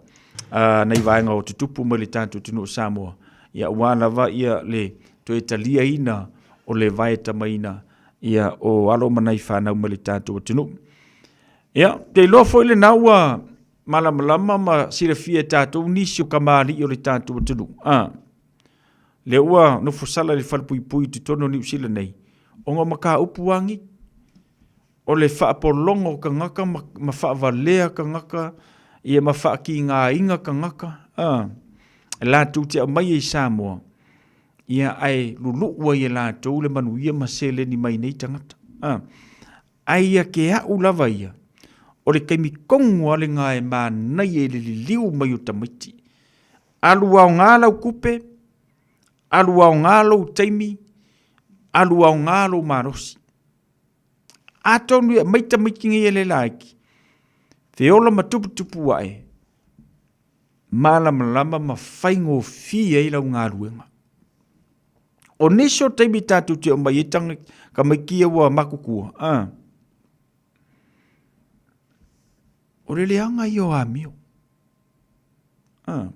nai vaega o tutupu mai le tatou atunuu o Samoa, ia, aua lava ia le toe taliaina o le vaetamaina ia o alo ma nai fanau mai le tatou atunuu. Ia, ou te iloa foi lena ua malamalama ma silafia e tatou nisi o kamali'i o le tatou atunuu. A, lea ua nofosala i le falepuipui i totonu o Niu Sila nei, ona o mataupu lava nei. O le faapologa o tagata ma, ma faavalea tagata, ia ma faatigaina tagata, a, latou te aumaia i Samoa, ia ae luluu ai e latou le manuia ma seleni mai nei tagata. A, ae ia te a'u lava ia, o le taimi tonu lava lena e manaia i le liliu mai o tamaiti. Alu aoga lau tupe, alu aoga lou taimi, alu aoga lou malosi. Atonu e aumai tamaiti nei e le laiti, feola ma tuputupu ae, malamalama ma faigofie ai lau galuega. O nisi o taimi tatou te omai ai tamaiti ia ua matutua, a, o le leaga ia o amio. A,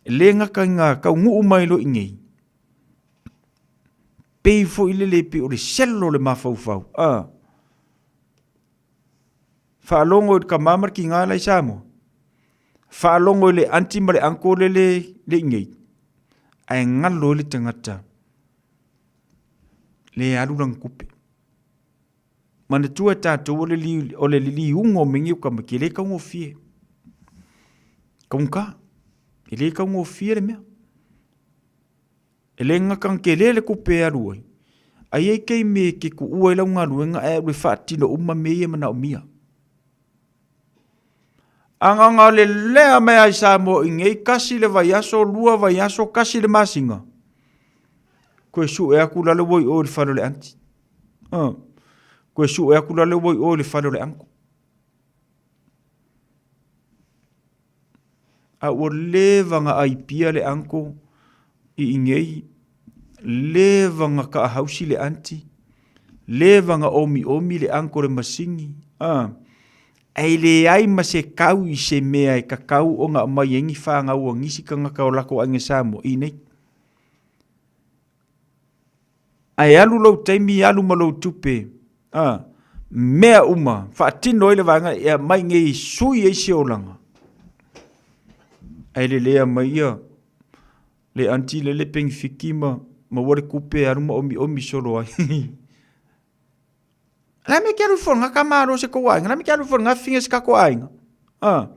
e le gata ina taunuu mai loa i inei, pei foi lele pei o le selo o le mafaufau, a, Faalogo i le tama ma le tiga la i Samoa. Faalogo i le aunty ma le uncle le le le i nei. Ae galo ai le tagata le alu lana tupe. Manatua e tatou o le li, o le liliuga o mea nei o tamaiti e le taugofie. Taugata. E le taugofie le mea. E le gata ona tele le tupe e alu ai, ae i ai taimi e te tuua ai lau galuega ae alu e faatino uma mea ia e manaomia. A na ona lelea mai lava i Samoa i nei, tasi le vaiaso, lua vaiaso, tasi le masina, toe sue atu la le ua i o i le fale o le aunty. Toe sue atu la le ua i o i le fale o le uncle. A ua leva ona ai pia le uncle i inei, leva ona taahausi le aunty, leva ona omiomi le uncle i le masini, a, ae leai ma se tau i se mea e tatau ona aumai ai ni fanau a nisi tagata o latou aiga Samoa i inei. Ae alu lou taimi, alu ma lou tupe, a, mea uma, faatino ai le vaega e aumai nei e sui ai se olaga. Ae lelea mai ia le aunty lele penifiki ma maua le tupe e alu ma omiomi solo ai. La me ke alu ifo i ka malo se kou aiga, la me ke alu ifo i ngā fafine se kako aiga. A,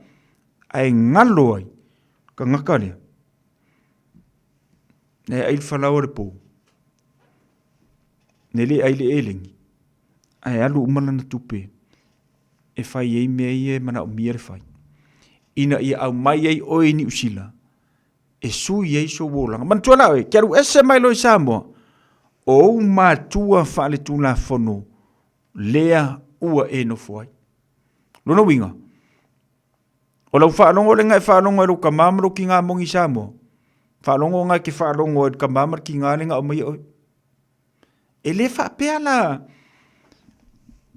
ae galo ai ka ngaka lea. Nei ai le falaoa le pō. Nei le ai le eleni. Ae alu uma lana tupe e fai ai mea ia e manaomia le fai. Ina ia aumai ai oe i Niu Sila e sui ai sou olaga. Manatua la oe, ke alu ese mai loa i Samoa, o ou matua faaletulafono lea ua e nofo ai. Lona uiga, O lau faalogo lenga e faalogo ai lou tama ma lou tiga moni i Samoa. Faalogo nga e te faalogo ai i le tama ma le tiga lenga aumaia oe. E le faapea la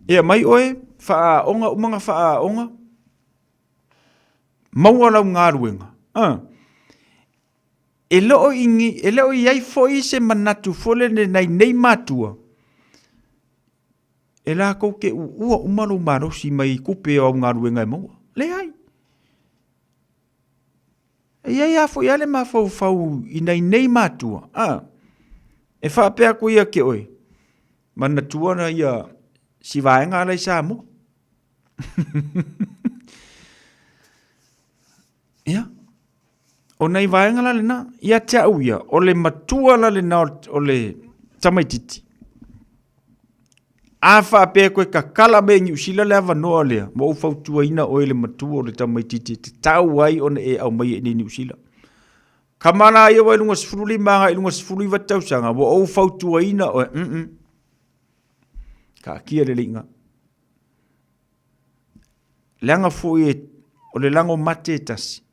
e aumai oe faaaoga uma na faaaoga maua lau galuega. A. E le o i, e le o i ai foi se manatu foi lele nai nei matua e latou te uua uma lou malosi mai tupe o au galuega e maua. Leai. E i ai lava foi lava le mafaufau i nai nei matua, a, e faapea atu ia te oe, manatua na ia si vaega ala i Samoa. Ia, o nai vaega la lena, ia te au ia, o le matua la lena o le tamaititi, A faapea e koe kakala mai e Niu Sila le avanoa lea, ua ou fautuaina oe le matua o le tamaititi e tatau ai ona e aumaia i inei i Niu Sila. Kama la ia ua i luga 15 agai i luga 19 tausaga, ua ou fautuaina oe, mm Taatia le leiga. Leaga foi e, o le lago mate e tasi,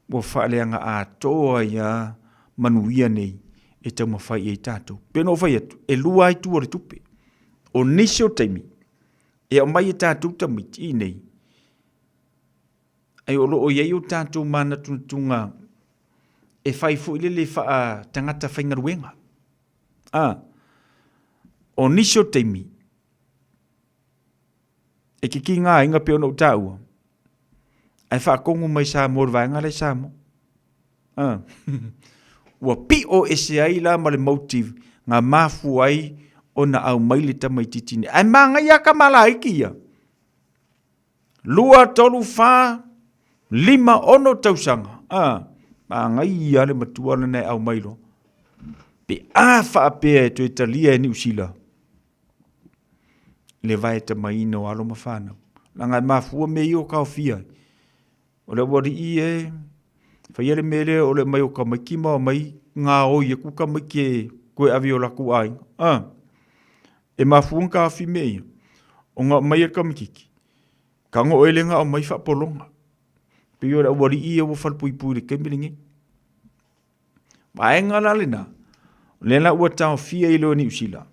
ua faaleaga atoa ai lava manuia nei e taumafai i ai tatou. Pei ona ou fai atu, e lua lava itu o le tupe. O nisi o taimi, e aumai e tatou tamaiti i inei, ai o lo o i ai o tatou manatunatuga e fai foi lele faa-tagata faigaluega. A, o nisi o taimi, E kikī ngā aiga pei ona ou taua, ae faatonu mai Samoa i le vaega lea i Samoa. Ah. Ua piʻo ese ai la ma le motive na mafua ai ona aumai le tamaititi nei. Ae manaia lava tama laiti ia. 2, 3, 4, 5, 6 tausaga. Ah. Manaia lava le matua lena e aumai loa. Pe a faapea e toe talia e Niu Sila, le vae tamaina o alo ma fanau. Leaga e mafua mea ia o taofia ai. O le aualii e faia le mea lea o le aumai o tamaiti ma omai gaoi atu tamaiti e toe ave i o latou aiga. A, e mafua ona taofi mea ia, ona aumai e le tamaititi, tago oe lea na aumai faapologa. Pei o le aualii ia ua falepuipui i le taimi lenei. Vaega la lena, o lea la ua taofia i loa Niu Sila,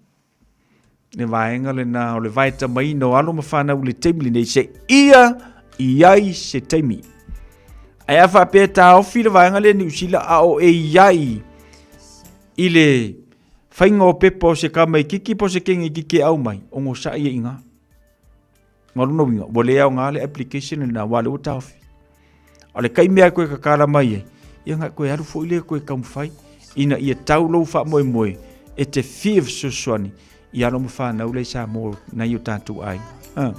le vaega lena o le vaetamaina o alo ma fanau i le taimi lenei, se ia i ai se taimi. Ae a faapea e taofi le vaega lea Niu Sila a o e i ai i le faiga o pepa o se tamaititi po o se teine-itiiti e aumai, onosai ai i ina. Ma lona uiga, ua le aoga le application lena, aua o lea ua taofi. A o le taimi lava e toe tatala mai ai, ia ona e toe alu foi lea e toe taumafai ina ia tau lou faamoemoe e te fia fesoasoani i alo ma fanau la i Samoa nai o tatou aiga. Ah.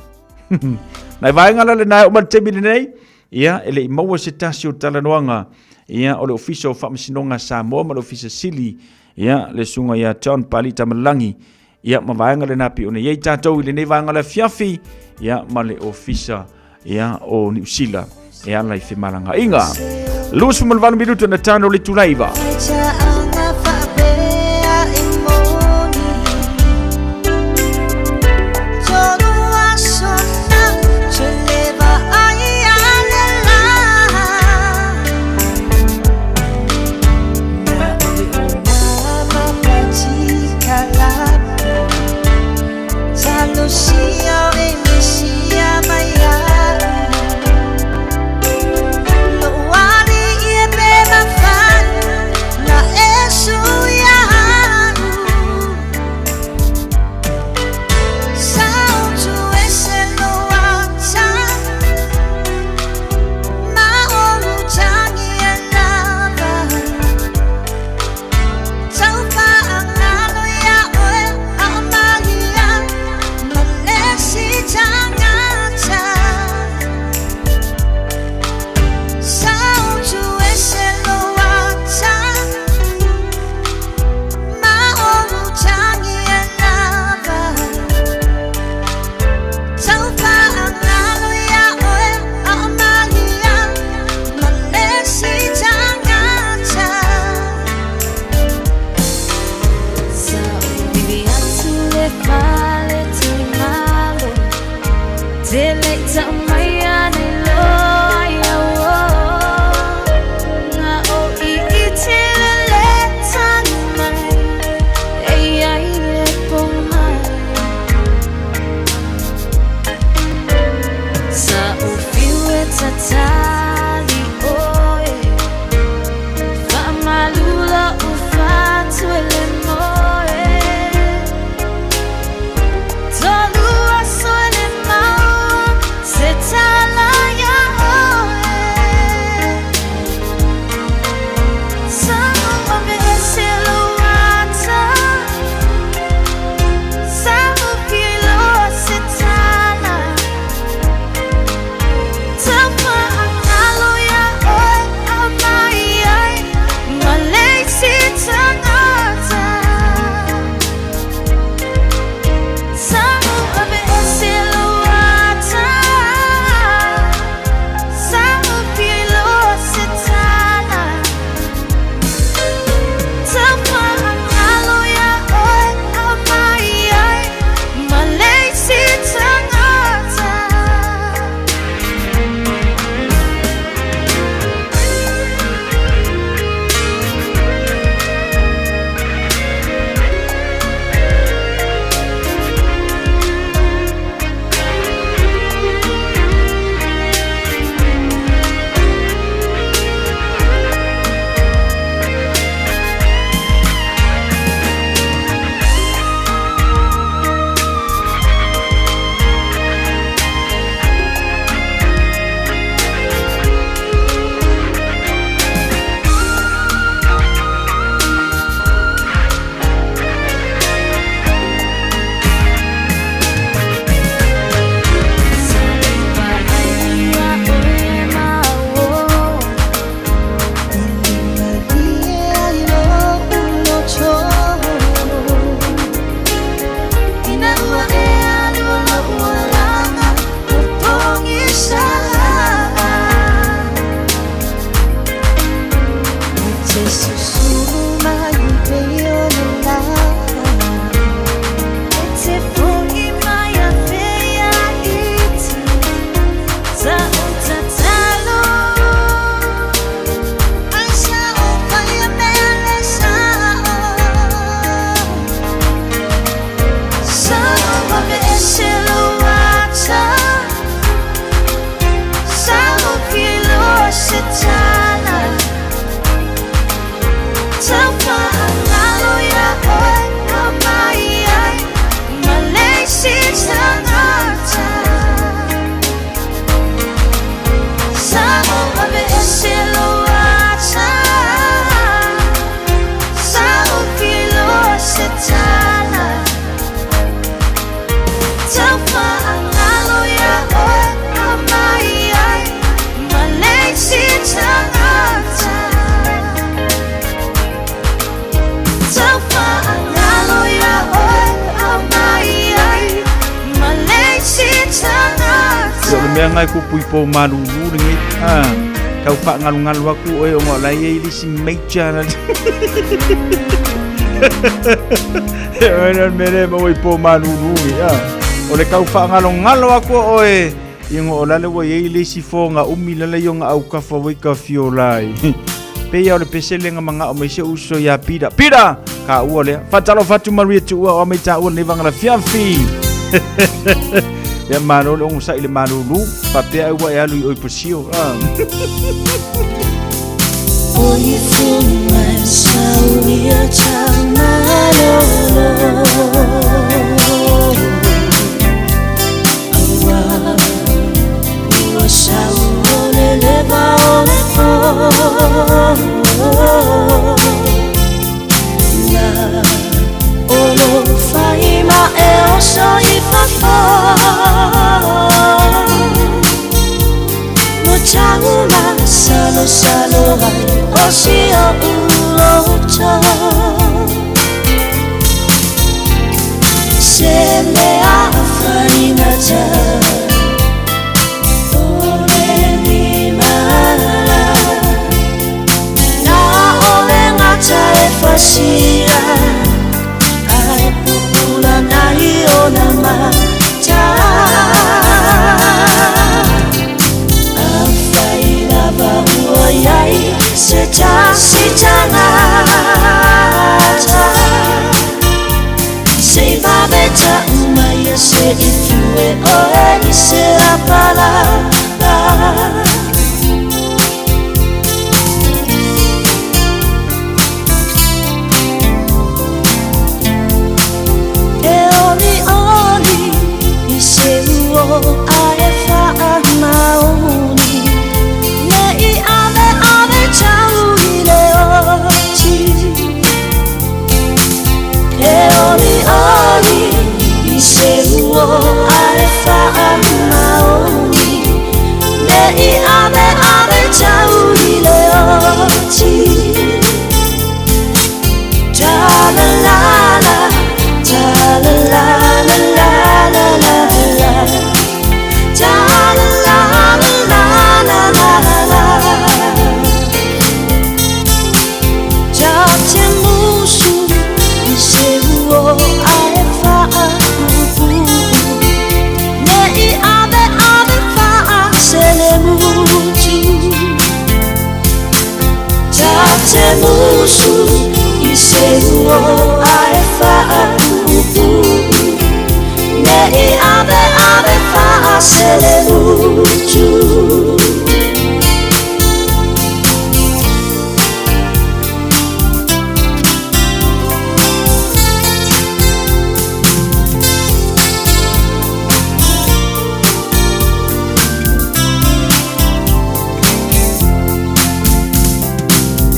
Nai vaega la lena e oo mai le taimi lenei, ia e le i maua se tasi o talanoaga ia o le Ofisa o Faamasinoga a Samoa ma le Ofisa Sili ia le susuga ia John Pali Tamalagi Ia, ma vaega lena pei ona i ai tatou i lenei vaega o le afiafi, ia, ma le ofisa, ia, o Niu Sila e ala i femalagaaiga. 28 minuto na tano le itula 9. mea ngai ku pui po malulu lenei. Ah, tau whaangalu aku oe o ngā lai e lisi major na. E oe na mere ma oi po malulu ni. Ah, o le kau whaangalongalo aku oe i ngā o lale ua iai le isi foga umi lala i ona aukafa ua i ka fiola ai. Pei o le pese lenga manga o mai se uso ia Pita. Pita! Ka ua lea. Fatalofa atu Maria Tuua o mai tāua nei vanga la fiafi. Ia malo le ongo sa i le malulu. Papea ai ua e alu i oi pasio. Ah. Oi fuma sauia tamalolo Aua ua sau o le leva o le po Na o lo fai ma e oso i fafo Mo tauma salo salo ai o si o uloto Se me a whaingata O le ni mala Na o le ngata e whasia Ai pupula nai o na mata A whai lava ua iai Se tasi tangata Se vaveta umai se ifue oe i se la pala E oli oli i se uo a e whaa maoni Ne i ave ave tau i le oti E oli oli i se uo a e whaa maoni Ne i ave ave tau i le oti Ta la la la, ta la la la la la la la. Ta la la la la la la la. Ta te musu i se uo a e whaa upu. Ne i ave ave whaa se le mutu. Ta te musu i se uo a e whaa upu. Ne i ave ave whaa se le mutu.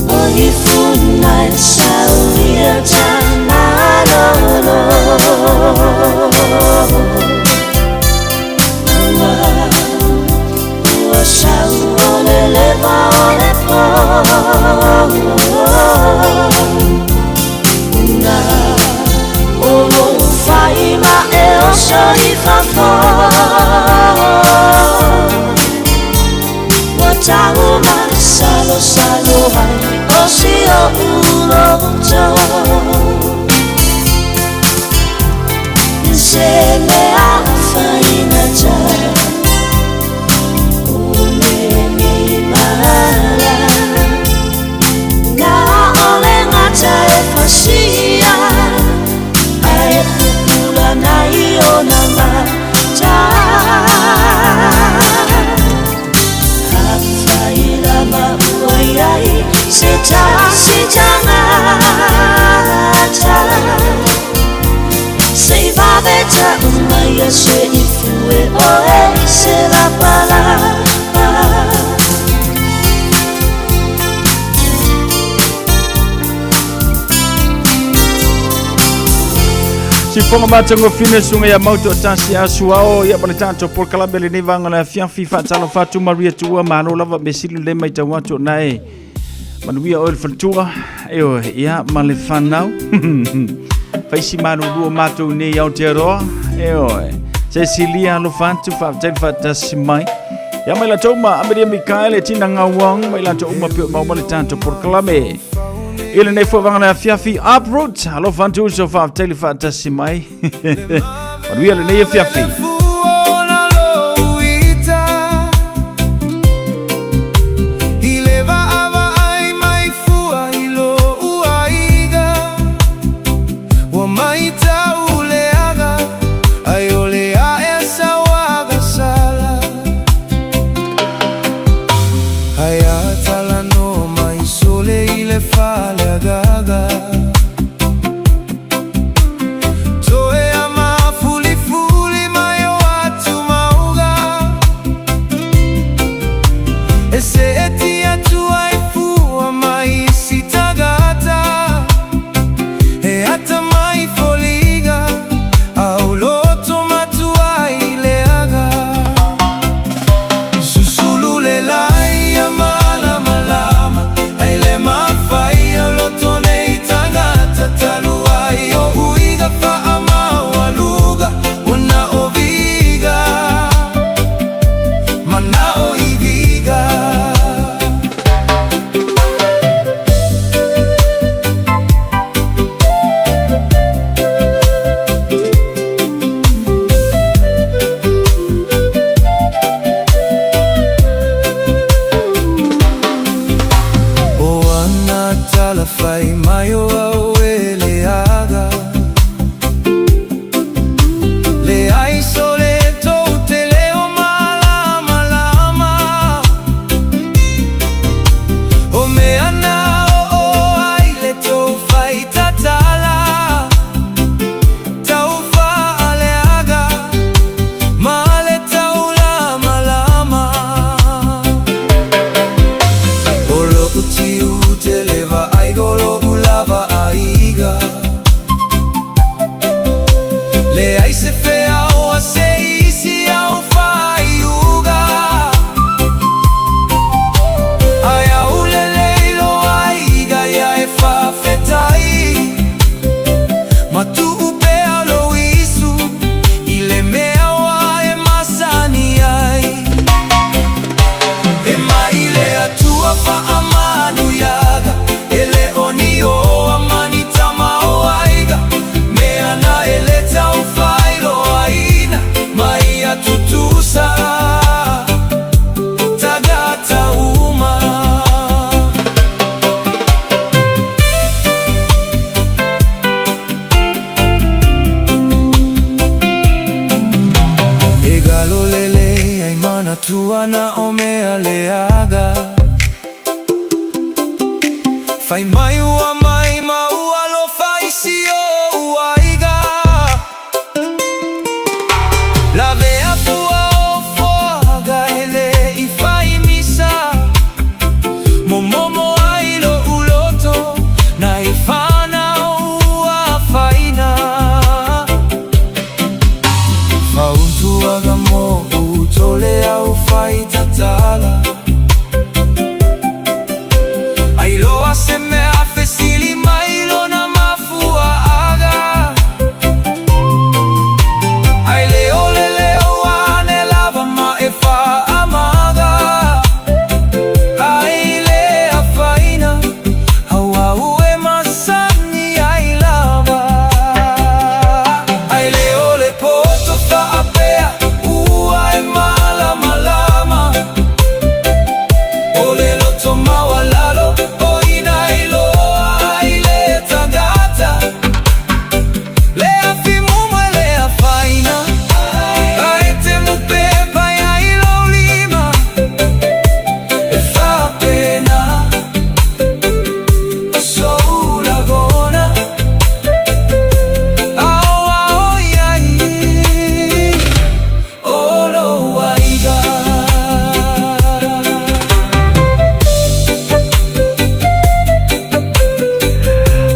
Oi funa e sauia tamalolo Aua ua sau o le leva o le po Na o lo whai ma e oso i fafo Wa tau ma salo salo ai o si o uloto Se me a whaingata O le ni mala Na o le ngata e whasia Ai pupula nai o na mata Lama ua iai se tasi tangata Se vaveta umai se ifue oe i se la palapa. Sifoga matagofine suga ia mau toatasi asuao ia ma le tatou polokalame lenei vaga le afiafi faatalofa atu Maria Tuua malo lava mesili le maitau atu ona e manuia oe le faletua eoe ia ma le fanau faisi malulu o matou nei Aotearoa eoe Cecilia alofa atu faafetai le faatasi mai. Ia mai latou ma Amelia Mikaele Tina Ngauang mai latou uma pe mau ma le tatou polokalame. I lenei foi vaega le afiafi Uproot alofa atu uso faafetai le faatasi mai. Manuia lenei afiafi.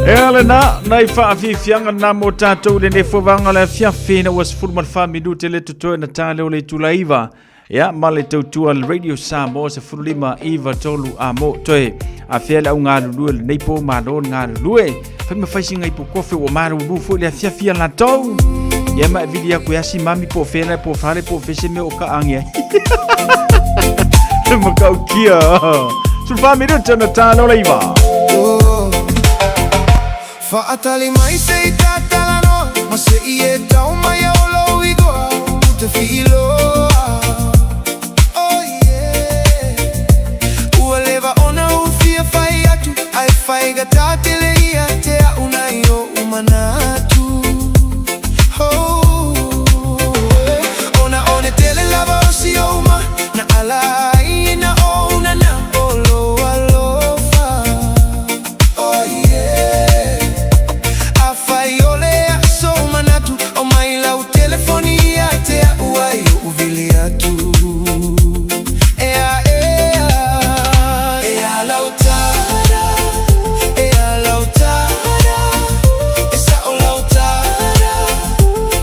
Ea lena, nai faafiafiaga na mo tatou i lenei fovaga le afiafi ina ua 14 minute le totoe na tā leo le itula iva. Ia, ma le tautua le Radio Samoa 15 iva tolu a mo toe. A fea le au galulue lenei po malo le galulue. Fai ma fai singa ipu kofe ua malulu foi le afiafi a latou. Ia ma e vili aku e asi mami po o fea la po o fale po o fea se mea o kaaagi ai. Le matautia. 14 minute ona ta loa le 9. Faatali mai se i tatalanoa Ma se i e tau mai au lou igoa Ou te fiiloa Oh yeah Ua leva ona ou fia fai atu Ae faigata tele ia te a'u nai o'u manatu Oh Ona o le tele lava o si ou ma Na ala ai na ou nana o lou alofa Oh yeah Afai o le aso manatu O mai lau telefoni ia te a'u ai o'u vili atu Ea ea Ea lau tala Ea lau tala E sa'o lau tala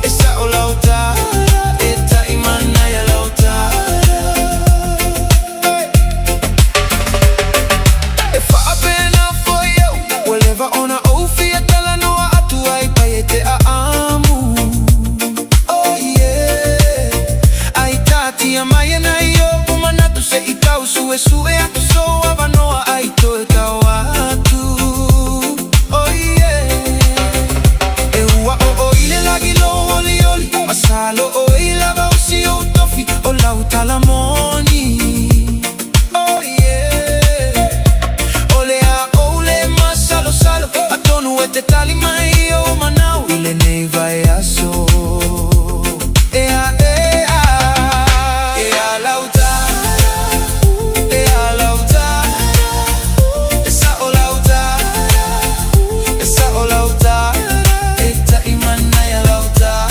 E sa'o lau tala E ta'i manaia lau tala Hey. E faapena foi au Ua leva ona ou fia talanoa atu ai pai e te aamu Oh yeah Ai taatia mai ana i o'u manatu Se i tau suesue atu sou avanoa Ai toe tau atu Oh yeah E ua oo i le lagi lou olioli Masalo oe lava o si ou tofi O lau tala moni Oh yeah O le a ou le masalosalo Atonu e te tali mai i ou manao I lenei vaiaso Ea ea Ea lau tala Ea lau tala E sa'o lau tala E sa'o lau tala E ta'i manaia lau tala.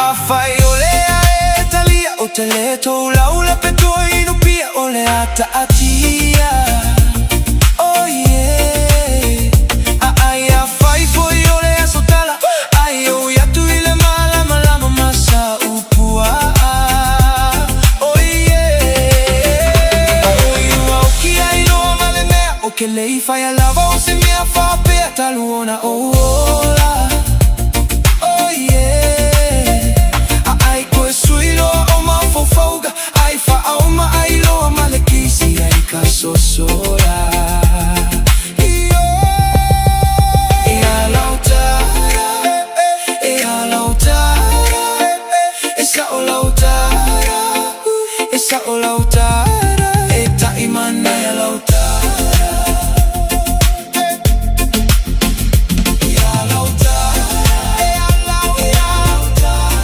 Afai o lea e talia Ou te le toulau le petua inupia O le a taatia Oh yeah Aai afai foi o le aso tala Ai ou atu i le malamalama ma sa upuaa Oh yeah Oi ua oki ai loa ma le mea O ke lei faia lava o se mea faapea Talu ona ou ola Oh yeah Aai koe sui loa o mafaufauga Ai faauma ai loa ma le kisi ai ka sosola Io E a lau tala E a lau tala E sa'o lau tala E sa'o lau tala E ta'i manaia lau tala E a lau tala E a lau e a lau tala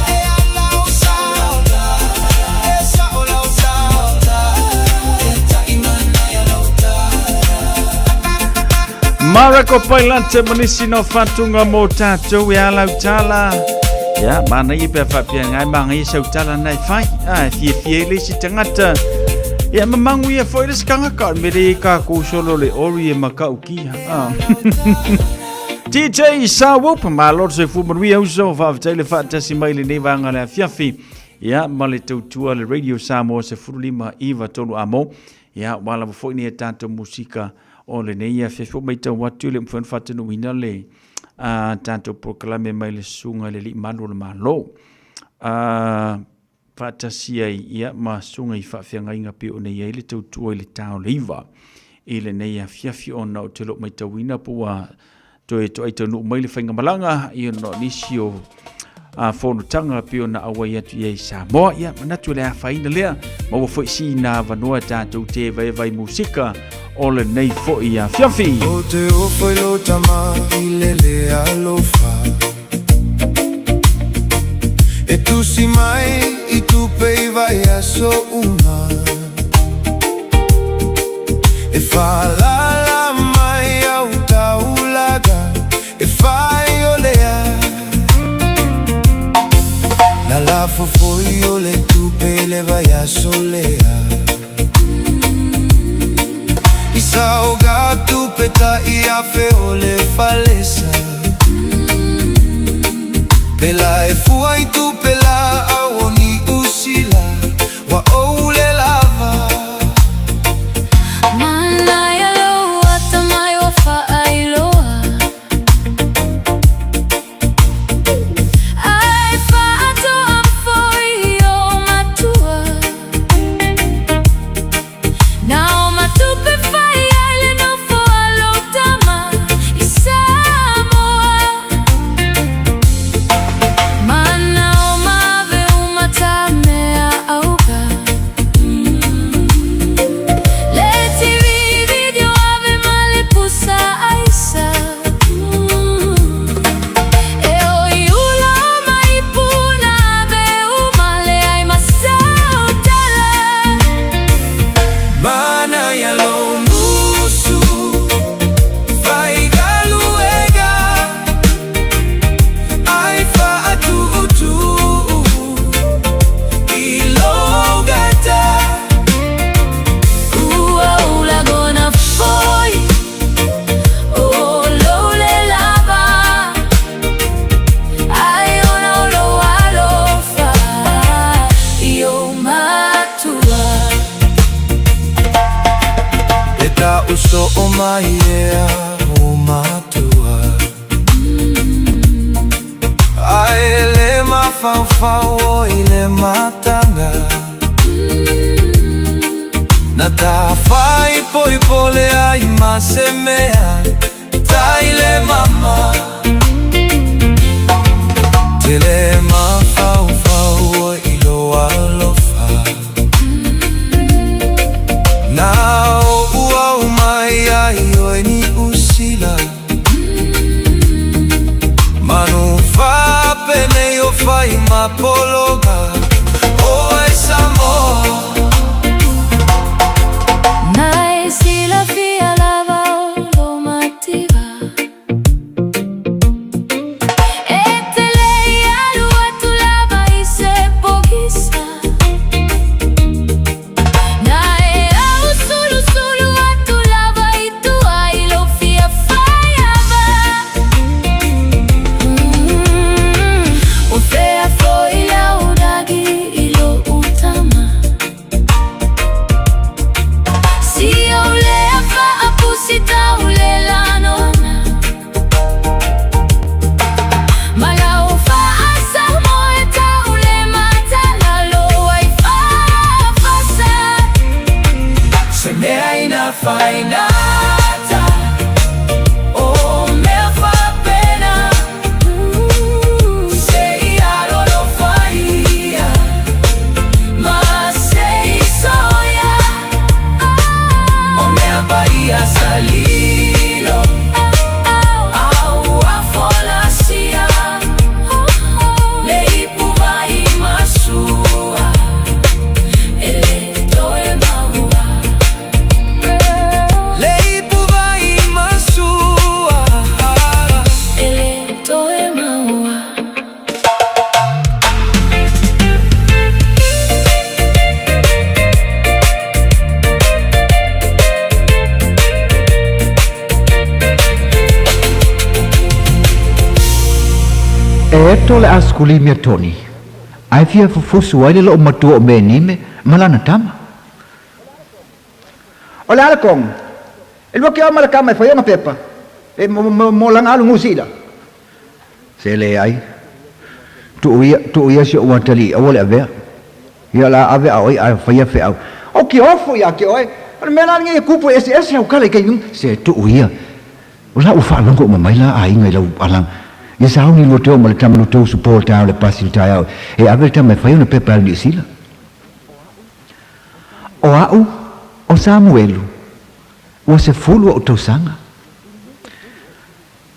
E a lau tala E sa'o lau tala E ta'i manaia lau tala. Mareko Pailate ma nisi no whatunga mō tātou e ala utala. Ia, manaia pea whaapea ngai mangaia sau tala nei whai. Ah, e fiafia i le isi tangata. Ia, mamangu ia foi le sikangaka o le mere i kā kōsolo le ori e makau kia. Ah. DJ Sawup, malo te soifua manuia uso, faafetai le faatasi mai lenei vaega le afiafi. Ia, ma le tautua le Radio Samoa 15 9 3 amo. Ia, ua lava foi nei a tātou musika o lenei afiafi. Ua maitau atu le mafai ona faatanuuina le a tātou polokalame mai le susuga i le Alii Malu o le Malo. A, faatasi ai ia ma susuga i faafeagaiga pei ona i ai le tautua i le ta o le 9 i lenei afiafi ona ou te le o maitauina po ua toe toai taunuu mai le faigamalaga i ona o nisi o a fonotaga pei ona auai atu i ai Samoa. Ia, manatu e le afaina lea, maua foi sina avanoa tatou te vaevae musika o lenei foi afiafi. O te ofo i lo tama i le le alofa E tusi mai i tupe i vaiaso uma E whaalala mai au taulaga E whai o lea Na lafo foi o le tupe i le vaiaso lea. afe o le falesa Pela e fua i tupe la au o Niu Sila Ua ou le lava. Manaia lou atamai ua faailoa. Ai faatoa foi i o matua. Na o matupe fai ai le nofo a lou tama i Samoa. Mana o mave uma ta mea auka. Le TV video ave ma le pusa aisa. E oi ula o mai puna ave uma le ai ma sautala. Manaia lou musu faigaluega ai faatuutuu i lou gata. Ua ou lagona foi o lou le lava Ai ona o lou alofa i ou matua. E ta'u so'o mai ea o matua Ae le mafaufau o i le mataga Na tāfaipoipo le ai ma se mea tai le mama Tele mafaufau o i lou alofa Na o'u au mai ai oe Niu Sila Manu faapenei o fai ma pologa Oe Samoa. Na e silafia lava o lou mativa E te le i alu atu lava i se pogisa Na e ausulusulu atu lava i tua i lou fia fai ava O fea foi lau lagi i lou tama Si ou lea faapusi tau le lanoana Ma lau faasamoe tau le matalalo ai faafasa. Se mea ina fainata O mea faapena Se i alo faia Ma se i soia O mea paia salilo Au a folasia Le ipu vai masua E le toe maua. Le ipu vai masua E le toe maua. E eto le asikulimi a Tony, ae fia fufusu ai le loomatua o Menime ma lana tama. O le a le kong, e lua ke ao ma le kama e fai ona pepa, e mo lana alu Niu Sila. Se leai, tuu ia, tuu ia si ou atalii aua le avea. Ia o le a ave a oi ae faia feau. O ke ofo ia ke oe, o le mea la lenei e kupu e eseese au kala i kai nui. Se tuu ia, o la ua faalogo uma mai la aiga i lau alaga. Ia sauni lua teo ma le tama lua tou usu po le taeao le pasi le taeao e ave le tama e fai ona pepa e alu Niu Sila. O a'u, o Samuelu, ua sefulu o'u tausaga.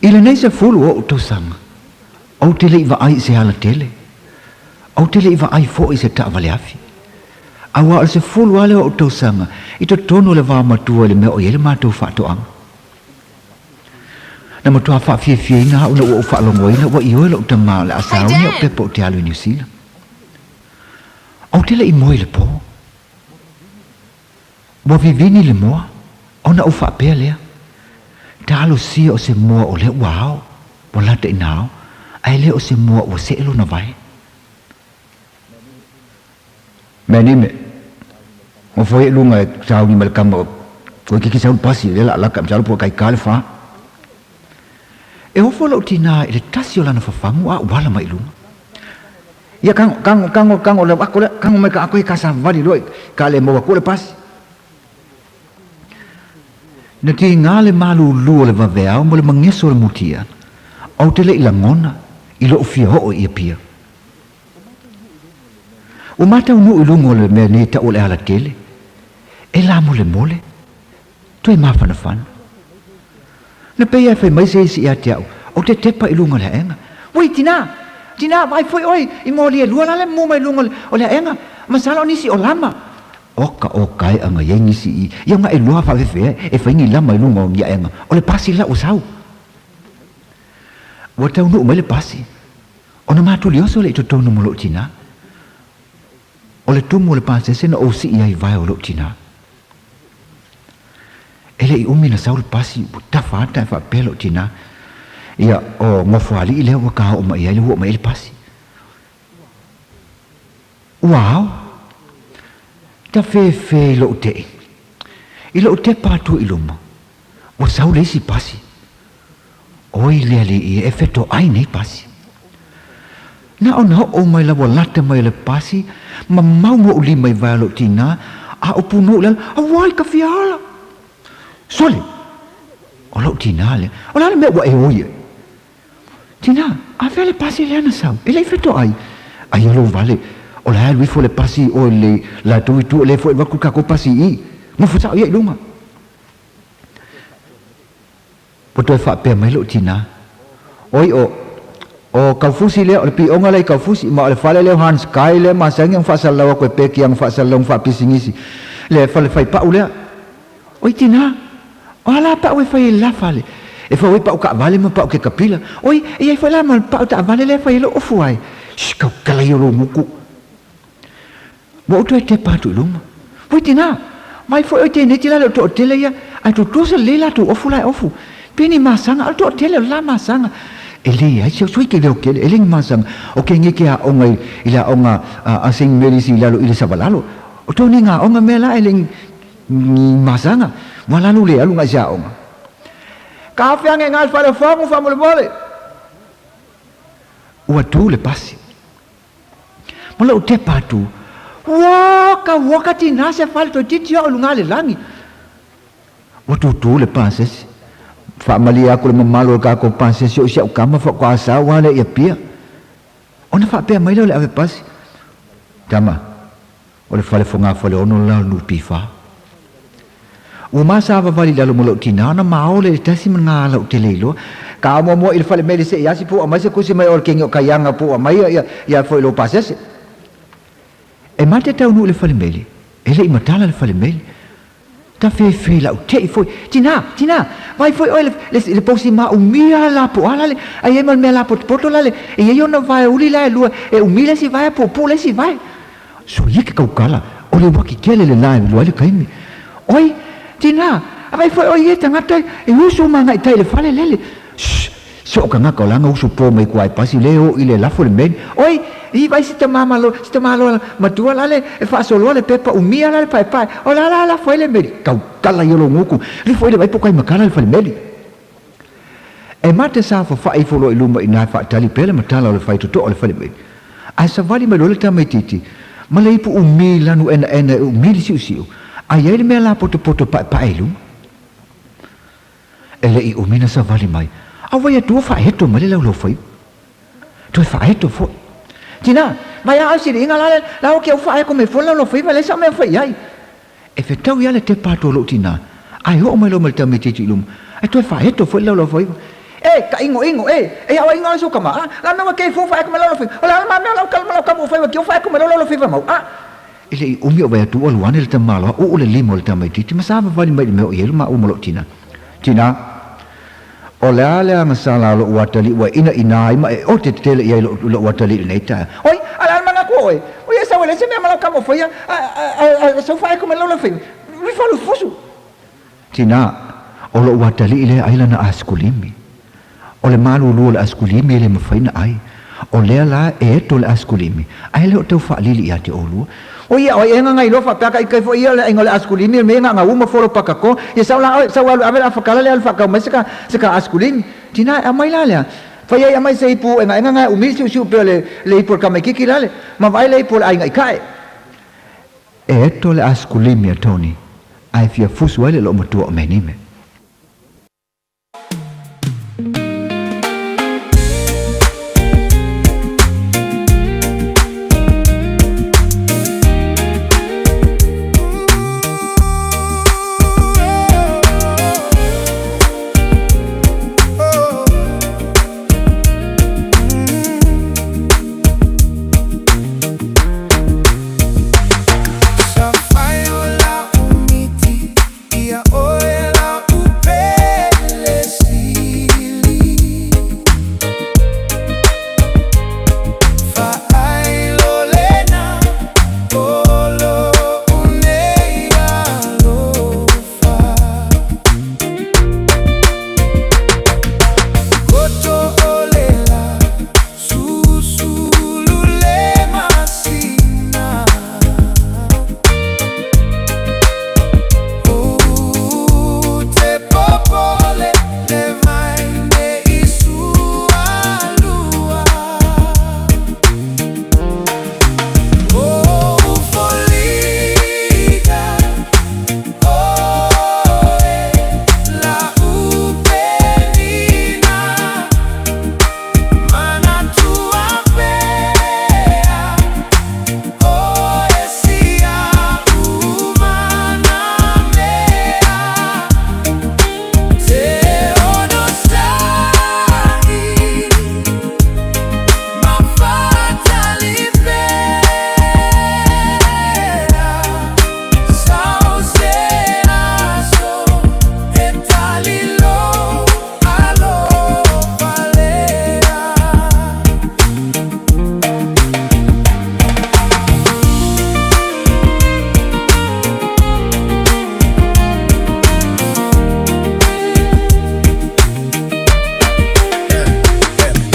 I lenei sefulu o'u tausaga, ou te le i vaai i se alatele, ou te le i vaai fo'i i se taavale afi. Auā o le sefulu lava lea o'u tausaga i totonu o le vaomatua i le mea o i ai le matou faatoaga. Na matua faafiafiaina a'u ina ua ou faalogoina ua ioe lo'u tamā o le a sauni a'u pepa ou te alu i Niu Sila. Ou te le i moe i le pō. Ua vivini le moa, ona ou faapea lea. Talosia o se moa o lea ua ao, ua lata ina ao, ae le o se moa ua seʻe lona vae. Mea nei mea, ua foi i luga e sauni ma le kama o kiki sau le pasi, lea la laka masalo po o kai ka le fa. E ofo lou tinā i le tasi o lana fafagu a ua ala mai i luga. Ia kango, kango, kango, kango le ako lea, kango mai ka ako e ka savali loa ka le maua aku le pasi. Na tiga le malūlū o le vaveao ma le mageso o le mutia, ou te le i lagona i loʻu fia oo i Apia. Ua mataunuu i luga o le mea nei taʻu o le alatele, e lamolemole, toe mafanafana. Na pei e fai mai se isi ia te au, ou te tepa i luga o le aega. Ui, tinā! Tinā, vaai foi oe i moli e lua la le mumu mai luga o le aega, masalo o nisi o lama. Oka o kae anga iai nisi i ia nga e lua faafefea e fai ni lama i luga o ni aega o le pasi la ua sau. Ua taunuu mai le pasi, ona matuli oso lea i totonu mo lou tinā. O le tumu o le pasese na ou sii ai i vae o lou tinā. E le i umi na sau le pasi ua tafa ata e faapea lou tinā, ia o Gofoalii lea ua kaoʻo mai ai le ua oo mai ai le pasi. Ua ao. Tafefe i lou teʻi. I lou tepa atu i luma, ua sau le isi pasi. Oi le alii e fetoai nei pasi. Na ona oo mai la ua lata mai o le pasi, ma mau moʻu lima i wae o lou tinā, a o punou i lalo, Auai ka fia ala! Sole! O lou tinā lea. O le a le mea ua e oi ai? Tinā, a fea le pasi lea na sau? E le i fetoai. Aia lou vale, o la e alu ifo le pasi i o i le latou i tua, le foi alu atu le tatou pasi i i. Nofo sao ia i luga. Ua toe faapea mai lou tinā, Oi o, o Kaufusi lea, o le pioga lea i Kaufusi, ma o le fale lea o Hans Kai lea masani ona faasalalau atu e peki ana faasalalauga faapisinisi, le fale faipau lea. Oi tinā, o a la pau e fai ai le la fale? E fau ai pau taavale ma pau kekapila. Oi, e i ai foi la ma le pau taavale lea e fai ai lou ofu ai. Shh, kaukala ia o lou gutu. Ua ou toe tepa atu i luma. Oi tinā, mai foi oi tēnei te lale o toatele ia, ae tutusa lelei latou ofu la e ofu. Peni masaga, o le toatele o le la masaga. E leai si au sui ke leo kele, e le ni masaga. O ke nge ke aoga i le aoga a Saint Mary's i lalo i le Savalalo. O tō ni ngā aoga mea la e le ni masaga. Ua lalo le alu ngai se aoga. Ka awhea nge ngā whare whangu whamolemole. Ua tū le pasi. Ma lou tepa atu, Ua ka ua ka tinā se fale toeitiiti oʻu i luga le lagi. Ua tūtū le pasese. Faamalie aku le mamalu o le kākou pasese o i si au kama faatoa sau lava lea i Apia. Ona faapea mai lea o le ave pasi, Tama, o le fale fogafaleono le la o le NPF. Ua masavavali i lalo ma lou tinā ona maole i le tasi ma ngā ala ou te le iloa. Ka amoamoa i le fale mele se i asi po ua aumai se kusi mai o le kegi o Kaianga po ua aumai ia ia foi lou pasese. E mate taunuu i le fale mele, e le i matala le fale mele. Tafefe lau teʻi foi, Tinā! Tinā! Vaai foi oe le, le, le posi ma umia la po a lale, a i ai ma le mea lapotopoto lale, e i ai ona vae uli la e lua, e umi le isi vae a puupuu le isi vae. Soia ke kaukala, o le uaki kele le la e lua ai le taimi. Oi, tinā, a vai foi oi e tagata e usu ma agai tai i le fale lele. Shh, se o kangaka o langa usu po mai kua e pasi le o i le lafo le meli. Oi, i vai si tamā malo, si tamā loa matua lale e faasoloa le pepa umia lale paepae, o la la lafo ai le meli. Kaukala ia lou guku, lifo i le vai po kai makala le fale meli. E mate sa fafaʻi ifo loa i luma i nā e faatali pea le matala o le faitotoa o le fale meli. Ae savali mai loa le tamaitiiti ma le ipu umi lanu enaena e umi le siusiu, a i ai le mea lapotopoto paepae i luma. E le i umi na savali mai, a wai atu ua faaeto mai le laulaufaiva. Toe faaeto foi. Tinā, mai a au siliiga la le la o ke au faaeko mai foi le laulaufaiva, e leai sau mea e fai i ai. E fetau ia le tepa atu o lou tinā, ae oo mai loa ma le tamaitiiti i luma, ae toe faaeto foi le laulaufaiva. E, ka inoino, e, e au inga o sou kama, a, la mea ua kei fou faaeto mai laulaufaiva, o le a le ma mea lau kala ma lau kama ua faiva kio faaeto mai lau laulaufaiva mau, a. E le i umi o vai atu ua alu ane le tamaloa, uu le lima o le tamaitiiti ma savavali mai i le mea o i ai lo maua ma lou tinā. Tinā, O le a le agasala a lou atalii ua inaina ai ma e ote tetele i ai lou atalii i lenei taeao. Oi, a le a le manatu o oe? Oi e sau e leai se mea ma lau kama o faia, a, a, a, a sau faaeko mai lau laufaiva, ui falu fusu. Tinā, O lo'u atalii lea e ai lana asikulimi. O le malulu o le asikulimi e le mafai ona ai. O lea la e eto le asikulimi, ae le o tau faalili ia te olua. O ia, o ai ea e gagailoa faapea ka ika ifo ia le aiga o le asikulimi o le mea e gagaua ma folo pakako. Ia sau la oe, sau alu e ave le afakala lea alu faakau mai se ka, se ka asikulimi. Tina e aumai la lea. Fai ai aumai se ipu egaegaga e umi le siusiu pea o le, le ipu o le tamaititi lale, ma vaai le ipu o le aiga i kae. E eto le asikulimi a Tony, ae fia fusu ai le loomatua o Menime.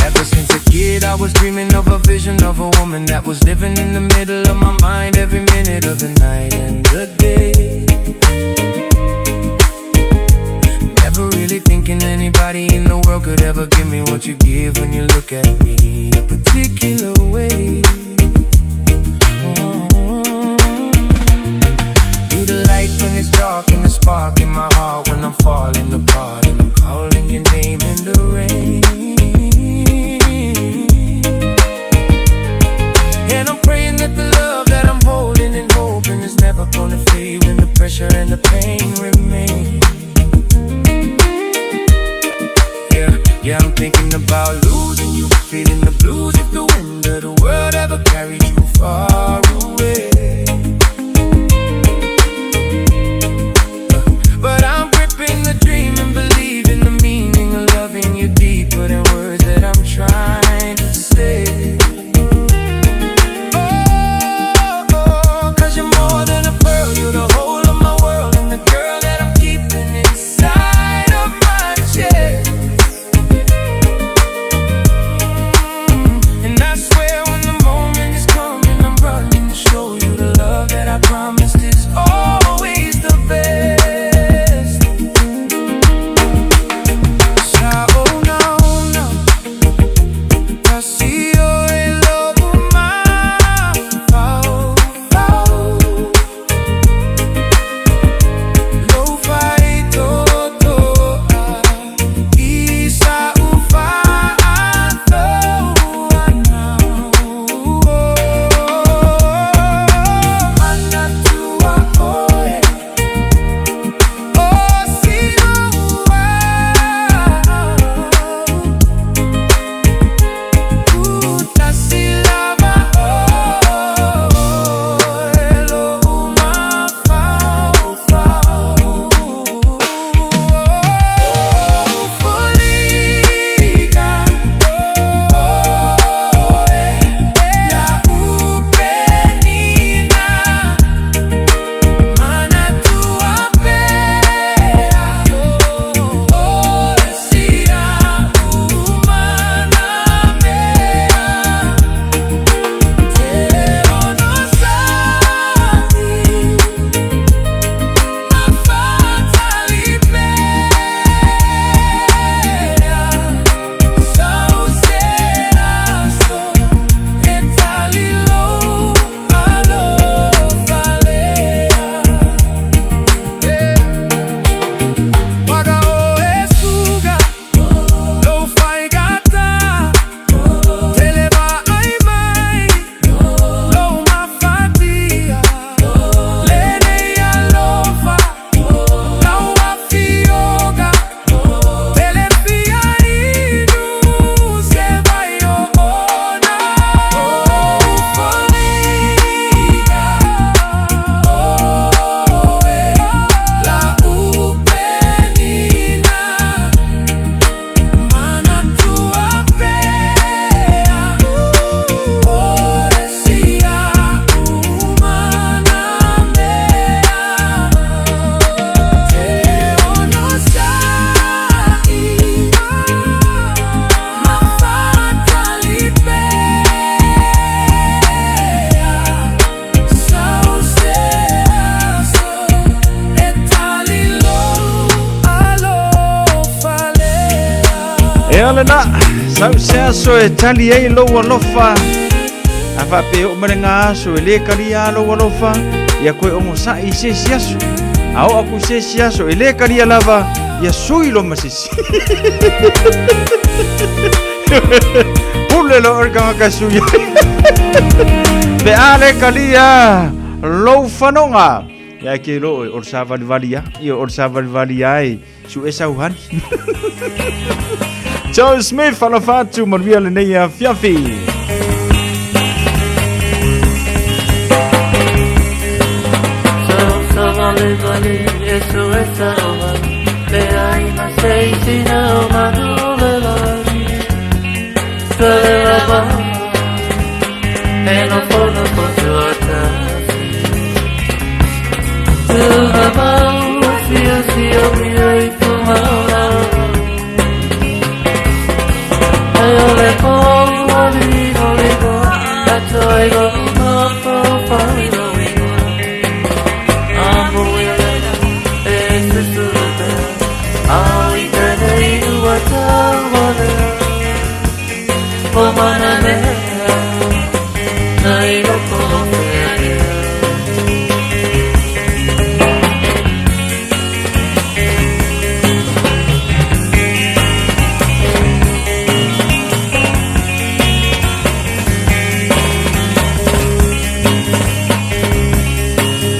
Ever since a kid, I was dreaming of a vision of a woman that was living in the middle of my mind every minute of the night and the day. Never really thinking anybody in the world could ever give me what you give when you look at me a particular way. You the light when it's dark and the spark in my heart when I'm falling apart and I'm calling your name in the rain. And I'm praying that the love that I'm holding and hoping is never gonna fade when the pressure and the pain remain. Yeah, yeah, I'm thinking about losing you, feeling the blues if the wind of the world ever carried you far away. But I'm gripping the dream and believing the meaning of loving you deeper than words that I'm trying to say. Oh, oh, 'cause you're more than a pearl, you're the whole of my world. Ia lena, sau se aso e tali ai lou alofa. A faapea e oo mai lena aso e lē talia lou alofa, ia toe ogosaʻi i se isi aso. A oo atu i se isi aso e lē talia lava, ia sui loa ma se isi. Pule loa oe le tagata e sui ai. Pe a lē talia lou fanoga. Ia e te iloa oe, o le savalivali lava. Ia, o le savalivali lava e suʻe sau hani. Joe Smith, alofa atu, manuia lenei afiafi.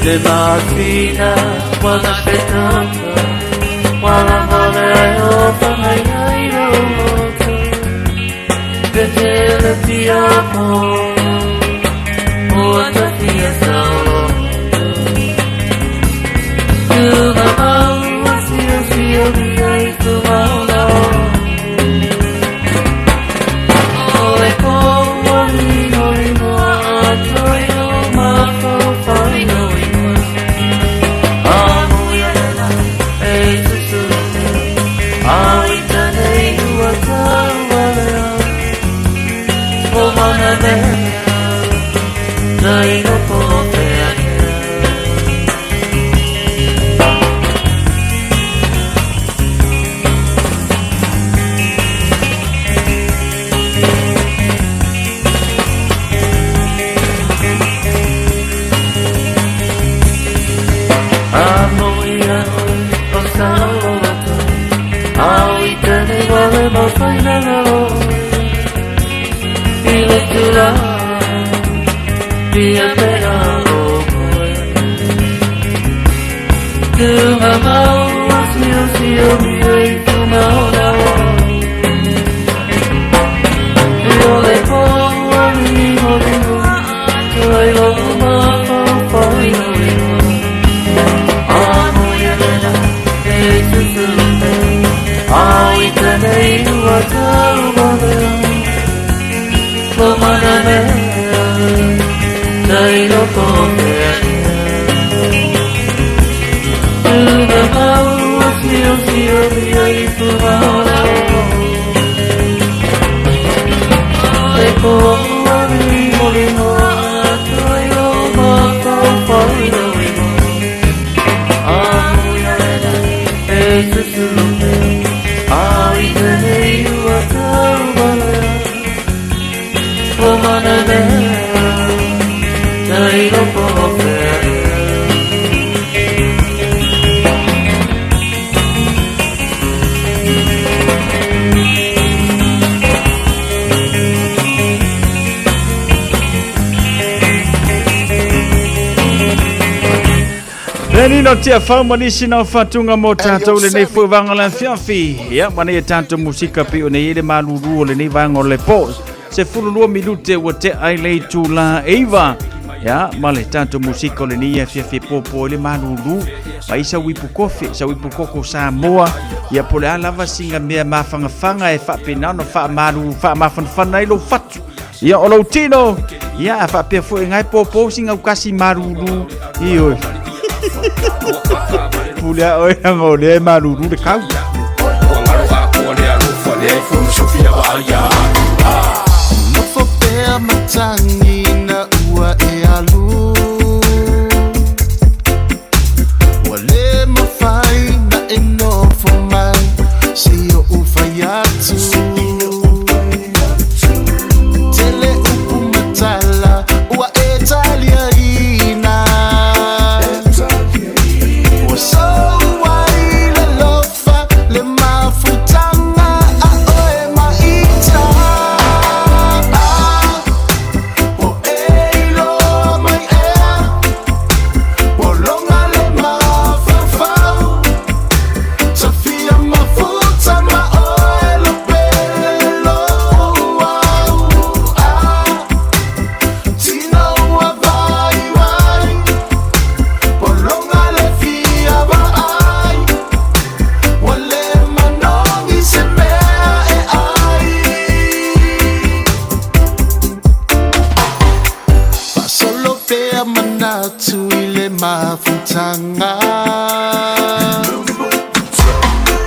Le masina wala fetata wala male o whangai roto Te tele pia po o atafia saolo Tuna mau sio sio mia i tu mauna O le ko wali hori moa atoi o mafo whai no ingoa A mui arena e susuru A i tane ua tau alea O mana mea Tai loko o te ake. A mo ia oe o sao atu A i tene wale mo whainanga oe I le tula Pia pea o koe Tunga mau sio sio mia i tu maona o I o le po ali o le o Tuai lo ma fau fau i lo A mo ia lena e susuru te A i tene ua tau walea Lo mana mea Tai loko o te ake. Tuna mau sio sio mia i tu maona o Le ko ali o le hoa Tuai lo ma fau fau i lo ingoa A mo ia lena e susuru te A i tene ua tau walea Lo mana mea Tai loko o te ake. Le nino tia fau ma nisi nao fatunga mo tātou lenei foi vanga le afiafi. Ia, ma nei e tātou musika pe o nei e le malulu o lenei vanga o le po. Se 12 minute ua te ai lei tūlā eiva. Ia, ma le tātou musika o lenei afiafi e pōpō i le malulu. Mai sa uipu kofi, sa uipu koko Samoa. Ia, po le a lava singa mea mawhangawhanga e whaapena ona whaamalu, whaamafanafana ai lou fatu. Ia, o lou tino. Ia, a whaapea foi ngai pōpō singa ukasi malulu. Ioe. Pule a oe anga o lea e malulu le kau. Nofo pea matangi na ua e alu Ua le mawhai na e nofo mai Se i o u whai atu. mafutaga.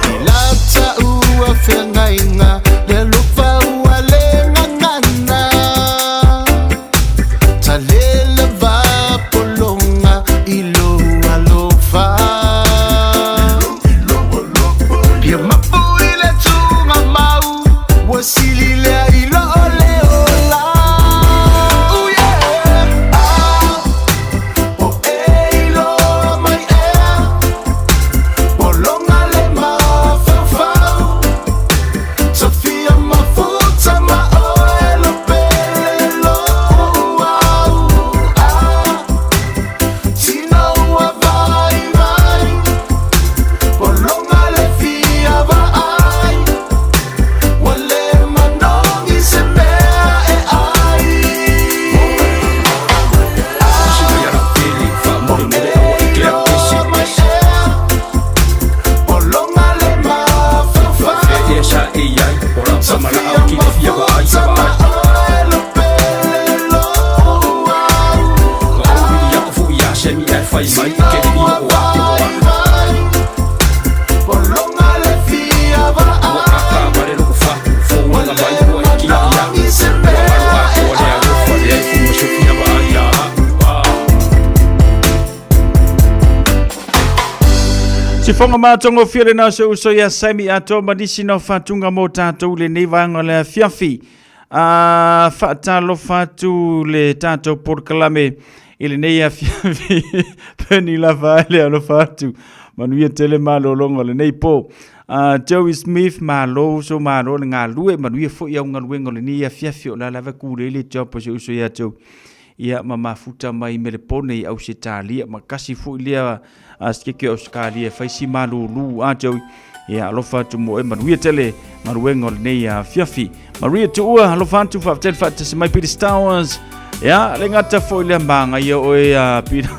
I la taʻua feagaiga le alofa ua le gagana. Talela pologa i lou alofa. Ia mapu i le tugamau ua sili lea i loo le ola. Ooh, yeah. Ah, o e iloa mai ea, pologa le mafaufau. Sofia mafuta ma oe lo pele lo'u au. Ah, tino ua vaivai, pologa le fia vaai. Ua le manogi se mea e ai. Pologa le mafaufau. Sofia mafuta ma oe lo pele lo'u au. Pologa le fia vaai. Ua le manogi se mea e ai. Sifoga matagofie lena o se uso ia Saimi atoa ma nisi na o faatuga mo tatou lenei vaega o le afiafi. A faatalofa atu le tatou polokalame i lenei afiafi. Peni lava ai le alofa atu. Manuia tele malologa o lenei po. Joey Smith, malo uso, malo le galue, manuia foi au galuega o lenei afiafi o la lava kulei le job o se uso ia Joey. Ia ma mafuta mai Melepone i Ausetalia ma kasi foi lea a sikeke o Ausetalia e fai si malulu a Joey. Ia alofa atu mo e manuia tele galuega o lenei afiafi. Maria Tuua, alofa atu faafetai le faatasi mai Peter Stowers. Ia le gata foi lea magaia oe a Peter.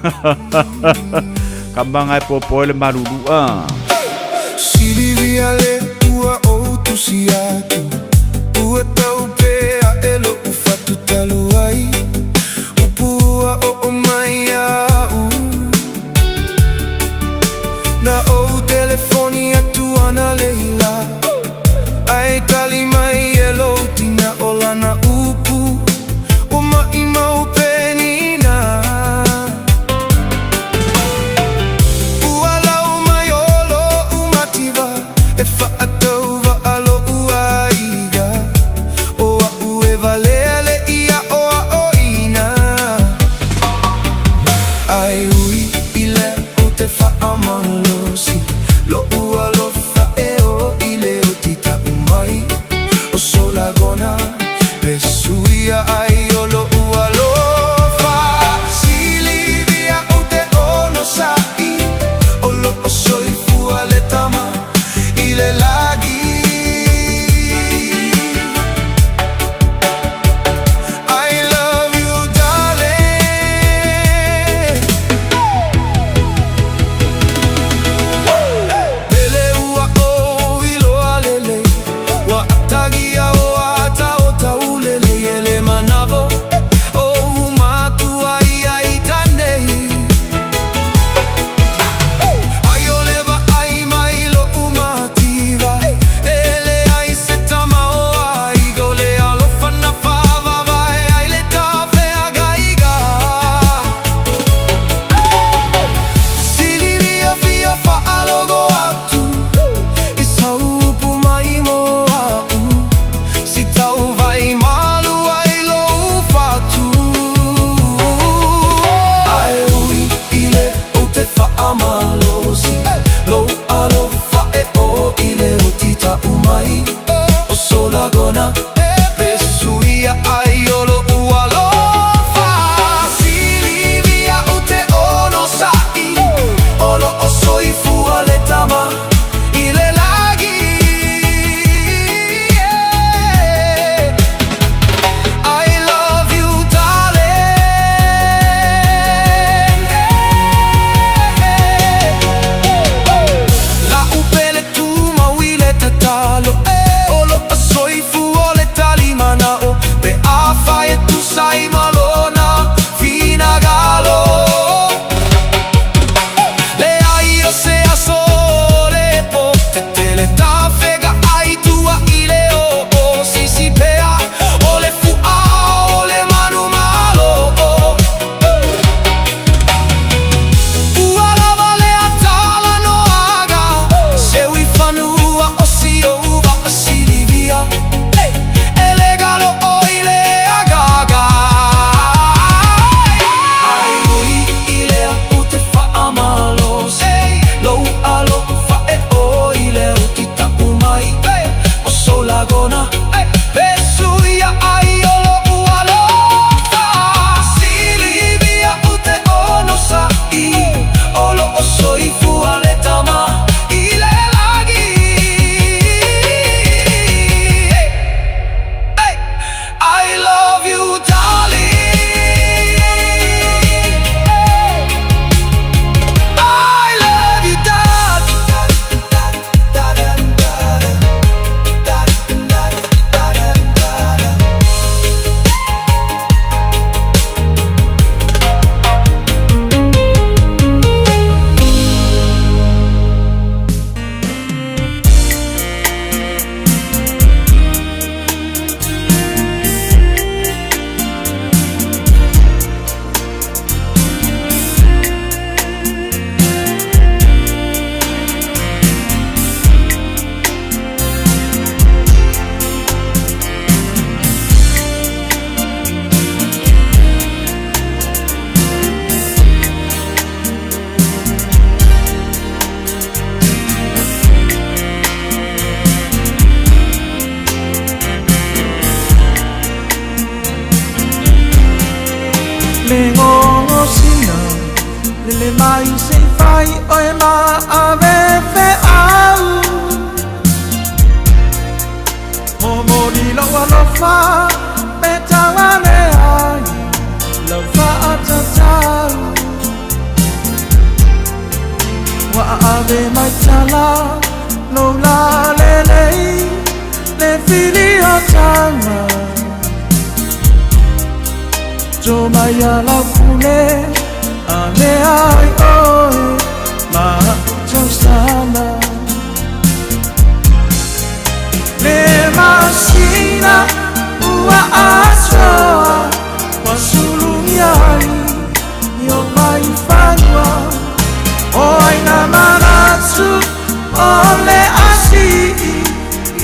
Ka maga e popo e le malulu a. Silivia le ua ou tusi atu, ua tau pea e loʻu fatu talu ai, upu ua oo mai iaʻu. Na ou telefoni atu ana leila, ai tali mai e lou tina o lana upu, ua maʻimau penina. Ua lau mai o loʻu mativa e faatauvaʻa loʻu aiga, o aʻu e valea le ia o aʻoina. Ai ui i le o te faamalosi loʻu alofa e o i le oti taʻu mai o solagona pesuia ai o loʻu alofa. Silivia ou te onosaʻi o loo soifua le tama i le lagi. I love you darling. O soifua le tama i le lagi. Hey, I love you, darling. I love you, darling. Le gogosina lele mai se i fai oe ma ave feau. Momoli lou alofa pe tauale ai lau faatatau. Ua aave mai tala lou lalelei le fili o taga. To mai ala pule a le ai oe ma tausala. Le masina ua atoa ua sulugia ai i o mai fanua. O ai na manatu o le asii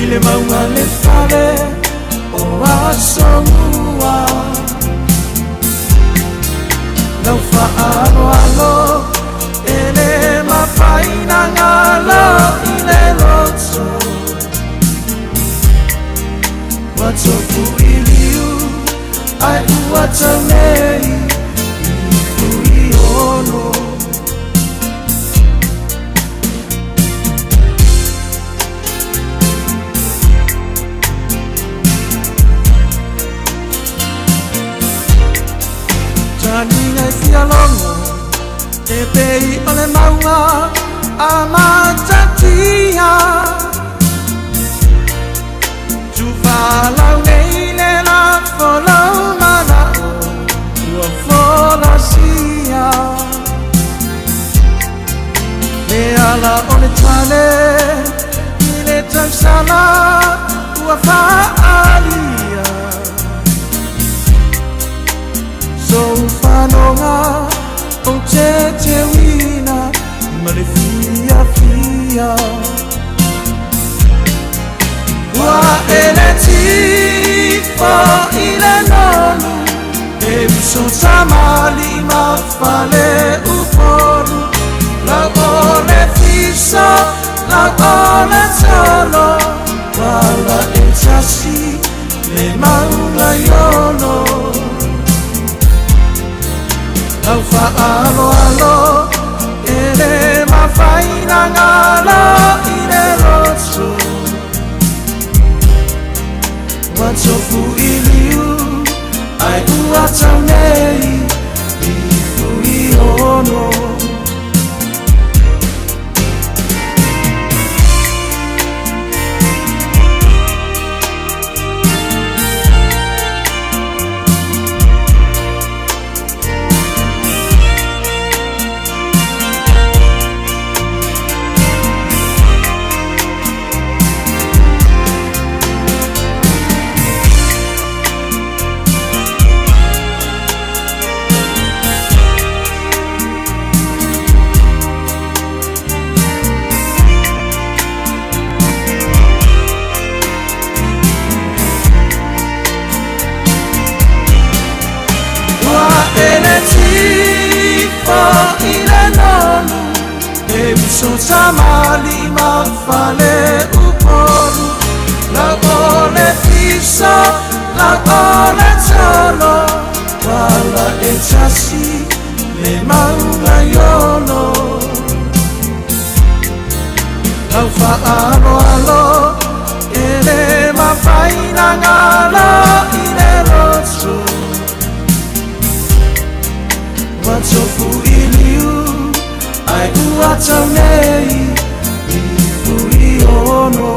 i le mauga le fale o Asomua. Lau faaaloalo e le mafaina galo i le loto. Ua tofu i liu ai ua taunei i fui ono. Taniga i fialogo e pei o le mauga a matatia. Tufalau nei le lafo lau manao ua folasia. Le ala o le tale i le tausala ua faalia. Sou fanoga o teteuina ma le fiafia. Ua ele tifo i le nonu e uso tamali ma fale upolu. Lau o le fiso, lau o le tolo, wala e tasi le mauga iolo. Lau faaaloalo e le mafaina galo i le loto. Ua tofu i liu ai ua taunei i fui ono. Ua ele tifo i le nonu e uso tamali ma fale upolu. Lau o le fiso, lau o le tolo, wala e tasi le mauga iolo. aloalo E le mafai na galo i le loto Ua tofu i liu ai ua tau nei i Fuiono.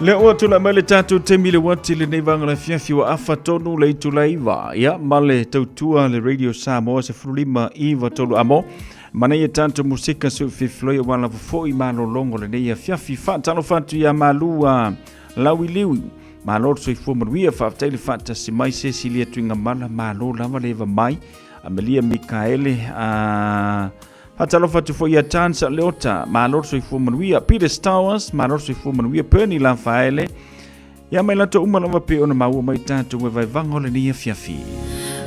Lea ua tulai mai le tatou taimi le uati lenei vaega o le afiafi ua afa tonu le itula 9 ia ma le tautua le Radio Samoa 15 9 3 amo manaia tatou musika seu fefiloi aua lava foi malologo lenei afiafi. Faatalofa atu ia Malua Lauiliui, malo le soifua manuia, faafetai le faatasi mai. Sesilia Tuigamala, malo lava le eva mai. Amelia Mikaele, a faatalofa atu foi ia Tan Leota, malo le soifua manuia. Peter Stowers, malo le soifua manuia. Pernie Lafaele, ia mai latou uma lava pe ona maua mai tatou e vaevaga o lenei afiafi.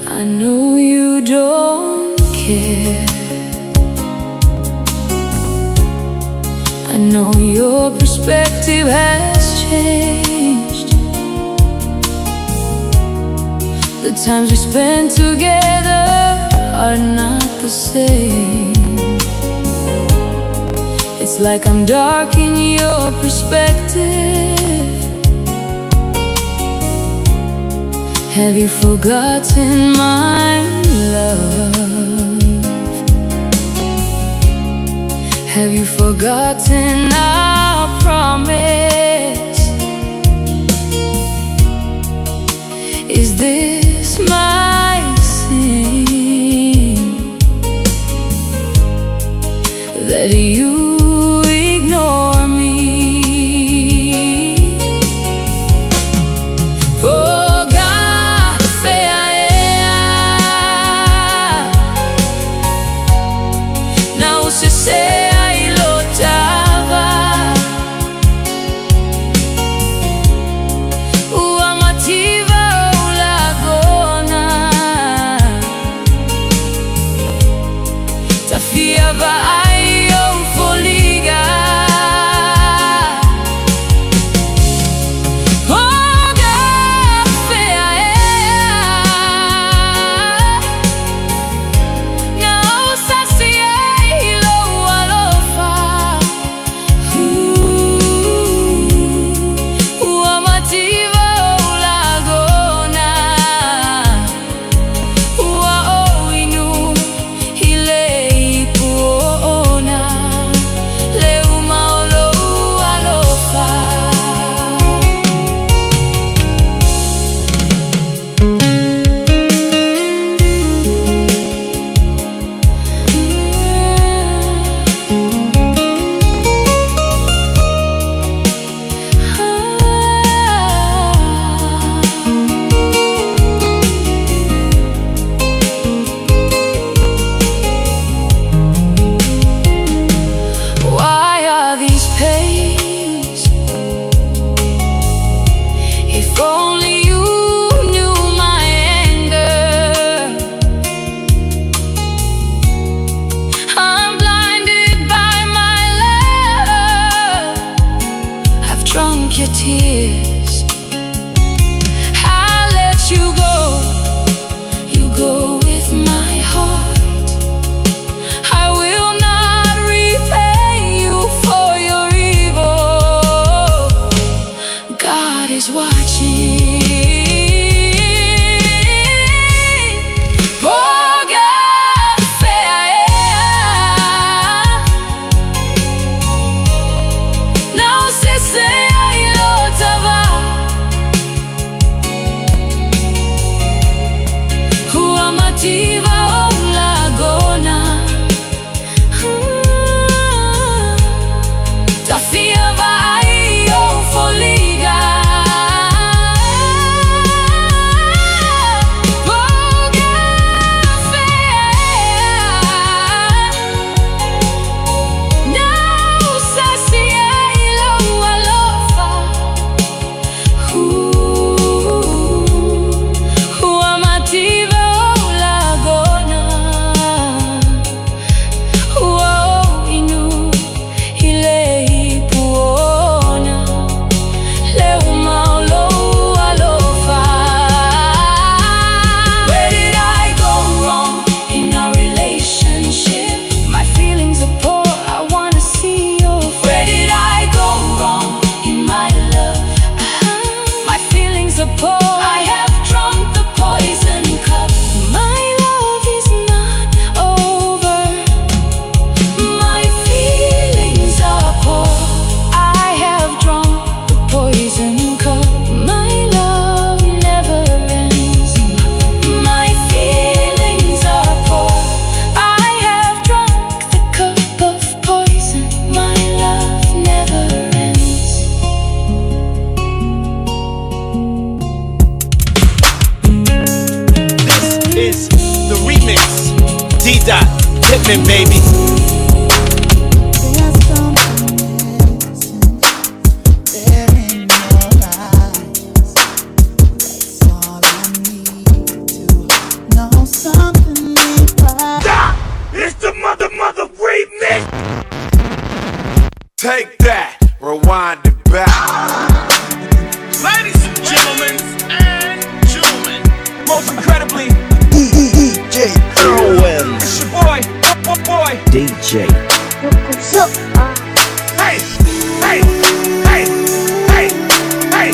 I know you don't care. I know your perspective has changed. The times we spend together are not the same. It's like I'm dark in your perspective. Have you forgotten my love? Have you forgotten our promise? Is this my sin that you ignore me? Oh God, na usesea ilotava Uamativa ulagona Tafia vaai o foliga Oh God, Na usasia ilo alofa Uamativa ulagona Ua oinu ile ipuona Le umaolo alofa. Why are these pains? If only you knew my anger. I'm blinded by my love. I've drunk your tears. I let you go. You go with my heart. I will not repay you for your evil. God is watching. Oh God, na usesea ilotava Uamativa ulagona Tafia vaai o foliga. Oh God, na usasia ilo alofa Uamativa ulagona Ua oinu ile ipuona Le umaolo alofa. Where did I go wrong in our relationship? My feelings are poor, I wanna see your. Where did I go wrong in my love? My feelings are poor. I have drunk the poison cup. My love is not over. My feelings are poor. I have drunk the poison cup. My love never ends. My feelings are poor. I have drunk the cup of poison. My love never ends. This is the remix. D Dot Hitman, baby. There's something missing there in your eyes. That's all I need to know. Something ain't right. It's the mother mother remix. Take that, rewind it back. Ladies and gentlemen, and gentlemen, most incredibly, DJ Irwin. it's your boy, boy, boy. DJ. Hey! Hey! Hey! Hey! Hey!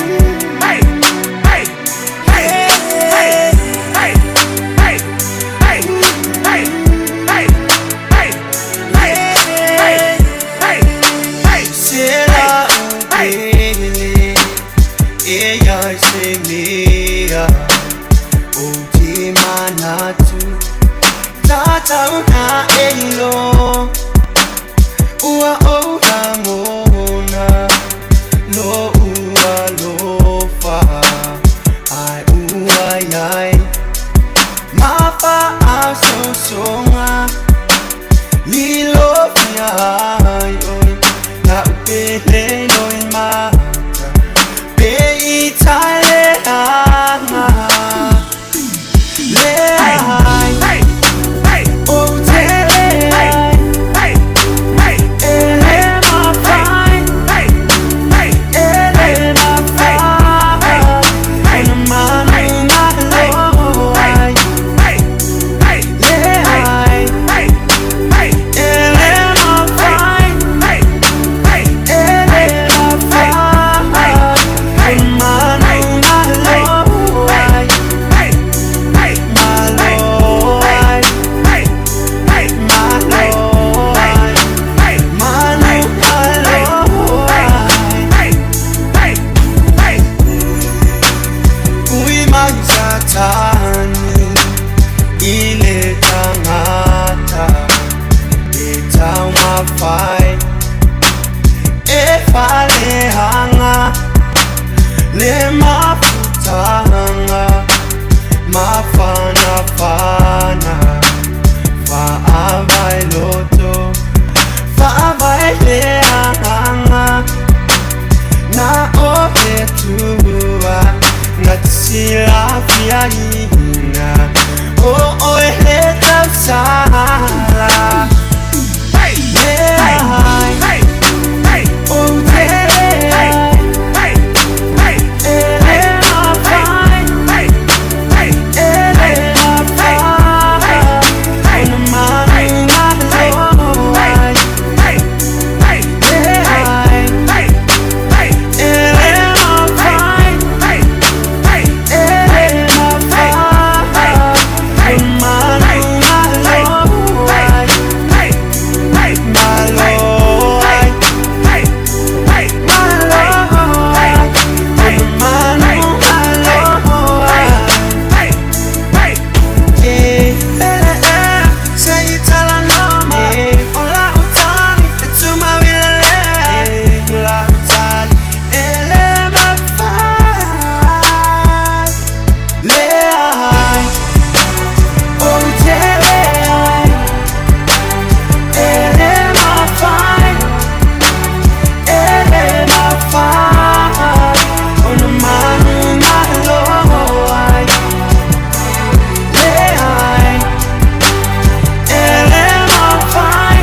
Hey! Hey! Hey! Hey! Hey! Hey! Hey! Hey! Hey! Hey! Hey! Hey! Hey! Sela upele eya semea o te manatu tatau na eilo ua ola mona lo ua lofa ai ua iai mafa asosoga lilofia ai oi la upele loi mata pe i taleaga leai o teleai ele mafai ele mafai ona manu maloai leai ele mafai ele mafai ona manu maloai maloai maloai manu maloai Ui mai satani i le tangata e taumafai e faleaga le mafutaga mafanafana faavailoto faavaileagaga na o le tua na tisilafiaina o oe le tausala leai o teleai ele mafai ele mafai ona manu maloai leai ele mafai ele mafai ona manu maloai maloai maloai ona manu maloai Eh, eh, eh, say italanoma. Ola utani, etumawilele. Ola utani, ele mafai. Leai, oh teleai. Ele mafai, ele mafai. Ona manu maloai. Leai, ele mafai,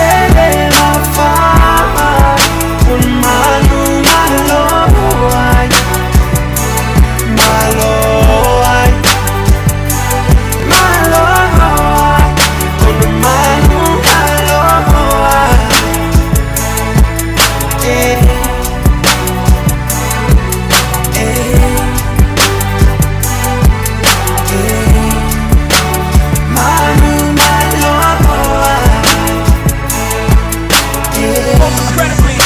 ele mafai. Ona manu maloai, maloai, maloai. Ona manu maloai. Eh, eh. Manu maloai. Incredibly.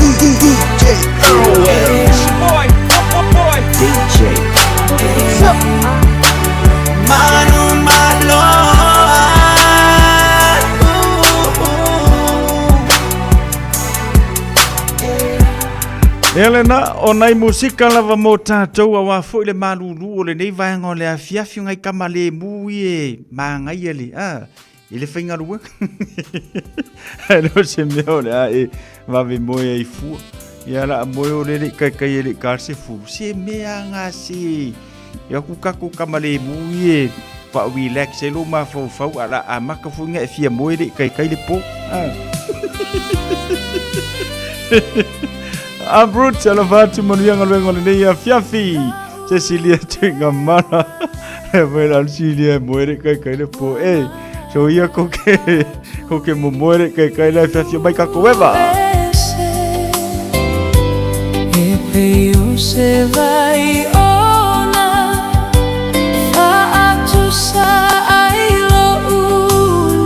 DJ It's your boy, boy, DJ Manu maloai. Ia lena, o nai musika lava mo tatou auā foi le malūlū o lenei vaega o le afiafi o ngai kama lemu i e magaia le, a, i le faigaluega. Ae le o se mea o le a e vave moe ai fua. Ia la a moe o le le kaikai e le ka se fu. Se mea nga se. Ia ku kako kama lemu i e wha relax e lo mafaufau a la a maka foi nga e fia moe le kaikai le po. Ah. A Brut, alofa atu manuia galuega o lenei afiafi. Cecilia Tuigamala. E moe la Cecilia e moe le kaikai le po. E, so ia ko ke, Ko ke momoe le kai kai le afiafi mai kako eva. E pei o se vai ona Faatusa ai lo'u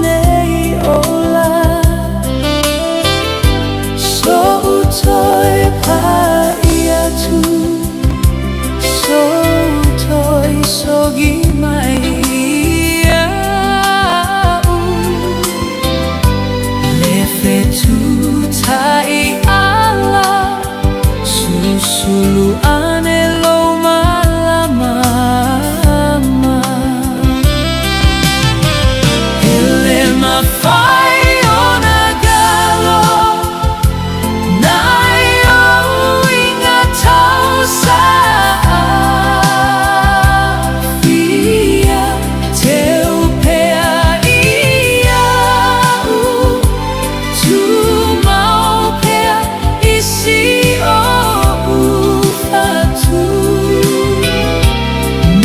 nei ola So'u toe pa'i atu So'u toe sogi mai ia'u Le fetutai ala Susulu ane lou malamama E le mafai ona galo Nai ou inga tau sa'afia Teu pea ia'u Tumau pea i si o'u fatu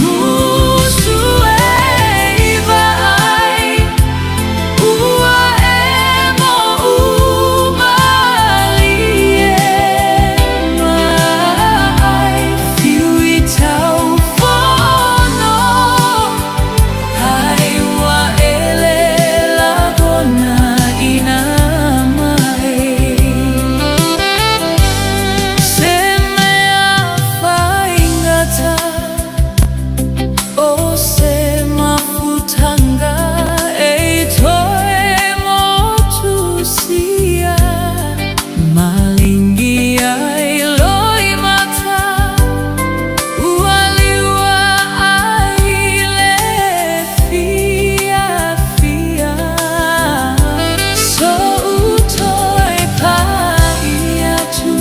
Musu e i vaai Ua emo malie mai Fiu i tau fono Ai ua ele lagona ina mai Se mea faigata O se mafutanga e toe motusia Malingi ai loimata Ua liua ai le fiafia So'u toe pa'i atu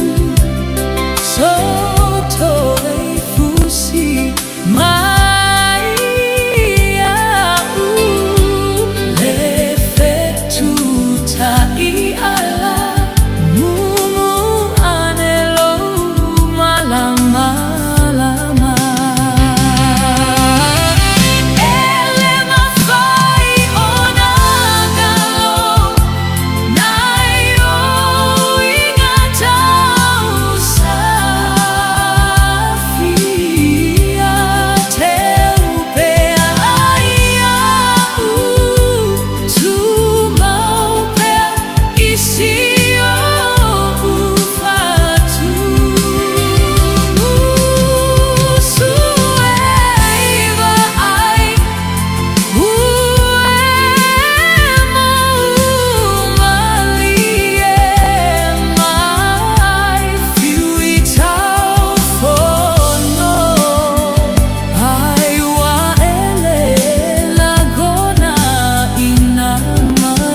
So'u toe fusi mai ia'u Le fetutai ala Mumu ane lou malamalamā E le mafai ona galo Nai ou inga tau sa'afia Teu pea ia'u Tumau pea i si o'u fatu Musu e i vaai Ua emo malie mai Fiu i tau fono Ai ua ele lagona ina mai.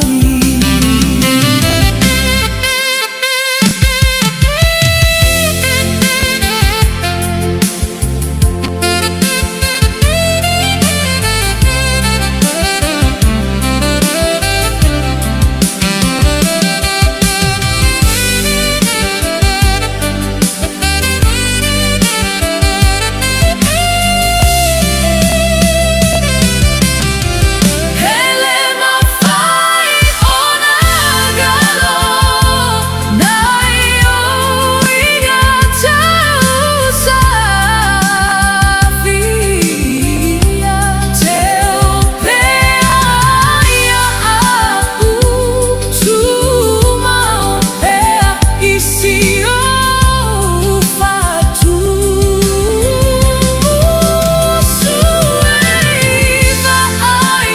E le mafai ona galo Nai ou inga tau sa'afia Teu pea ia'u Tumau pea i si o'u fatu Musu e i vaai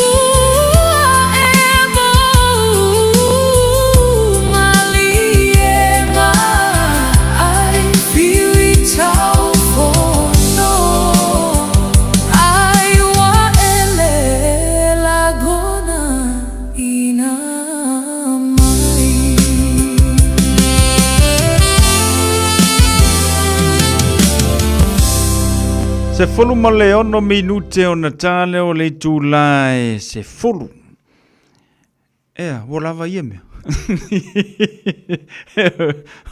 Ua emo malie mai Fiu i tau fono Ai ua ele lagona ina mai. 16 minute ona ta lea o le itula e 10. Ea, ua lava ia mea.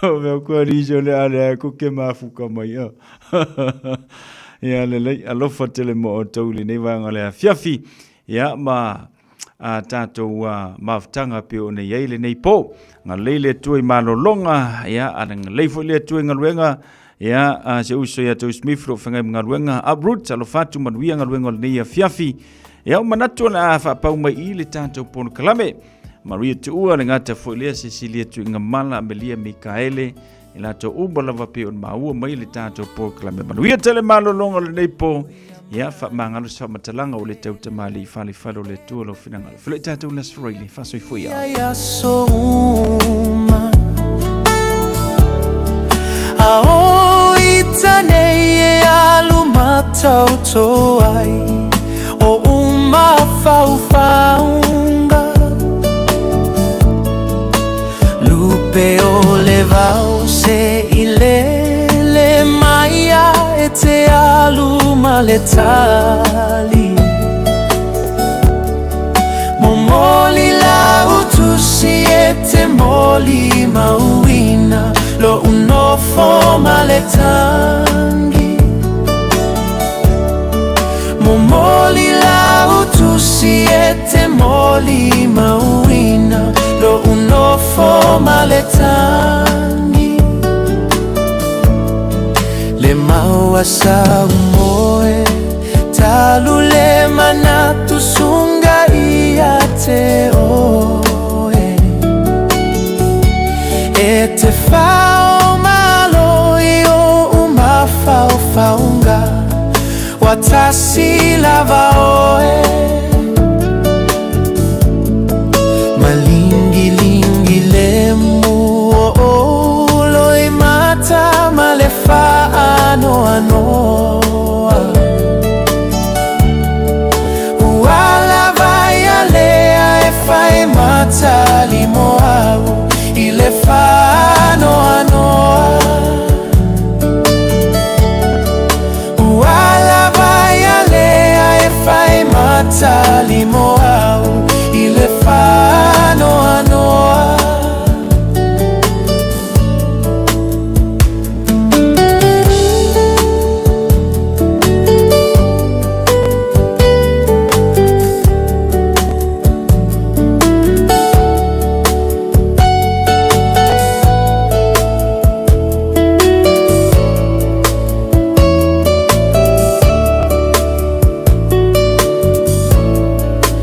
O mea kua riso le ale ai ko ke mafuka mai a. Ia lelei, alofa tele mo outou i lenei vaega o le afiafi. Ia ma a tatou mafutaga pei ona i ai lenei po. Galei le Atua i malologa, ia, a galei foi le Atua i galuega, ia, a se uso ia tou Smith lo whangai mga galuega, uproot, alofa atu manuia galuega o lenei afiafi. Ia, o manatu o le a faapau mai i le tatou polokalame. Maria Tuua le gata foi lea Cecilia Tuigamala, Amelia Mikaele, i latou uma lava pei ona maua mai le tatou polokalame. Manuia tele malologa o lenei po. Ia, faamagalo se faamatalaga o le tautamalii falefale o le Atua lau finagalo. Feiloai tatou i le Aso Faraile. Faasoifua ia. Ia aso uma A o ita nei e alu matauto ai O uma faufaunga Lupe o le vao se i lele mai a e te alu ma le tali Momoli lau tusi e te moli mauina Lo'u nofo ma le tangi Momoli lau tusi e te moli mauina Lo'u nofo ma le tangi Le maua sa umoe Talu le manatu sunga ia te oe E te whao malo i o mafaofaunga Watasi lava oe Malingilingi le mu o o loi mata ma le whaanoanoa Ua lava ia lea e whai matali mo au I le whaanoanoa Ua lava ia lea e whai matali mo au I le whaanoanoa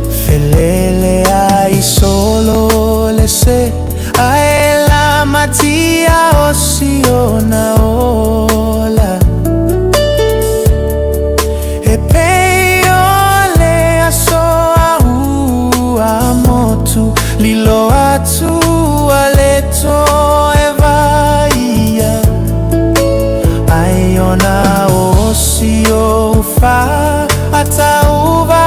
Felele ai solo le se Ae la matia o siona ola E pei o le aso a ua motu Lilo atu a le toe vaia Ai ona o si o fa Atauva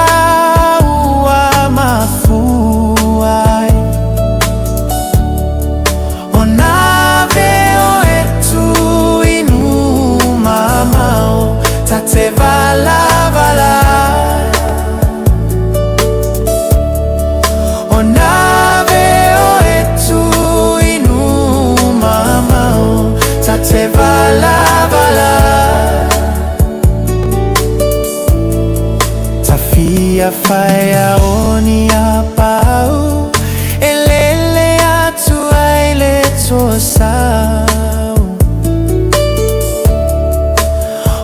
ua mafua ai Ona veo e tu inu mamao Ta te vala vala Ona veo e tu inu mamao Ta te vala vala Tafia whaia o ni a pau E lele atu ai le toa sau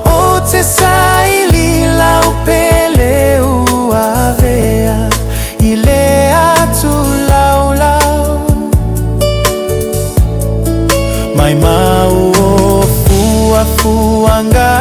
O te saili lau pele uavea I le atu lau lau Mai mau o fua fuanga.